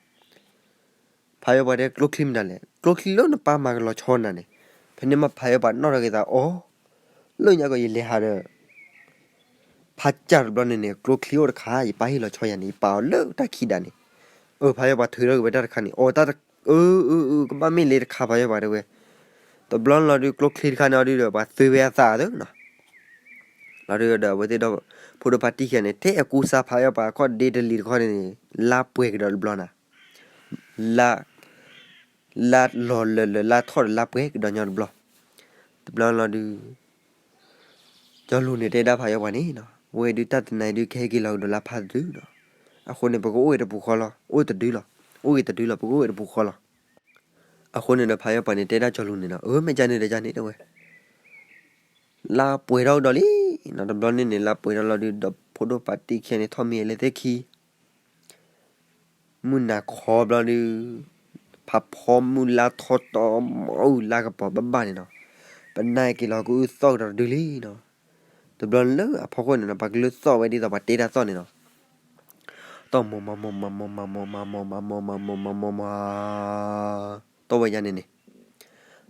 ဖးယီၤပှၤတဲကျိချံမတၤလဲၣ်, ကျိချံလၢနပၢ်မၤကလီၤဆီနၤန့ၣ်. ဖဲန့ၣ်မးဖးယီၤပှၤနီၣ်ထီၣ်က့ၤသးအီၤ, လၢညါကီးယလဲၤဟးဒီး ဖးကၢ်တဘျီန့ၣ်န့ၣ် ကျိချံအိၣ်တခါ ယပၢ်ဟ့ၣ်လီၤဆီယၤန့ၣ် ယပာ်အီၤလၢတၢ်ခံဒးန့ၣ်. အၢ ဖးယီၤပှၤထုးထီၣ်က့ၤဝဲတၢ်တခါန့ၣ် အီၤတၢ်တ အၢ အၢ အၢ ကဘၣ်မ့ၢ်လၢတခါဖးယီၤပှၤတဲဝဲ. တဘျီလီၤဒုးကျိချံတခါန့ၣ်အီၤဒုးဒီး ပှၤသုဝဲအသးသၢနီၤ. လီၤဒုးဒီးအဝဲသ့ၣ်ဒီး ဖိဒိၣ်ဖါတံၢ်ခံဂၤန့ၣ် ထဲအကူစါဖးယီၤပှၤခီၣ်ဒ့တလံၤတခီန့ၣ်န့ၣ် လါပှဲၤကဒီးတဘျီနီၤ. လါ လါလီၤလၢာ်လၢာ်လါထီၣ်ဒီးလါပှဲၤကဒီးညီတဘျီ. တဘျီလီၤဒုး ကၠီၤလူၤန့ၣ်တဲဒၣ်ဖးယီၤပှၤန့ၣ်နီၤ, ဝဲဒုးတၢ်တနၤအံၤဒုးကဟဲက့ၤလီၤကဒီးလါဖးတဒုနီၤ. အဃိန့ၣ် ပကအိၣ်ဂ့ၤတပူၤဃီလီၤ, အိၣ်တဒုလီၤ, အိၣ်ဂ့ၤတဒုလီၤ, ပကအိၣ်ဂ့ၤတပူၤဃီလီၤ. အဃိန့ၣ်ဒီးဖးယီၤပှၤန့ၣ်တဲဒၣ်ကၠီၤလူၤန့ၣ်နီၤ, အၢ မ့ၢ်ကန့ၣ်ဒီးကန့ၣ်တဲဝဲ. လါပှဲၤထီၣ်ကဒီးလံနီၤ, တဘျီန့ၣ်န့ၣ် လါပှဲၤထီၣ်လီၤဒုးဒီးဖိဒိၣ်ဖါတံၢ်ခံဂၤန့ၣ်ထီၣ်မံလၢသ့ၣ်ခံ မုၢ်နၤခီဘျီဒုး ဖးဖီမုၢ်လါထီၣ်တီမီၤအုၣ်လါကပီၤဘၣ်ဘၣ်န့ၣ်နီၤ, ပနၢ်က့ၤလီၤကအုၣ်သီၣ်ကဒီးတဒုလံနီၤ. တဘျီလၢအဖီခိၣ်န့ၣ်နီၤ ပှၤကလုၢ်သီၣ်ဝဲဒ်သိးပှၤတ့တၢ်သီၣ်န့ၣ်နီၤ, တီၢ်မိၢ်မးမိၢ်မးမိၢ်မးမိၢ်မးမိၢ်မးမိၢ်မးမိၢ်မး တီၢ်ဝဲယါန့ၣ်န့ၣ်,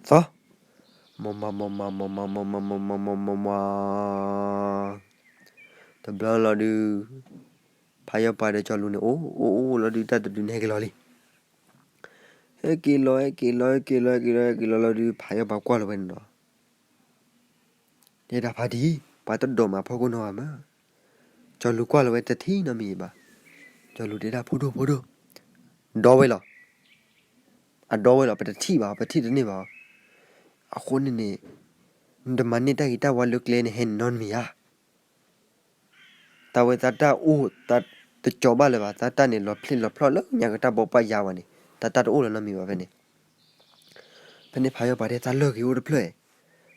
သီၣ် မိၢ်မးမိၢ်မးမိၢ်မးမိၢ်မးမိၢ်မးမိၢ်မး တဘျီလီၤဒုး ဖးယီၤပှၤဒီးကၠီၤလူၤန့ၣ် အိၣ်အိၣ်အိၣ်လီၤဒုး တၢ်တဒုန့ၣ်ဟဲက့ၤလီၤလံ. ဟဲက့ၤလီၤ ဟဲက့ၤလီၤ ဟဲက့ၤလီၤ ဟဲက့ၤလီၤ ဟဲက့ၤလီၤလီၤဒုး ဖးယီၤပှၤကွၢ်လီၤဝဲန့ၣ်နီၤ, တဲဒၣ်ဖါတံၢ် ပှၤတဒိးမးဖီခိၣ်နီတဂၤမး, ကၠီၤလူၤကွၢ်လီၤဝဲတထံၣ်နီတမံၤဘၣ်. ကၠီၤလူၤတဲဒၣ် ဖိဒိၣ် ဖိဒိၣ်, ဒီဝဲလီၤ, အဒီဝဲလီၤ ပတထံၣ်ဘၣ် ပထံၣ်တန့ၢ်ဘၣ်. အဃိန့ၣ်န့ၣ် နတမၤန့ၢ်တၢ်ဂ့ၤတၢ်ဝါလၢကျဲန့ၣ် ဟဲန့ၣ်နီတမံၤဧါ. တၢ်ဝဲသးတၢ်အိၣ် တကၠီၤဘၣ်လၢၤဘၣ်, သးတၢ်န့ၣ်လီၤဖျ့ၣ်လီၤဖျီၣ်လၢညါကတၢၢ်ဘီပှၢ်ယါဝဲန့ၣ် တၢ်တၢ်တအိၣ်လၢၤနီတမံၤဘၣ်ဖဲန့ၣ်. ဖဲန့ၣ်ဖးယီၤပှၤတဲ တၢ်လၢာ်ဂ့ၤအိၣ်တဖျၢၣ်,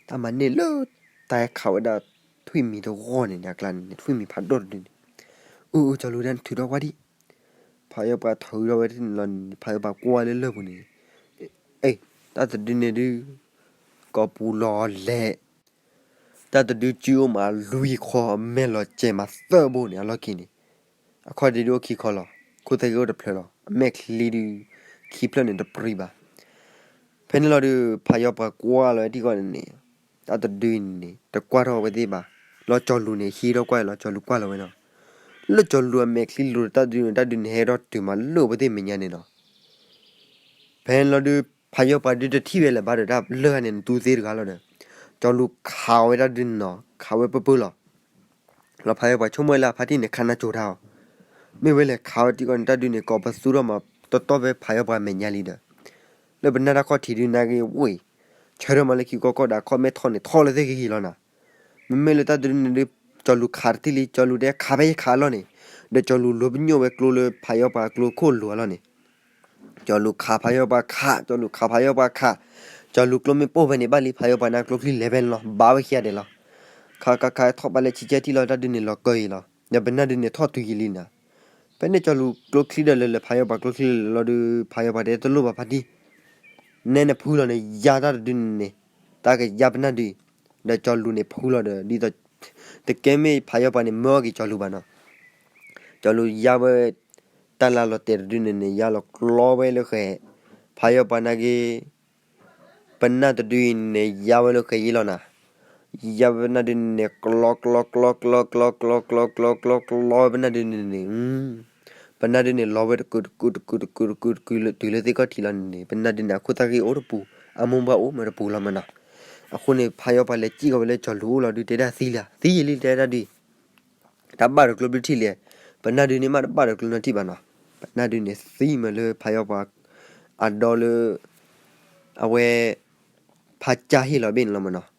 တၢ်မၤန့ၢ်လၢ တၢ်ဟဲခးဝဲဒၣ်ထွံၣ်မံၤတဂီၢ်န့ၣ် အကျါန့ၣ် ထွံၣ်မံၤဖးဒိၣ်တဒုန့ၣ်, အၢ အၢ ကၠီၤလူၤဒၣ်နထုးထီၣ်ကွၢ်ဒံး. ဖးယီၤပှၤထုးထီၣ်ဝဲတန့ၣ်လီၤန့ၣ် ဖးယီၤပှၤကွၢ်လၢလၢၢ်ပူၤန့ၣ်, အ့ တၢ်တဒုန့ၣ်ဒုး ကိးပူၤလီၤလဲၣ် တၢ်တဒုစုအိၣ်မးလွံၢ်ခီ အမဲာ်လီၤစဲးမးသၢဘိန့ၣ် အလီၢ်ခံန့ၣ်, အခီၣ်ဒ့ဒုးအိၣ်ခံခီလီၤ, ခိၣ်သၣ်ဂ့ၤအိၣ်တဖျၢၣ်လီၤ, အမဲာ်ချံဒုး ခံဖျၢၣ်န့ၣ်တပြံဘၣ်. ဖဲန့ၣ်လီၤဒုး ဖးယီၤပှၤကွၢ်လီၤဝဲထံၣ်ဃီန့ၣ်န့ၣ်, တၢ်တဒုန့ၣ် တကွၢ်ထီၣ်ဝဲသ့ၣ်ဘၣ်, လီၤကၠီၤလူၤန့ၣ် ဟံးထီၣ်ကွၢ်လီၤ ကၠီၤလူၤကွၢ်လီၤဝဲနီၤ, လၢကၠီၤလူၤအမဲာ်ချံလူၤတၢ်တဒုန့ၣ် တၢ်ဒုးန့ၣ်ဟဲထီၣ်တုၤမးလၢအဝဲသ့ၣ်မဲာ်ညါန့ၣ်နီၤ. ဖဲန့ၣ်လီၤဒုး ဖးယီၤပှၤဒုးတထံၣ်ဝဲလၢၤဘၣ်ဒီးတၢ်လၢာ်န့ၣ် နတူၢ်သ့တဂၤလီၤဒီး, ကၠီၤလူၤခးဝဲတၢ်ဒုးန့ၣ်နီၤ ခးဝဲပၢၢ်ပၢၢ်လီၤ. လီၤဖးယီၤပှၤဆိကမိၣ်ဝဲလၢအဖါတံၢ်န့ၣ် ခးနၢ်ကၠိၤတၢ်အီၤ, မ့ၢ်ဝဲလဲၣ်ခးဝဲတံၢ်ဃီန့ၣ် တၢ်ဒုးန့ၣ် ကိးပသူထီၣ်မး တီတီဖဲဖးယီၤပှၤမဲာ်ညါလံဒီး, လၢပနၢ်တၢ်ခီၣ်ထံးဒုန့ၣ်ဂ့ၤဝဲ, ဆၢထၢၣ်မးလၢခံကီၢ်ကီၢ်ဒီး ခီၣ်မဲထီၣ်န့ၣ် ထီၣ်လၢသ့ၣ်ဂ့ၤဂ့ၤလီၤနၤ. မ့မ့ၢ်လၢတၢ်တဒုန့ၣ်ဒုး ကၠီၤလူၤခးတထံၣ်လံ, ကၠီၤလူၤတဲခးဖဲယခးအလီၢ်န့ၣ်, ဒီးကၠီၤလူၤလိပညိၣ်ဝဲကျိလၢဖးယီၢ်ပှၤကျိခိၣ်လိၤအလီၢ်န့ၣ်, ကၠီၤလူၤခးဖးယီၢ်ပှၤခး, ကၠီၤလူၤခးဖးယီၢ်ပှၤခး, ကၠီၤလူၤကျိမ့ၢ်ပိၢ်ဖဲန့ၣ် ဘၣ်လံဖးယီၢ်ပှၤန့ၣ် ကျိချံလဲၤဖဲန့ၣ်လီၤ, ဘၣ်ဝဲခံဂၤဒဲးလီၤ. ခးခးခးထီၣ်ပာ်လၢဆံကဲထံၣ်လီၤ တၢ်ဒုန့ၣ်လီၤကၢအံၤလီၤ. ဒီးပနၢ်ဒုန့ၣ်ထီၣ်တုၤယံၤလံနၤ. ဖဲန့ၣ်ကၠီၤလူၤကျိချံဒီးလၢလၢဖးယီၢ်ပှၤကျိချံလၢလၢလီၤဒုး ဖးယီၢ်ပှၤတဲတလိၣ်ဘၣ်ဖါတံၢ်, နဲနဖုလီၤန့ၣ် ယါတၢ်တဒုန့ၣ်န့ၣ်, တၢ်ကယါပနၢ်ဒုအံၤ, ဒီးကၠီၤလူၤန့ၣ်ဖုလီၤဒီး ဒ်သိး တကဲမ့ၢ်ဖးယီၢ်ပှၤန့ၣ် မၢအီၣ်က့ၤကၠီၤလူၤဘၣ်နီၤ. ကၠီၤလူၤယါဝဲ တၢ်လၢလီၤတဲာ်တဒုန့ၣ်န့ၣ် ယါလီၤကျီဝဲလၢဃဲၤ, ဖးယီၢ်ပှၤနာ်က့ ပနၢ်တဒုအံၤန့ၣ် ယါဝဲလၢဃဲၤယံၤလီၤနၤ. ယါဝဲပနၢ်ဒုန့ၣ်န့ၣ် ကျီကျီကျီကျီကျီကျီကျီကျီကျီကျီကျီဝဲပနၢ်ဒုန့ၣ်န့ၣ်, ပနၢ်ဒုန့ၣ်လီၤဝဲတကုာ်တကုာ်တကုာ်တကုာ်တကုာ်တကုာ်လၢတုၤလၢသ့ၣ်ခီၣ်ထံးလီၤန့ၣ်န့ၣ် ပနၢ်ဒုန့ၣ် အခိၣ်သၣ်ဂ့ၢ်အိၣ်တပူၤ, အမိၢ်ပှၢ်အိၣ်မးတပူၤလီၤမးနီၤ. အဃိန့ၣ် ဖးယီၢ်ပှၤလဲၤစံၣ်ကီးဝဲလၢကၠီၤလူၤအိၣ်လီၤဒုး တဲဒၣ်သံလံ, သံယံၤလံ တဲဒၣ်ဒုး တၢ်ဘၣ်တကျိဘျုးထံၣ်လံ, ပနၢ်ဒုန့ၣ်မ့ၢ်တဘၣ်တကျိနီထံၣ်ဘၣ်နီၤ. ပနၢ်ဒုန့ၣ်သံမးလၢဖးယီၢ်ပှၤ အဒီလၢ အဝဲ ဖးကၢ်ဟ့ၣ်လီၤဘ့ၣ်န့ၣ်လီၤမးနီၤ.